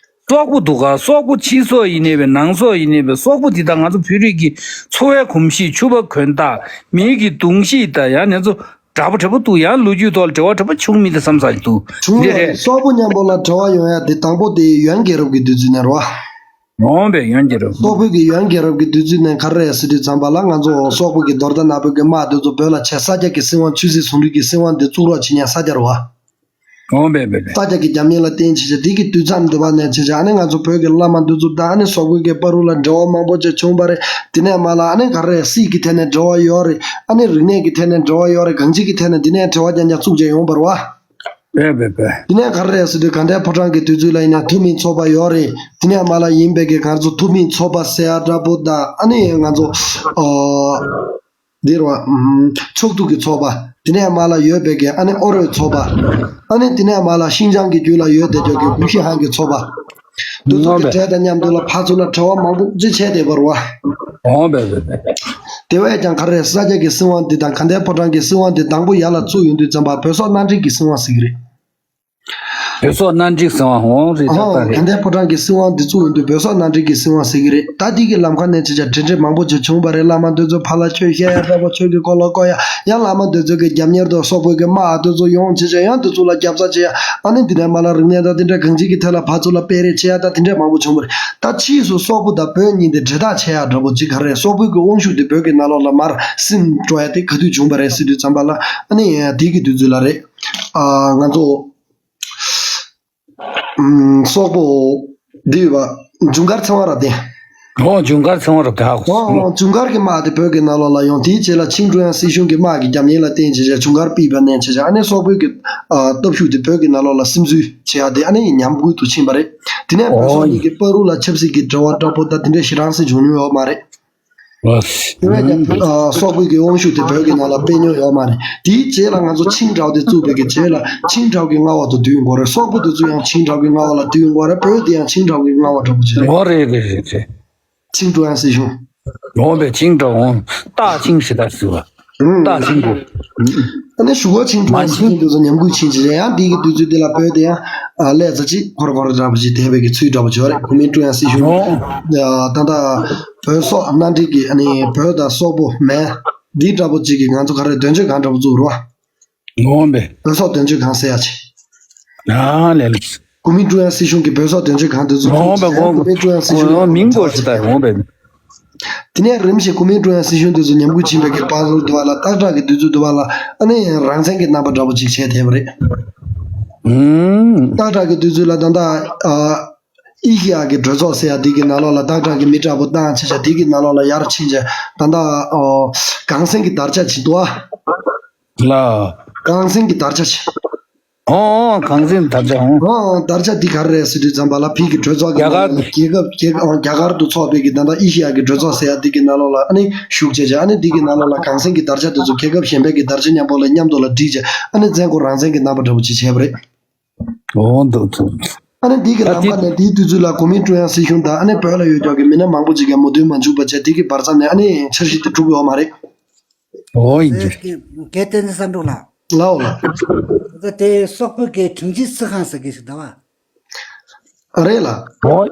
སོག་པོ་འདུག་ག་སོག་པོ་ཕྱི་སོག་ཡིན་ནའི་བས་ནང་སོག་ཡིན་ནའི་བས་སོག་པོ་འདི་དག་ང་ཚོ་བོད་རིགས་ཀྱི་འཚོ་བའི་གོམས་གཤིས་ཕྱུ་པ་གོན་སྟངས་མིའི་གི་གདུང་ཤེས་དང་ཡང་ང་ཚོ་འདྲ་པོ་འདྲ་པོ་འདུག་ཡང་ལོ་རྒྱུས་ཐོག་ལ་འབྲེལ་བ་འདྲ་པོ་བྱུང་མི་འདུག་བསམ་ས་ཞིག་འདུག་བྱུང་ཡོད་རེད། སོག་པོ་མཉམ་པོ་ལ་འབྲེལ་བ་ཡོང་ཡ་དེ་དང་པོ་དེ་ཡོན་རྒྱལ་རབས་ཀྱི་དུས་ཚོད་ནས་རེད་བ། འོང་བས་ཡོན་རྒྱལ་རབས། སོག་པོའི་གི་ཡོན་རྒྱལ་རབས་ཀྱི་དུས་ཚོད་ནས་ག་རེ་རེད་ཟེར་དུས་ཙམ་པ་ལ་ང་ཚོ་སོག་པོ་གི་རྡོར་ད་ནག་པོའི་གི་དམག་དེ་ཚོ་བོད་ལ་བྱས། ས་སྐྱ་གི་སྲིད་དབང་ཆོས་སྲིད་ཟུང་འབྲེལ་གྱི་སྲིད་དབང་དེ་བཙུགས་རོགས་བྱེད་མཁན་ས་སྐྱ་རེད་བ། འོང་བས་བས་བས། ས་སྐྱ་གི་རྒྱབ་གཉེར་ལ་བརྟེན་བྱས་བྱས་དེ་གི་དུས་མཚམས་འདི་བ་ནས་བྱས་བྱས་ཨ་ནི་ང་ཚོ་བོད་ཀྱི་བླ་མ་འདི་ཚོ་དང་ཨ་ནི་སོག་པོའི་གི་བར་དུ་ལ་འབྲེལ་བ་མང་པོ་ཅིག་བྱུང་བ་རེད། དེ་ནས་མ་ལ་ཨ་ནི་ག་རེ་རེད། སྲིད་ཀྱི་ཐད་ནས་འབྲེལ་བ་ཡོད་རེད། ཨ་ནི་རིག་གནས་ཀྱི་ཐད་ནས་འབྲེལ་བ་ཡོད་རེད། གང་ཅིའི་གི་ཐད་ནས་འདི་ནས་འབྲེལ་བ་རྐྱང་རྐྱང་བཙུགས་བྱས་ཡོང་བ་རེད་བ། བས་བས་བས། དེ་ནས་ག་རེ་རེད་ཟེར་དུས་དགའ་ལྡན་ཕོ་བྲང་གི་དུས་ཚོད་ལ་ཡིན་ན་ཐུན་མིན་ཚོགས་པ་ཡོད་རེད། དེ་ནས་མ་ལ་ཡིན་པའི་གི་ང་ཚོ་ཐུན་མིན་ཚོགས་པ་ཟེར་ཡ་འདྲ་པོ་དང་ཨ་ནི་ང་ཚོ་ཨོ་འདིར་བ་ཨམ་ཕྱོགས་གཏོགས་ཀྱི་ཚོགས་པ། དེ་ནས་མ་ལ་ཡོད་པའི་གི་ཨ་ནི་ཨོ་རོད་ཚོགས་པ། ཨ་ནི་དེ་ནས་མ་ལ་ཤིན་ཅང་གི་རྒྱུད་ལ་ཡོད་བསྡད་རྒྱུ་གི་གུ་ཤི་ཧན་གྱི་ཚོགས་པ། འདི་ཚོ་གི་གྲས་དང་མཉམ་དུ་ལ་ཕར་ཚུར་ལ་འབྲེལ་བ་མང་པོ་ཅིག་བྱས་བསྡད་པ་རེད་བ། འོང་བས་བས་བས། དེ་བས་ཀྱང་ག་རེ་ས་སྐྱ་གི་སྲིད་དབང་འདི་དང་དགའ་ལྡན་ཕོ་བྲང་གི་སྲིད་དབང་འདི་དང་པོ་ཡར་ལ་བཙུགས་ཡོང་དུས་ཙམ་པ་བོད་སོག་མནའ་འབྲེལ་གྱི་སྲིད་དབང་ཟེར་གྱི་རེད། བོད་སོག་མནའ་འབྲེལ་སྲིད་དབང་འོང་རེད་ད་ལྟ་ཨོ་རེད། དགའ་ལྡན་ཕོ་བྲང་གི་སྲིད་དབང་འདི་བཙུགས་ཡོང་དུས་བོད་སོག་མནའ་འབྲེལ་གྱི་སྲིད་དབང་ཟེར་གྱི་རེད། ད་འདི་གི་ལམ་ཁ་ནས་ཅི་བྱ་འབྲེལ་འདྲིས་མང་པོ་ཅིག་བྱུང་བ་རེད། བླ་མ་འདི་ཚོ་ཕར་ལ་ཆོས་བཤད་ཡ་འདྲ་པོ་ཆོས་ཀྱི་སྐོར་ལ་བསྐོར་ཡ་ཡང་བླ་མ་འདི་ཚོ་གི་རྒྱབ་གཉེར་དུ་སོག་པོའི་གི་དམག་འདི་ཚོ་ཡོང་ཅི་བྱ་ཡང་འདི་ཚོ་ལ་རྒྱབ་རྩ་བྱེད་ཡ་ཨ་ནི་འདི་ནས་མ་ལ་རིག་གནས་དང་འདི་འདྲ་གང་ཅིའི་གི་ཐད་ལ་ཕར་ཚུར་ལ་སྤེལ་རེས་བྱེད་ཡ་ད་འདི་འདྲ་མང་པོ་བྱུང་བ་རེད། ད་ཕྱིས་སུ་སོག་པོ་དང་བོད་གཉིས་འདི་འབྲེལ་ཐག་ཆད་ཡ་འདྲ་པོ་ཅིག་ག་རེ་སོག་པོའི་གི་དབང་ཤུགས་འདི་བོད་ཀྱི་ནང་ལོགས་ལ་མར་སིམ་འགྲོ་ཡ་དེ་ག་དུས་བྱུང་བ་རེད་ཟེར་དུས་ཙམ་པ་ལ་ཨ་ནི་དེ་གི་དུས་ཚོད་ལ་རེད། ཨ་ང་ཚོ་ཨམ་སོག་པོ་འདི་ཡོད་པ་ཇུན་གར་ཚེ་དབང་རབ་བརྟན། ཨོ་ཇུན་གར་ཚེ་དབང་རབ་བརྟན་ཧ་གོ་སོང་། ཨོ་ཇུན་གར་གྱི་དམག་དེ་བོད་ཀྱི་ནང་ལོགས་ལ་ཡོང་། དེའི་རྗེས་ལ་ཆིང་ཀྲུང་དབྱང་སྲིད་གཞུང་གི་དམག་གི་རྒྱབ་གཉེར་ལ་བརྟེན་བྱས་བྱས་ཇུན་གར་པི་བ་ནས་བྱས་བྱས་ཨ་ནི་སོག་པོའི་གི་ཨ་སྟོབས་ཤུགས་དེ་བོད་ཀྱི་ནང་ལོགས་ལ་སིམ་འཛུལ་བྱེད་ཡ་དེ་ཨ་ནི་ཉམས་རྒུད་དུ་ཕྱིན་པ་རེད། དེ་ནས་བོད་སོག་ཨོ་གཉིས་ཀྱི་བར་དུ་ལ་ཆབ་སྲིད་ཀྱི་འབྲེལ་བ་འདྲ་པོ་དང་དེ་འདྲ་ཞེ་དྲག་སེ་བྱུང་མྱོང་ཡོད་མ་རེད། ཨ་དེ་བས་ཀྱང་ཨ་སོག་པོའི་གི་དབང་ཤུགས་དེ་བོད་ཀྱི་ནང་ལ་སྤེལ་མྱོང་ཡོད་མ་རེད། དེའི་རྗེས་ལ་ང་ཚོ་ཆིང་ཀྲོའུ་དེ་བཙུགས་པའི་གི་རྗེས་ལ་ཆིང་ཀྲོའུ་གི་མངའ་འོག་ཏུ་བསྡུས་ཡོང་གི་རེད། སོག་པོ་དེ་ཚོ་ཡང་ཆིང་ཀྲོའུ་གི་མངའ་འོག་ལ་བསྡུས་ཡོང་གི་རེད། བོད་དེ་ཡང་ཆིང་ཀྲོའུ་གི་མངའ་འོག་འདྲ་པོ་ཅིག་རེད། འོ་རེད་རེད་རེད་རེད། ཆིང་ཀྲོའུ་དབྱང་སྲིད་གཞུང་། འོ་བས་ཆིང་ཀྲོའུ་འོང་། སྟག་ཆིང་ཞེས་དར་ཟེར་བ། ཨུམ། སྟག་ཆིང་གོ། ཨ་ནི་གཞུག་གུ་ཆིང་ཀྲོའུ་དབྱང་སྲིད་གཞུང་དེ་ཚོ་ཉམས་རྒུད་ཕྱིན་བྱས་ཡང་འདི་གི་དུས་ཚོད་འདི་ལ་བོད་དེ་ཡང་ཨ་ལས་ཙ་ཅིག་ཁོར་ཁོར་འདྲ་པོ་ཅིག་བསྡད་པའི་གི་ཚུལ་འདྲ་པོ་ཅིག་ཡོད་རེད། གོ་མིན་ཀྲུའུ་དབྱང་སྲིད་གཞུང་། ཨོ། ད་ལྟ་བོད་སོག་མནའ་འབྲེལ་གྱི་ཨ་ནི་བོད་དང་སོག་པོ་མེན་འདི་འདྲ་པོ་ཅིག་གི་ང་ཚོ་ག་རེ་དོན་གཅོད་ཁང་འདྲ་པོ་བཙུགས་རོགས། འོང་བས། བོད་སོག་དོན་གཅོད་ཁང་ཟེར་ཡ་ཆེ། ཨ་ལས་ལས། གོ་མིན་ཀྲུའུ་དབྱང་སྲིད་གཞུང་གི་བོད་སོག་དོན་གཅོད་ཁང་དེ་ཚོ་འོང་བས་འོང་། གོ་མིན་ཀྲུའུ་དབྱང་སྲིད་གཞུང་འོང་མིང་གོ་ཞིག་ད་འོང་བས། དེ་ནས་རིམ་བཞིན་གོ་མིན་ཀྲུའུ་དབྱང་སྲིད་གཞུང་དེ་ཚོ་ཉམས་རྒུད་ཕྱིན་པའི་གི་བར་དུ་དུ་བ་ལ་སྟག་བྲག་གི་དུས་ཚོད་དུ་བ་ལ་ཨ་ནི་རང་བཙན་གྱི་རྣམ་པ་འདྲ་པོ་ཅིག་བྱས་བསྡད་པ་རེད། ཨུམ། སྟག་བྲག་གི་དུས་ཚོད་ལ་ད་ལྟ་ཨ་ཨེ་ཤེ་ཡ་གི་གྲོས་ཚོགས་ཟེར་ཡ་དེ་གི་ནང་ལོགས་ལ་སྟག་བྲག་གི་མི་འདྲ་པོ་བཏང་བྱས་བྱས་དེ་གི་ནང་ལོགས་ལ་ཡར་ཕྱིན་བྱས་ད་ལྟ་ཨོ་གངས་སེང་གི་དར་ཆ་ཅིག་འདུག་ཨ། ལ། གངས་སེང་གི་དར་ཆ་ཆེ། ཨོ་ཨོ་གངས་སེང་དར་ཆ་ཨོ། ཨོ་ཨོ་དར་ཆ་འདི་ག་རེ་རེད་ཟེར་དུས་ཙམ་པ་ལ་ཕ་གི་གྲོས་ཚོགས་ཀྱི་རྒྱ་གར་ནང་ལ་རྒྱལ་ཁབ་རྒྱལ་ཁབ་ཨོ་རྒྱ་གར་དུ་ཚོགས་པའི་གི་ད་ལྟ་ཨེ་ཤེ་ཡ་གི་གྲོས་ཚོགས་ཟེར་ཡ་འདི་གི་ནང་ལོགས་ལ་ཨ་ནི་ཞུགས་བྱས་བྱས་ཨ་ནི་འདི་གི་ནང་ལོགས་ལ་གངས་སེང་གི་དར་ཆ་དེ་ཚོ་རྒྱལ་ཁབ་གཞན་པའི་གི་དར་ཆ་མཉམ་པོ་ལ་མཉམ་དུ་ལ་བསྒྲིགས་བྱས་ཨ་ནི་བཙན་སྐོར་རང་བཙན་གི་རྣམ་པ་འདྲ་པོ་ཅིག་བྱས་པ་རེད། ཨོ་འདུག་འདུག་ཨ་ནི་འདི་གི་ད་ལམ་ཁ་ནས་འདིའི་དུས་ཚོད་ལ་གོ་མིན་ཀྲུའུ་དབྱང་སྲིད་གཞུང་དང་ཨ་ནི་བོད་ལ་ཡོད་ཀྱོག་གི་མི་སྣ་མང་པོ་ཅིག་གིས་མོས་མཐུན་མ་བྱུང་བ་བྱས་འདི་གི་བར་མཚམས་ནས་ཨ་ནི་འཆར་གཞི་དེ་གྲུབ་ཡོད་མ་རེད། ཨོ་ཡིན་གྱི། རྒྱལ་བསྟན་འཛིན་བསམ་གྲུབ་ལགས། ལའོ་ལ། ད་དེ་སོག་པོའི་གི་ཁྲིམས་ཞིབ་སི་ཁང་ཟེར་གི་ཞིག་ད་བ། ཨ་རེད་ལ། ཨོ།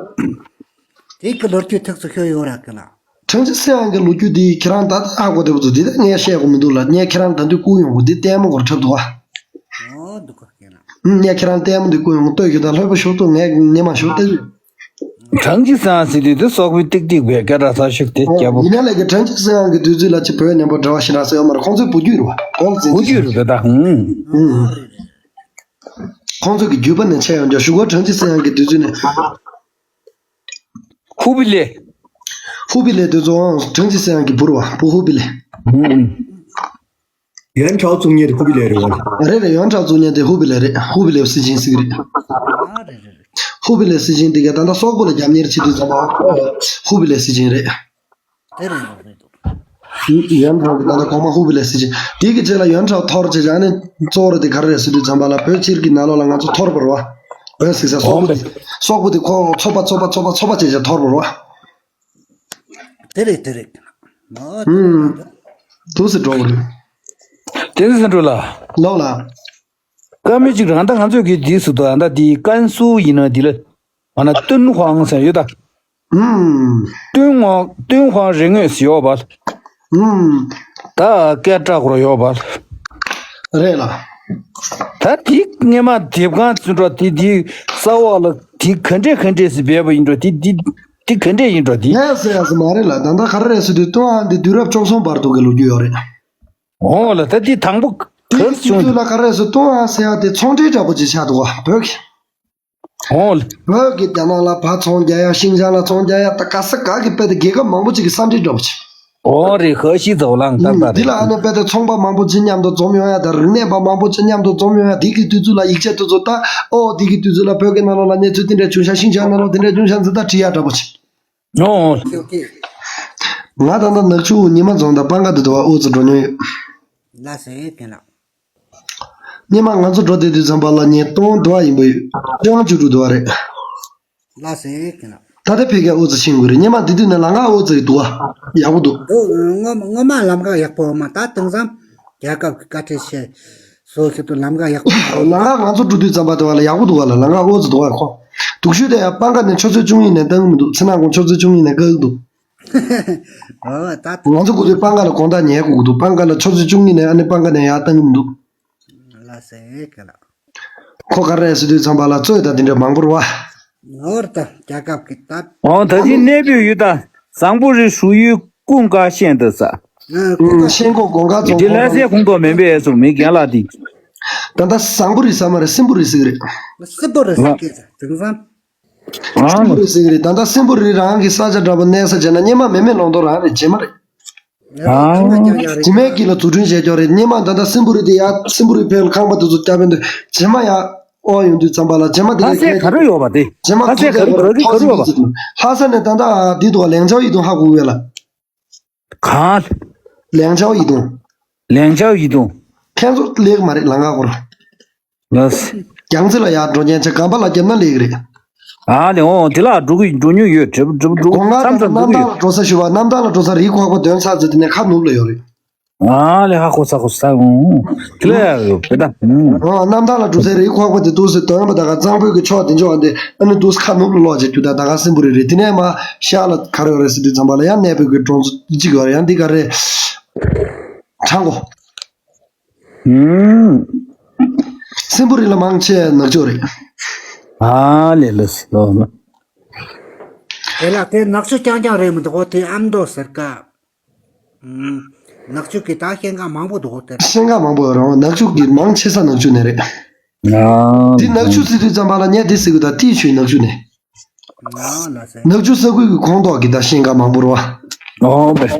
དེ་གི་ལོ་རྒྱུས་ཐུགས་སུ་ཤོར་ཡོད་ར་གི་ལ། ཁྲང་ཅི་སི་ཡང་གི་ལོ་རྒྱུས་འདི་ཁྱེད་རང་ད་ལྟ་ཧ་གོ་བདེ་པོ་འདུག་འདི་ད་ངས་བཤད་དགོས་མི་འདུག་ལ། ངས་ཁྱེད་རང་ད་དུང་བསྐུར་ཡོང་གི་འདི་ལྟད་མོ་སྐོར་འཁྲབ་འདུག་ཨ། ཨོ་འདུག་ག་ཁྱེད་རང་། ངས་ཁྱེད་རང་ལྟད་མོ་འདི་བསྐུར་ཡོང་། ལྟོས་ཤིག་ད་ལྷོད་པོ་ཞུ་འདུག་ངས་ཉི་མ་ཞུ་ལྟ་ཞུ། ཁྲང་ཅི་སི་ཡང་ཟེར་དུས་དེ་སོག་པོའི་ཏིག་ཏིག་པའི་སྐད་གྲགས་ཚ་ཤོས་དེ་རྒྱལ་པོ། ཡིན་ན་ལས་ཀྱི་ཁྲང་ཅི་སི་ཡང་གི་དུས་ཚོད་ལ་ཅི་བོད་མཉམ་པོ་འབྲེལ་བ་ཞེ་དྲག་ཟེར་ཡོད་མ་རེད། ཁོང་ཚོའི་བུ་རྒྱུད་རེད་བ། བོད་ལ་བཙན་བུ་རྒྱུད་རེད་ད། ཧུང་། ཧུང་། ཁོང་ཚོ་གི་རྒྱུད་པ་ནས་ཆད་ཡོང་རྒྱུ་ཞུ་གོ། ཁྲང་ཅི་སི་ཡང་གི་དུས་ཚོད་ནས། ཧུ་པི་ལེ། ཧུ་པི་ལེ་དེ་ཚོ་ཁྲང་ཅི་སི་ཡང་གི་བུ་རེད་བ། བུ་ཧུ་པི་ལེ། ཧུང་། ཡོན་ཁྲའོ་བཙུགས་མཁན་དེ་ཧུ་པི་ལེ་རེད་བ། རེད་རེད། ཡོན་ཁྲའོ་བཙུགས་མཁན་དེ་ཧུ་པི་ལེ་རེད། ཧུ་པི་ལེ་སི་ཅིན་ཟེར་གི་རེད། ཧུ་པི་ལེ་སི་ཅིན་དེ་ག་ད་ལྟ་སོག་པོ་ལ་རྒྱབ་གཉེར་བྱེད་དུས་ཙམ་པ་ཧུ་པི་ལེ་སི་ཅིན་རེད། དེ་རེད་རེད་རེད། ཡོན་ཁྲའོ་གི་ད་ལྟ་གོང་མ་ཧུ་པི་ལེ་སི་ཅིན། དེ་གི་རྗེས་ལ་ཡོན་ཁྲའོ་འཐོར་བྱས་ཀྱང་ནི་གཙོ་བོ་རེད་དེ་ག་རེ་རེད་ཟེར་དུས་ཙམ་པ་ལ་བོད་སྤྱིར་གྱི་ནང་ལོགས་ལ་ང་ཚོ་འཐོར་བ་རེད་བ། བོད་ཟེར་ས་སོག་པོ་དེ། སོག་པོ་དེ་ཁོ་ཚོ་པ་ཚོ་པ་ཚོ་པ་ཚོ་པ་བྱས་བྱས་འཐོར་བ་རེད་བ། དེ་རེད་དེ་རེད། ཨུམ། དུ་སི་འགྲོ་བ་རེད། དེ་ཚོ་སེ་འགྲོ་ལ། ལོག་ལ། བཀའ་མོལ་གཅིག་རང་ད་ང་ཚོས་གི་འདི་སུ་དང་ད་འདི་ཀན་སུའུ་ཡིན་ན་འདི་ལ་མ་ན་ཏུན་ཧོང་ཟེར་ཡོད་ད། ཨུམ། ཏུན་ཧོང་ཏུན་ཧོང་རིག་དངོས་སུ་ཡོད་པ། ཨུམ། ད་སྐད་གྲགས་སྐོར་ཡོད་པ། རེད་ལ། ད་འདི་སྔས་མ་དེབ་ཁང་ཚུན་འགྲོ་འདི་འདི་ས་འོག་ལ་འདི་ག་འདྲས་ག་འདྲས་སུ་སྦས་པ་ཡིན་འགྲོ་འདི་འདི་འདི་ག་འདྲས་ཡིན་འགྲོ་འདི། ངས་ཟེར་ཡ་ཟེར་མ་རེད་ལ། ད་ལྟ་ག་རེ་རེད་ཟེར་དུས་ཏུན་ཧོང་འདི་དུས་རབས་བཅུ་གསུམ་བར་དུ་གི་ལོ་རྒྱུས་ཡོད་རེད། འོ་ལ་ད་འདི་དང་པོ་དེའི་ག་རེ་བྱུང་། དུས་ཚོད་ལ་ག་རེ་ཟེར་ཏུན་ཧོང་ཟེར་ཡ་དེ་ཚོང་འབྲེལ་འདྲ་པོ་ཅིག་ཆགས་འདུག་བ་བོད་ཀྱི། འོ་ལ། བོད་ཀྱི་རྒྱ་ནག་ལ་ཕར་ཚོང་རྒྱག་ཡ། ཤིང་ཅང་ལ་ཚོང་རྒྱག་ཡ། ད་ག་ས་ག་གི་དཔེ་དེ་རྒྱལ་ཁབ་མང་པོ་ཅིག་གི་ས་འབྲེལ་འདྲ་པོ་ཅིག་འོ་རེད། ཧ་ཤི་ཛའོ་ལང་ཏག་ཏག་འདི་རེད། ལ་ཨ་ནི་དཔེ་དེ་ཚོང་པ་མང་པོ་ཅིག་མཉམ་དུ་འཛོམས་ཡོང་ཡ། ད་རིག་གནས་པ་མང་པོ་ཅིག་མཉམ་དུ་འཛོམས་ཡོང་ཡ། འདི་གི་དུས་ཚོད་ལ་ཡིག་ཆ་དེ་ཚོ་ད་ཨོ་འདི་གི་དུས་ཚོད་ལ་བོད་ཀྱི་ནང་ལོགས་ལ་གནས་ཚུལ་དེ་འདྲ་བྱུང་ཤག་ཤིང་ཅང་ནང་ལོགས་དེ་འདྲ་བྱུང་ཤག་ཟེར་ད་བྲིས་ཡ་འདྲ་པོ་ཅིག་ཨོ་ཨོ་ལེ། ཨོ་ཁེ་ཨོ་ཁེ། ང་ད་ལྟ་ནག་ཆུ་ཉི་མ་རྫོང་དང་སྤང་ཁ་དུ་དུ་བ་ཨུ་ཙི་འགྲོ་མྱོང་ཡོད། ལགས་སོ་ཨེ་ཕན་ལགས། སྔོན་མ་ང་ཚོ་འགྲོ་བསྡད་དུས་ཙམ་པ་ལ་ཉིས་སྟོང་དུ་བ་ཡིན་པ་ཡོད། སྟོང་བཅུ་དྲུག་དུ་བ་རེད། ལགས་སོ་ཨེ་ཕན་ལགས། ད་ལྟ་ཕ་གིར་ཨུ་ཙི་ཕྱིན་དགོས་རེད། སྔོན་མ་དེ་དུས་ནས་ལམ་ཁ་ཨུ་ཙི་ཡི་འདུག་བ། ཡག་པོ་འདུག་འདུག་སྔོན་སྔོན་མ་ལམ་ཁ་ཡག་པོ་ཡོད་མ། ད་དེང་སང་རྒྱལ་ཁབ་ཀྱི་བཀའ་དྲིན་ཆེ། སོ་ཁྱེད་ཚོ་ལམ་ཁ་ཡག་པོ་འདུག་ལམ་ཁ་ང་ཚོ་འགྲོ་དུས་ཙམ་པ་དུ་བ་ལ་ཡག་པོ་འདུག་བ་ལ། ལམ་ཁ་ཨུ་ཙི་འདུག་བ་ཁོ། སྡུག་ཤོས་དེ་ཡང་སྤང་ཁ་ནས་ཆུ་ཚོད་བཅུ་གཉིས་ནས་བཏང་གི་མི་འདུག་ཚེ་ནག་གུང་ཆུ་ཚོད་བཅུ་གཉིས་ནས་བཀག་གི་འདུག་ཨོ་ད། ང་ཚོ་ཁོ་ཚོའི་སྤང་ཁ་ལ་དགོང་དག་ཉལ་དགོས་ཀྱི་འདུག་སྤང་ཁ་ལ་ཆུ་ཚོད་བཅུ་གཉིས་ནས་ཨ་ནི་སྤང་ཁ་ནས་ཡར་བཏང་གི་མི་འདུག་ལགས་སེ་ག་ལ། ཁོ་ག་རེ་ཟེར་དུས་ཙམ་པ་ལ་རྩོད་དང་དེ་འདྲ་མང་པོ་རེད་བ། ནོར་དང་རྒྱལ་ཁབ་ཀྱི་སྟབས། འོང་ད་ཅི་གནས་སྤོས་ཡུལ་དང་བཟང་པོ་རི་ཧྲུའུ་ཡུལ་ཀུན་དགའ་ཤེས་འདི་ས། ཀུན་དགའ་ཤེས་ཀུན་དགའ་དགོན་ཁ་རྫོང་ཁོངས། དེ་ལ་སའི་ཁོང་ཁྲོ་མེད་པའི་སོ་མི་རྒན་ལགས་དེ། ད་ལྟ་བཟང་པོ་རི་ས་མ་རེད། སྲིན་པོ་རི་ཟེར་གི་རེད། སྲིན་པོ་རི་ཟེར་གི་རེད་དེང་སང་། སྲིན་པོ་རི་ཟེར་གི་རེད། ད་ལྟ་སྲིན་པོ་རི་རང་གི་ས་ཆ་འདྲ་པོ་གནས་ས་བྱས་ན་སྔོན་མ་མེ་མེ་ལོང་ཏོ་རང་རེད། རྗེས་མ་རེད། ཨ། རྗེས་མའི་དཀྱིལ་ལ་འཛུགས་སྐྲུན་བྱས་ཀྱོག་རེད། སྔོན་མ་ད་ལྟ་སྲིན་པོ་རི་དེ་ཡ་སྲིན་པོ་རི་ཕེབས་ལ་ཁང་པ་དེ་ཚོ་བསྐྱར་དཔེ་འདི་རྗེས་མ་ཡ་ཨོ་ཡོང་དུས་ཙམ་པ་ལ་རྗེས་མ་དེ་ལ་ཁ་སེ་ཁ་ག་རུ་ཡོད་པ་དེ། རྗེས་མ་ཁ་སེ་ཁ་ག་རུ་ག་རུ་ཡོད་པ། ལྷ་ས་ནས་ད་ལྟ་འདི་འདུག་ལེང་ཆའོ་ཡི་དུང་ཧ་གོ་གི་ཡོད་ལ། གང་། ལེང་ཆའོ་ཡི་དུང་། ལེང་ཆའོ་ཡི་དུང་། ཁྱེད་ཚོ་ལེགས་མ་རེད་ལ་ང་སྐོར། ལགས། རྒྱང་རྩེ་ལ་ཡར་འགྲོ་མཁན་ཆ་སྒམ་པ་ལ་བརྒྱབ་ན་ལེགས་རེད། ཨ་ལེ་འོ་དེ་ལ་འགྲོ་གི་འགྲོ་མྱོང་ཡོད། གྲིབ་གྲིབ་འགྲོ་གོང་མཚམས་མཚམས་འགྲོ་གི་ཡོད། གནམ་ཐང་ལ་འགྲོ་ས་ཞུ་བ། གནམ་ཐང་ལ་འགྲོ་ས་རི་ཁོག་པ་དོན་ཚར་ཚེ་དེ་ནས་ཁ་ནུབ་ལ་ཡོད་རེད། ཨ་ལེ་ཧ་གོ་ས་གོ་ས་འོ། དེ་ལ་ཡ་ཡོད་བེ་ད། ཨ་གནམ་ཐང་ལ་འགྲོ་སའི་རི་ཁོག་པ་དེ་འདུག་སེ་དོན་པ་ད་ག་གཙང་པོའི་གི་ཕྱོགས་དེ་འཇོག་འདི་ཨ་ནི་འདུག་སེ་ཁ་ནུབ་ལ་ལོག་བྱེད་རྒྱུ་ད་ད་ག་སྲིན་པོ་རི་རེད། དེ་ནས་མ་ཤར་ལ་ག་རེ་ཡོད་རེད་ཟེར་དུས་ཙམ་པ་ལ་ཡང་གནས་སྤོས་གི་གྲོང་ཚོ་གཅིག་ཡོད་རེད། ཡང་འདི་ག་རེ། ཁྲང་གོ། ཧུམ། སྲིན་པོ་རི་ལ་མང་ཆེ་ནག་ཆུ་རེད། ཨ་ལེ་ལེ་སི་ལོ་ལོ། དེ་ལ་དེ་ནག་ཆུ་རྐྱང་རྐྱང་རེད་མི་འདུག་གོ། དེ་ཨ་མདོ་ཟེར་ཀ་ནག་ཆུ་གི་ད་ཤེལ་སྒང་མང་པོ་འདུག་གོ། དེ་ཤེལ་སྒང་མང་པོ་ཡོད་རེད། ནག་ཆུ་གི་མང་ཆེ་ས་ནག་ཆུ་ནས་རེད། ཨ། དེ་ནག་ཆུ་ཟེར་དུས་ཙམ་པ་ལ་ངས་དེ་ཟེར་གི་ད་ཏི་ཆུའི་ནག་ཆུ་ནས། ཨ་ལ་སེ། ནག་ཆུ་ས་ཁུལ་གྱི་ཁོངས་གཏོགས་ཀྱི་ད་ཤིང་ཁ་མང་པོ་རེད་བ། ཨོ་བས།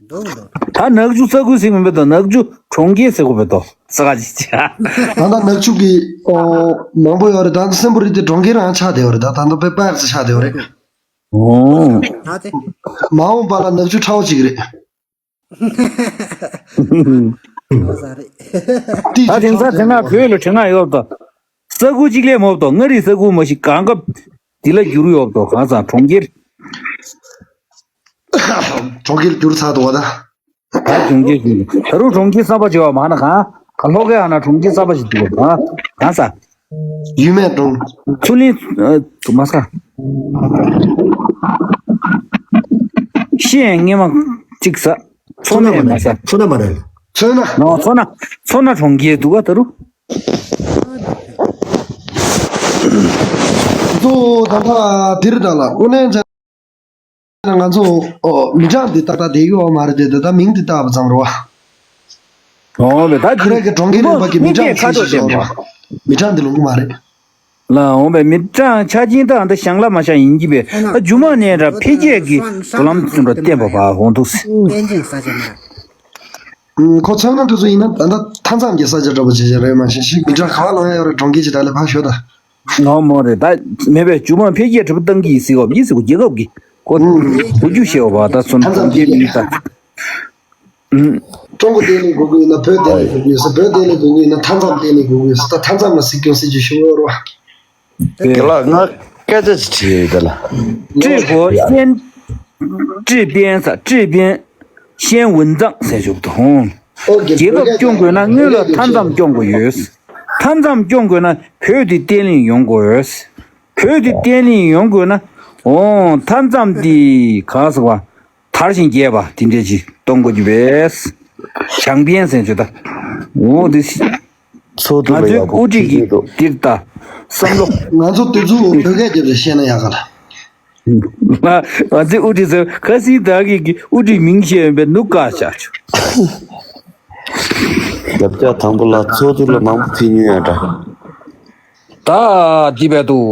འདུག་འདུག་ད་ནག་ཆུ་ས་ཁུལ་ཟེར་མིན་པ་དང་ནག་ཆུ་གྲོང་ཁྱེར་ཟེར་དགོས་པའི་དོ་ས་ག་ཅིག་ཆ། ད་ལྟ་ནག་ཆུ་གི་ཨོ་མང་པོ་ཡོད་རེད། ད་ལྟ་སྲིན་པོ་རི་དེ་གྲོང་ཁྱེར་རང་ཆགས་བསྡད་ཡོད་རེད། ད་ད་ལྟ་དཔེ་དཔག་ཚད་ཆགས་བསྡད་ཡོད་རེད། ཨོ། ད་དེ། མ་འོངས་པ་ལ་ནག་ཆུ་ཁྲའོ་གཅིག་རེད། ཨོ་ས་རེད། ད་དེང་སང་དེ་སྔ་བོད་ལ་དྲི་ང་ཡོད་དོ། ས་ཁུལ་གཅིག་ལས་མོབ་དོ། མངའ་རིས་ས་ཁུལ་མ་ཞིག་གང་སྐབས་འདི་ལ་འགྱུར་ཡོད་དོ། གང་ཟག་གྲོང་ཁྱེར། གྲོང་ཁྱེར་འགྱུར་ཚར་འདུག་བ་ད། ད་གྲོང་ཁྱེར་འགྱུར། ད་རུང་གྲོང་ཁྱེར་གསར་པ་བྱེད་པ་མ་ན་གང་ག་ལྷོ་ཁའི་ཧ་ན་གྲོང་ཁྱེར་གསར་པ་ཞིག་འདུག་བ་གང་ཟག་ཡུལ་མེད་གྲོང་། ཚུར་ལེན། ཨ། མ་ས། ཤི་ཡང་སྔས་མ་གཅིག་ཟ། ཚོ་ན་མ་མ་རེད། ཟ། ཚོ་ན་མ་རེད། ཚོ་ན། ནོ་ཚོ་ན། ཚོ་ན་གྲོང་ཁྱེར་འདུག་ག་ད་རུ། ཚོ་ད་ད་དིར་ད་ལ་དངོས་གནས་བྱས་ན་ང་ཚོ་ཨོ་མི་གྲངས་འདི་ཏག་ཏག་བསྡད་ཡོད་མ་རེད་དེ། ད་ད་མིང་འདི་བཏགས་པ་ཙམ་རེད་བ། ཨོ་བས་ད་ཁྱེད་རང་གི་གྲོང་ཁྱེར་རིམ་པ་གི་མི་གྲངས་ཁ་ཚིག་ཤོག་རེད་བ། མི་གྲངས་འདི་ལོང་གི་མ་རེད། ལ་འོང་བའི་མི་གྲངས་ཆ་ཅན་དང་འདི་ཞང་ལ་མ་ཤང་ཡིན་གྱི་བས། ད་རྒྱུ་མ་ནས་ར་འཕེལ་རྒྱས་ཀྱི་འགྲོ་ལམ་ཚུན་ར་བསྟན་པ་བ་འོང་འདུག་ཟེར། པན་ཅིང་ས་ཆ་མ་རེད། ཁོ་ཚོ་ན་དུ་ཚོ་ཡིན་ན་ད་ལྟ་མཐའ་མཚམས་ཀྱི་ས་ཆ་འདྲ་པོ་བྱེད་བྱེད་རེད། མ་གཞི་ཞིག་མི་གྲངས་ག་བ་ལོང་ཡ་ཡོད་རེད། གྲོང་ཁྱེར་གྱི་ད་ལས་ཕར་ཞོད་ད། ནོ་མོ་རེད་ད། མེད་པའི་རྒྱུ་མ་འཕེལ་རྒྱས་གྲུབ་བཏང་གི་ཡིན་ཟེར་གོ་མི་ཟེར་གོ་རྒྱལ་ཁབ་ཀྱི་ཁོ་བུ་རྒྱུ་ཤེས་བ་ད་སོ་ན་གྲོང་ཁྱེར་མི་ད། ཀྲུང་གོ་བརྟན་ལྷིང་དགོས་ཀྱི་ཡོད་ན་བོད་བརྟན་ལྷིང་དགོས་ཀྱི་ཡོད་ས། བོད་བརྟན་ལྷིང་དགོས་ཀྱི་ཡོད་ན་མཐའ་མཚམས་བརྟན་ལྷིང་དགོས་ཀྱི་ཡོད་ས། ད་མཐའ་མཚམས་ལ་སྲིད་སྐྱོང་སྲིད་ཇུས་ཞུ་འོས་རོ། དེ་ལ་ང་སྐད་ཆ་ཅིག་དྲིས་ཡོད་དེ་ལ། ཀྲི་གོ་ཤན། ཀྲི་པན་ས་ཀྲི་པན། ཤན་ཝུན་ཙང་ཟེར་བཞུགས་དང་། ཨོ་ཀེ། རྒྱལ་ཁབ་སྐྱོང་དགོས་ན་སྔོན་ལ་མཐའ་མཚམས་སྐྱོང་དགོས་ཡོད། མཐའ་མཚམས་སྐྱོང་དགོས་ན་བོད་དེ་བརྟན་ལྷིང་ཡོང་དགོས། བོད་དེ་བརྟན་ལྷིང་ཡོང་དགོས་ན། འོ་མཐའ་མཚམས་དེ་གང་ཟེར་བ། དར་ཞིང་རྒྱས་པ་དེ་འདྲས་ཅིག་གཏོང་དགོས་ཀྱི་བས། བྱང་བན་ཟེར་བྱོས་ད། འོ་དེ། ཚོགས་འདུ་ལ་ཡག་པོ་ང་ཚོའི་དབུ་ཁྲིད་ཀྱིས་འདུག་འདིར་ད། བསམ་བློ། ང་ཚོ་དེ་ཚོ་བོད་སྐད་རྒྱབ་ནས་བཤད་ན་ཡག་ག་ལ། ང་ང་ཚོའི་དབུ་ཁྲིད་ཚོས་ཁ་སིང་བདག་གིས་ཀྱི་དབུ་ཁྲིད་མིང་བཤད་ཡོད་པའི་ནུ་བཀའ་བཞག་ཆོག་རྒྱབ་སྐྱོར་དང་པོ་ལ་ཚོགས་འདུ་ལ་མང་པོ་ཕེབས་མྱོང་ཡོད་འདྲ། ད་འདི་བས་འདུག་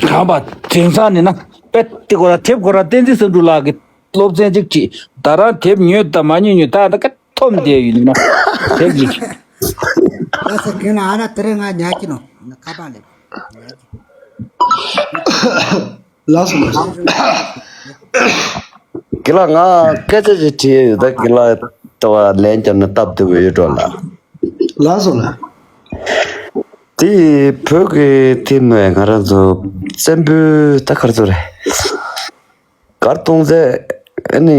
གང་པ་དེང་སང་ནི་ན་པད་དེ་ཁོ་ར་དེབ་ཁོ་ར་བསྟན་འཛིན་བསམ་གྲུབ་ལགས་ཀྱི་སློབ་ཚན་གཅིག་ཁྲིད་ད་རང་དེབ་ཉོས་དང་མ་ཉོས་ཉོས་ད་ད་ཀ་ཐོམ་བསྡད་ཡོད་ན་དེབ་ཉིད་ལ་སེ་གིན་ལ་ཨ་ར་དེ་རིང་ང་ཉག་གི་ནོ་ཁ་པར་ལས། ལགས་སོ་ལགས་སོ། གི་ལ་ང་སྐད་ཆ་ཞིག་དྲིས་ཡོད་ད་གི་ལ་ལྟ་བ་ལན་བརྒྱབ་ན་སྟབས་བདེ་བོ་ཡོད་འགྲོ་ལ། ལགས་སོ་ལགས། དེ་བོད་ཀྱི་དེ་མོས་ང་རང་ཚོ་བཙན་པོའི་ད་གར་ཚོ་རེད། གར་གཏོང་ཚེ་ཨ་ནི་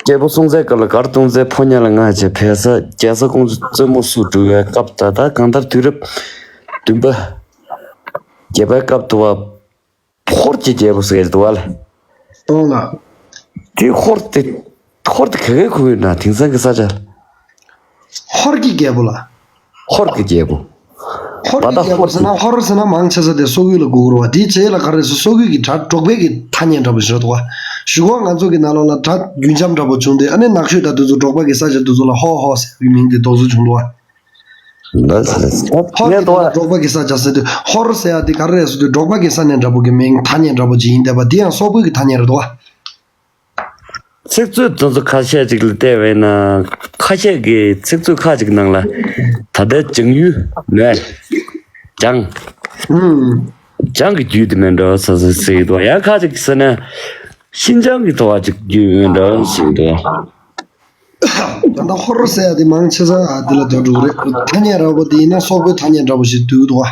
སྐྱེས་བུ་སྲོང་བཙན་སྐབས་ལ་གར་གཏོང་ཚེ་ཕོ་ཉ་ལ་ང་བྱས་བལ་ས་རྒྱལ་ས་ཀོང་ཇོ་རྩེ་མོ་སུ་འགྲོ་བའི་སྐབས་ད་ད་གང་ལྟར་དུས་རབས་བདུན་པ་བརྒྱད་པའི་སྐབས་དུ་བ། ཧོར་གྱི་རྒྱལ་པོ་ཟེར་འདུག་བ་ལ། གཏོང་ལ། དེ་ཧོར་དེ་ཧོར་དེ་ག་གའི་ཁུལ་ཡིན་ན་དེང་སང་གི་ས་ཆ། ཧོར་གྱི་རྒྱལ་པོ་ལ། ཧོར་གྱི་རྒྱལ་པོ། ཧོར་གྱི་རྒྱལ་པོ་ཟེར་ན་ཧོར་ཟེར་ན་མང་ཆེ་ས་དེ་སོག་ཡུལ་ལ་གོ་དགོས་རེད་བ། དེའི་རྗེས་ལ་ག་རེ་ཟེར་སོག་ཡུལ་གྱི་སྒྲ་འབྲོག་པའི་གི་ཐ་སྙད་འདྲ་པོ་ཞིག་རེད་འདུག་བ། གཞུག་གུ་ང་ཚོ་གི་ནང་ལོགས་ལ་སྒྲ་རྒྱུན་འབྱམས་འདྲ་པོ་བྱུང་སྟེ་ཨ་ནི་ནག་ཤོད་ད་དེ་ཚོ་འབྲོག་པ་གི་ས་ཆ་དེ་ཚོ་ལ་ཧོ་ཧོ་ཟེར་བའི་མིང་དེ་འདོགས་སུ་བྱུང་འདུག་བ། ལགས་ལགས། ཧོར་གྱི་ད་འགྲོགས་པ་གི་ས་ཆ་ཟེར་དུས་ཧོར་ཟེར་ཡ་དེ་ག་རེ་རེད་ཟེར་དུས་འགྲོགས་པ་གི་ས་གནས་འདྲ་པོ་གི་མིང་ཐ་སྙད་འདྲ་པོ་ཅིག་ཡིན་བསྡད་པ་འདི་ཡང་སོག་པོའི་གི་ཐ་སྙད་རེད་དོ། ཚིག་མཛོད་དེ་ཚོ་ཁ་ཤས་ཅིག་ལ་བལྟས་པས་ན་ཁ་ཤས་ཀྱི་ཚིག་མཛོད་ཁག་ཅིག་ནང་ལ་ད་ལྟའི་བྱང་ཡུལ་ནས་བྱང་ཨུམ། བྱང་གི་རྒྱུད་དེ་མིན་འགྲོ་ཟེར་ཟེར་ཟེར་གི་འདུག་ཡང་ཁ་ཅིག་ཟེར་ན་ཤིན་ཅང་གི་ཐོག་ཅིག་རྒྱུད་མིན་འགྲོ་ཟེར་གི་འདུག་ད་ལྟ་ཧོར་ཟེར་ཡ་དེ་མང་ཆེ་ས་ཨ་དེ་ལ་འགྲོ་འགྲོ་གི་རེད། ཐ་སྙད་ར་བོ་དེ་ཡིན་ན་སོག་པོའི་ཐ་སྙད་འདྲ་བོ་ཞིག་འདུག་འདུག་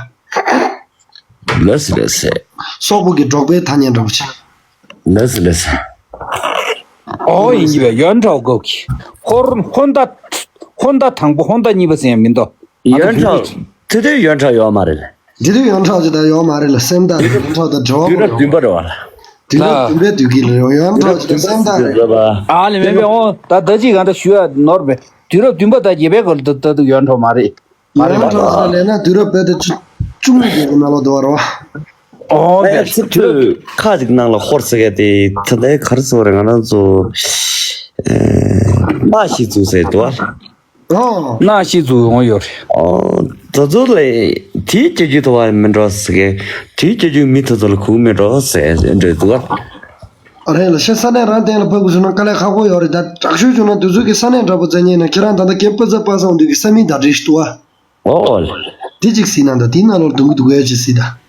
བ། ལགས་སོ་ལགས་སོ། སོག་པོ་གི་འབྲོག་པའི་ཐ་སྙད་འདྲ་བོ་ཞིག་ལགས་སོ་ལགས་སོ། ཨོ་ཡིན་གྱི་བས་ཡོན་ཁྲའོ་སྐབས་ཀྱི་ཧོར་ཧོན་ད་ཧོན་ད་དང་པོ་ཧོན་ད་གཉིས་པ་ཟེར་ཡ་མིན་འདུག་ཡོན་ཁྲའོ་དེ་དུས་ཡོན་ཁྲའོ་ཡོད་མ་རེད། དེ་དུས་ཡོན་ཁྲའོ་ཅིག་ད་ཡོད་མ་རེད་ལ་སེམས་ཐག་རེད། ཡོན་ཁྲའོ་ད་འབྲེལ་བ་དུས་རབས་བདུན་པ་རེད་བ། དུས་རབས་བདུན་པའི་དུས་ཀྱི་ལ་ཡོན་ཁྲའོ་ཅིག་ད་སེམས་ཐག་རེད། ཨ་ལེ་མེད་པའི་འོ་ད་ད་ཅིག་གང་ད་ཞུ་ཡ་ནོར་བས་དུས་རབས་བདུན་པ་ད་བརྒྱད་པའི་སྐོར་ད་ད་དུ་ཡོན་ཁྲའོ་མ་རེད། མ་རེད་ཡོན་ཁྲའོ་ཟེར་ལས་ན་དུས་རབས་བོད་དུ་བཅུ་བཅུ་གཉིས་ཀྱི་ནང་ལོགས་དུ་བ་རེད་བ། ཨོ་ཨེ་ཡ་ཚིག་མཛོད་ཁག་ཅིག་ནང་ལ་ཧོར་ཟེར་མཁན་དེ་ད་ལྟའི་ག་རེ་ཟེར་དགོས་རེད། ང་རང་ཚོ་ཨེ་མ་ཤི་ཚུགས་ཟེར་འདུག་བ། ཨོ། མ་ཤི་ཚུགས་ཡོང་ཡོད་རེད། ཨོ། དེ་ཚོ་ལས་དེའི་རྒྱལ་རྒྱུད་ཐོག་བ་མི་འགྲོ་ཟེར་མཁན་དེའི་རྒྱལ་རྒྱུད་མི་དེ་ཚོ་ལ་གུག་མི་འགྲོ་ཟེར་འདྲ་འདུག་བ། ཨ་རེད་ལ་ཤ་ས་གནས་རང་སྟེང་ལ་ཕབ་དགོས་བྱུང་ན་དཀའ་ལས་ཁག་པོ་ཡོད་རེད། ད་དྲག་ཤོས་བྱུང་ན་དེ་ཚོ་གི་ས་གནས་འདྲ་པོ་བཙན་ཉན་ན་ཁྱེད་རང་ད་ལྟ་རྒན་པ་ཚ་པ་སང་འདུག་གི་ས་མིང་བརྡ་སྤྲོད་ཞིག་འདུག་བ། ཨོ་ཨོ་ལེ། དེ་གཅིག་གཟིགས་ན་ད་དེའི་ནང་ལོགས་སྡུག་གི་སྡུག་གི་ཅིག་གཟིགས་ད།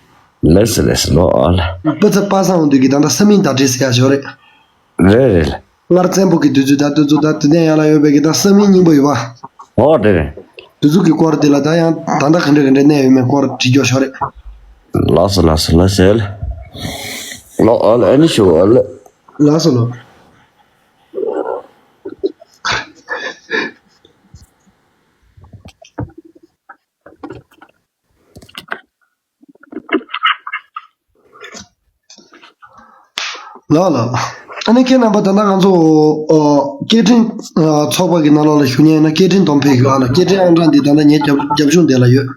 ལེ་སི་ལེ་སི་ལོ་ཨོ་ལེ། པ་ཚ་པ་སང་འདུག་གི་ད་ལྟ་ས་མིང་བརྡ་སྤྲོད་ཟེར་ཡ་ཞིག་རེད། རེད་རེད་ལེ། སྔར་བཙན་པོ་གི་དུས་ཚོད་ད་དུས་ཚོད་ད་དེ་ནས་ཡར་ལ་ཡོད་པའི་གི་ད་ས་མིང་རྙིང་པ་ཡོད་པ། ཨོ་རེད་རེད། དུས་ཚོད་ཀྱི་སྐོར་དེ་ལ་ད་ཡང་ད་ལྟ་ག་འདྲ་ག་འདྲ་གནས་ཡོད་མེད་སྐོར་དྲི་རྒྱུ་ཞིག་རེད། ལགས་སོ་ལགས་སོ་ལགས་སོ་ལེ། ལོ་ཨོ་ལེ་ཨ་ནི་ཞུ་ཨོ་ལེ། ལགས་སོ་ལོ། ལགས་ལགས། ཨ་ནི་ཁྱེད་རྣམ་པ་ད་ལྟ་ང་ཚོ་ཨོ་སྐད་འཕྲིན་ཨ་ཚོགས་པ་གི་ནང་ལོགས་ལ་ཞུགས་མཁན་ཡིན་ན་སྐད་འཕྲིན་སྡོམ་ཕེབས་ཡོད། ཨ་ལ་སྐད་འཕྲིན་ཨང་གྲངས་འདི་ད་ལྟ་ངའི་རྒྱབ་རྒྱབ་གཞུང་དེ་ལ་ཡོད།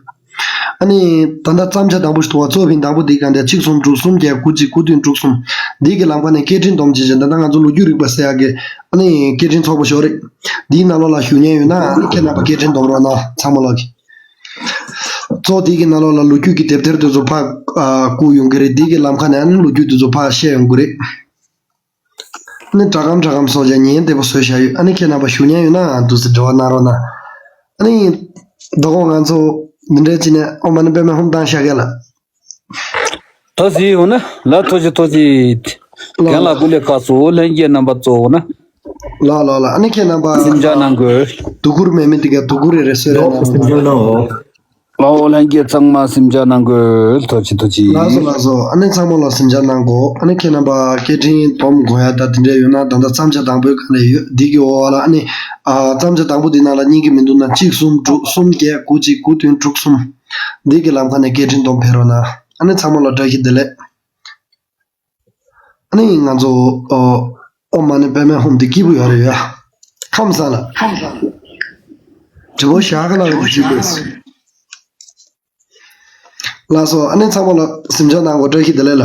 ཨ་ནི་ད་ལྟ་བརྩམ་བྱ་དང་པོ་ཞིག་འདུག་པ། གཙོ་བོ་བིན་དང་པོ་འདི་ག་འདྲ་གཅིག་གསུམ་དྲུག་གསུམ་བརྒྱད་དགུ་གཅིག་དགུ་བདུན་དྲུག་གསུམ། འདི་གི་ལམ་ཁ་ནས་སྐད་འཕྲིན་སྡོམ་བྱེད་བྱེད་ད་ལྟ་ང་ཚོ་ལོ་རྒྱུས་རིག་པ་ཟེར་ཡག་གི་ཨ་ནི་སྐད་འཕྲིན་ཚོགས་པ་ཞིག་ཡོད་རེད། འདིའི་ནང་ལོགས་ལ་ཞུགས་མཁན་ཡོད་ན་ཨ་ནི་ཁྱེད་རྣམ་པ་སྐད་འཕྲིན་སྡོམ་རོགས་གནང་། ཚང་མ་ལོག་གི་གཙོ་བོ་འདི་གི་ནང་ལོགས་ལ་ལོ་རྒྱུས་ཀྱི་དེབ་ཐེར་དེ་ཚོ་ཕར་ཨ་བསྐུར་ཡོང་གི་རེད། འདི་གི་ལམ་ཁ་ནས་ཨ་ནི་ལོ་རྒྱུས་དེ་ཚོ་ཕར་བཤད་ཡོང་གི་རེད། ཨ་ནི་སྒྲ་སྒམ་སྒྲ་སྒམ་སོགས་ཀྱང་ཉན་བདེ་པོ་བཟོས་བཞག་ཡོད། ཨ་ནི་ཁྱེད་རྣམ་པ་ཞུགས་མཁན་ཡོད་ན་འདུག་སེ་འབྲེལ་བ་གནང་རོགས་གནང་། ཨ་ནི་དོ་དགོང་ང་ཚོ་འདི་འདྲའི་བྱས་ནས་ཨོཾ་མ་ཎི་པདྨེ་ཧཱུྃ་བཏང་བཞག་ག་ལ། ཐུགས་རྗེ་ཆེ། འོ་ན་ལ་ཐུགས་རྗེ་ཆེ་ཐུགས་རྗེ་ཆེ། ལགས་རྒན་ལགས་སྐུ་ལས་ཁག་སོ་ལྷན་རྒྱས་རྣམ་པ་གཙོ་བོ་ན། ལགས་ལགས་ལགས། ཨ་ནི་ཁྱེད་རྣམ་པ་སེམས་ཆགས་གནང་དགོས། དུ་གུར་མེད་མི་དེ་ག་དུ་གུར་རེ་རེ་གསོལ་རས་གནང་རོགས་གནང་། ལགས་འོ་ལྷན་རྒྱས་ཚང་མ་སེམས་ཆགས་གནང་དགོས། ཐུགས་རྗེ་ཆེ་ཐུགས་རྗེ་ཆེ། ལགས་སོ་ལགས་སོ། ཨ་ནི་ཚང་མ་ལ་སེམས་ཆགས་གནང་དགོས། ཨ་ནི་ཁྱེད་རྣམ་པ་སྐད་འཕྲིན་སྡོམ་དགོས་ཡ་ད་དེ་འདྲ་ཡོད་ན་ད་ལྟ་བརྩམ་བྱ་དང་པོའི་སྒང་ལ་ཡོད། འདི་གི་འོག་ལ་ཨ་ནི་ཨ་བརྩམ་བྱ་དང་པོ་འདི་ནང་ལ་རྙེད་ཀྱི་མི་འདུག་ན་གཅིག་གསུམ་དྲུག་གསུམ་བརྒྱད་དགུ་གཅིག་དགུ་བདུན་དྲུག་གསུམ། འདི་གི་ལམ་ཁ་ནས་སྐད་འཕྲིན་སྡོམ་ཕེབས་རོགས་གནང་། ཨ་ནི་ཚང་མ་ལ་བཀྲ་ཤིས་བདེ་ལེགས། ཨ་ནི་ང་ཚོ་ཨོཾ་མ་ཎི་པདྨེ་ཧཱུྃ་འདི་སྐྱིད་པོ་ཡོད་རེད་ཡ། ཁམས་བཟང་ལ། དྲི་བ་བཞག་ག་ལ་ཡོད་ཅིག་ལས། ལགས་སོ། ཨ་ནི་ཚང་མ་ལ་སེམས་ཆགས་གནང་དགོས། བཀྲ་ཤིས་བདེ་ལེགས་ལ།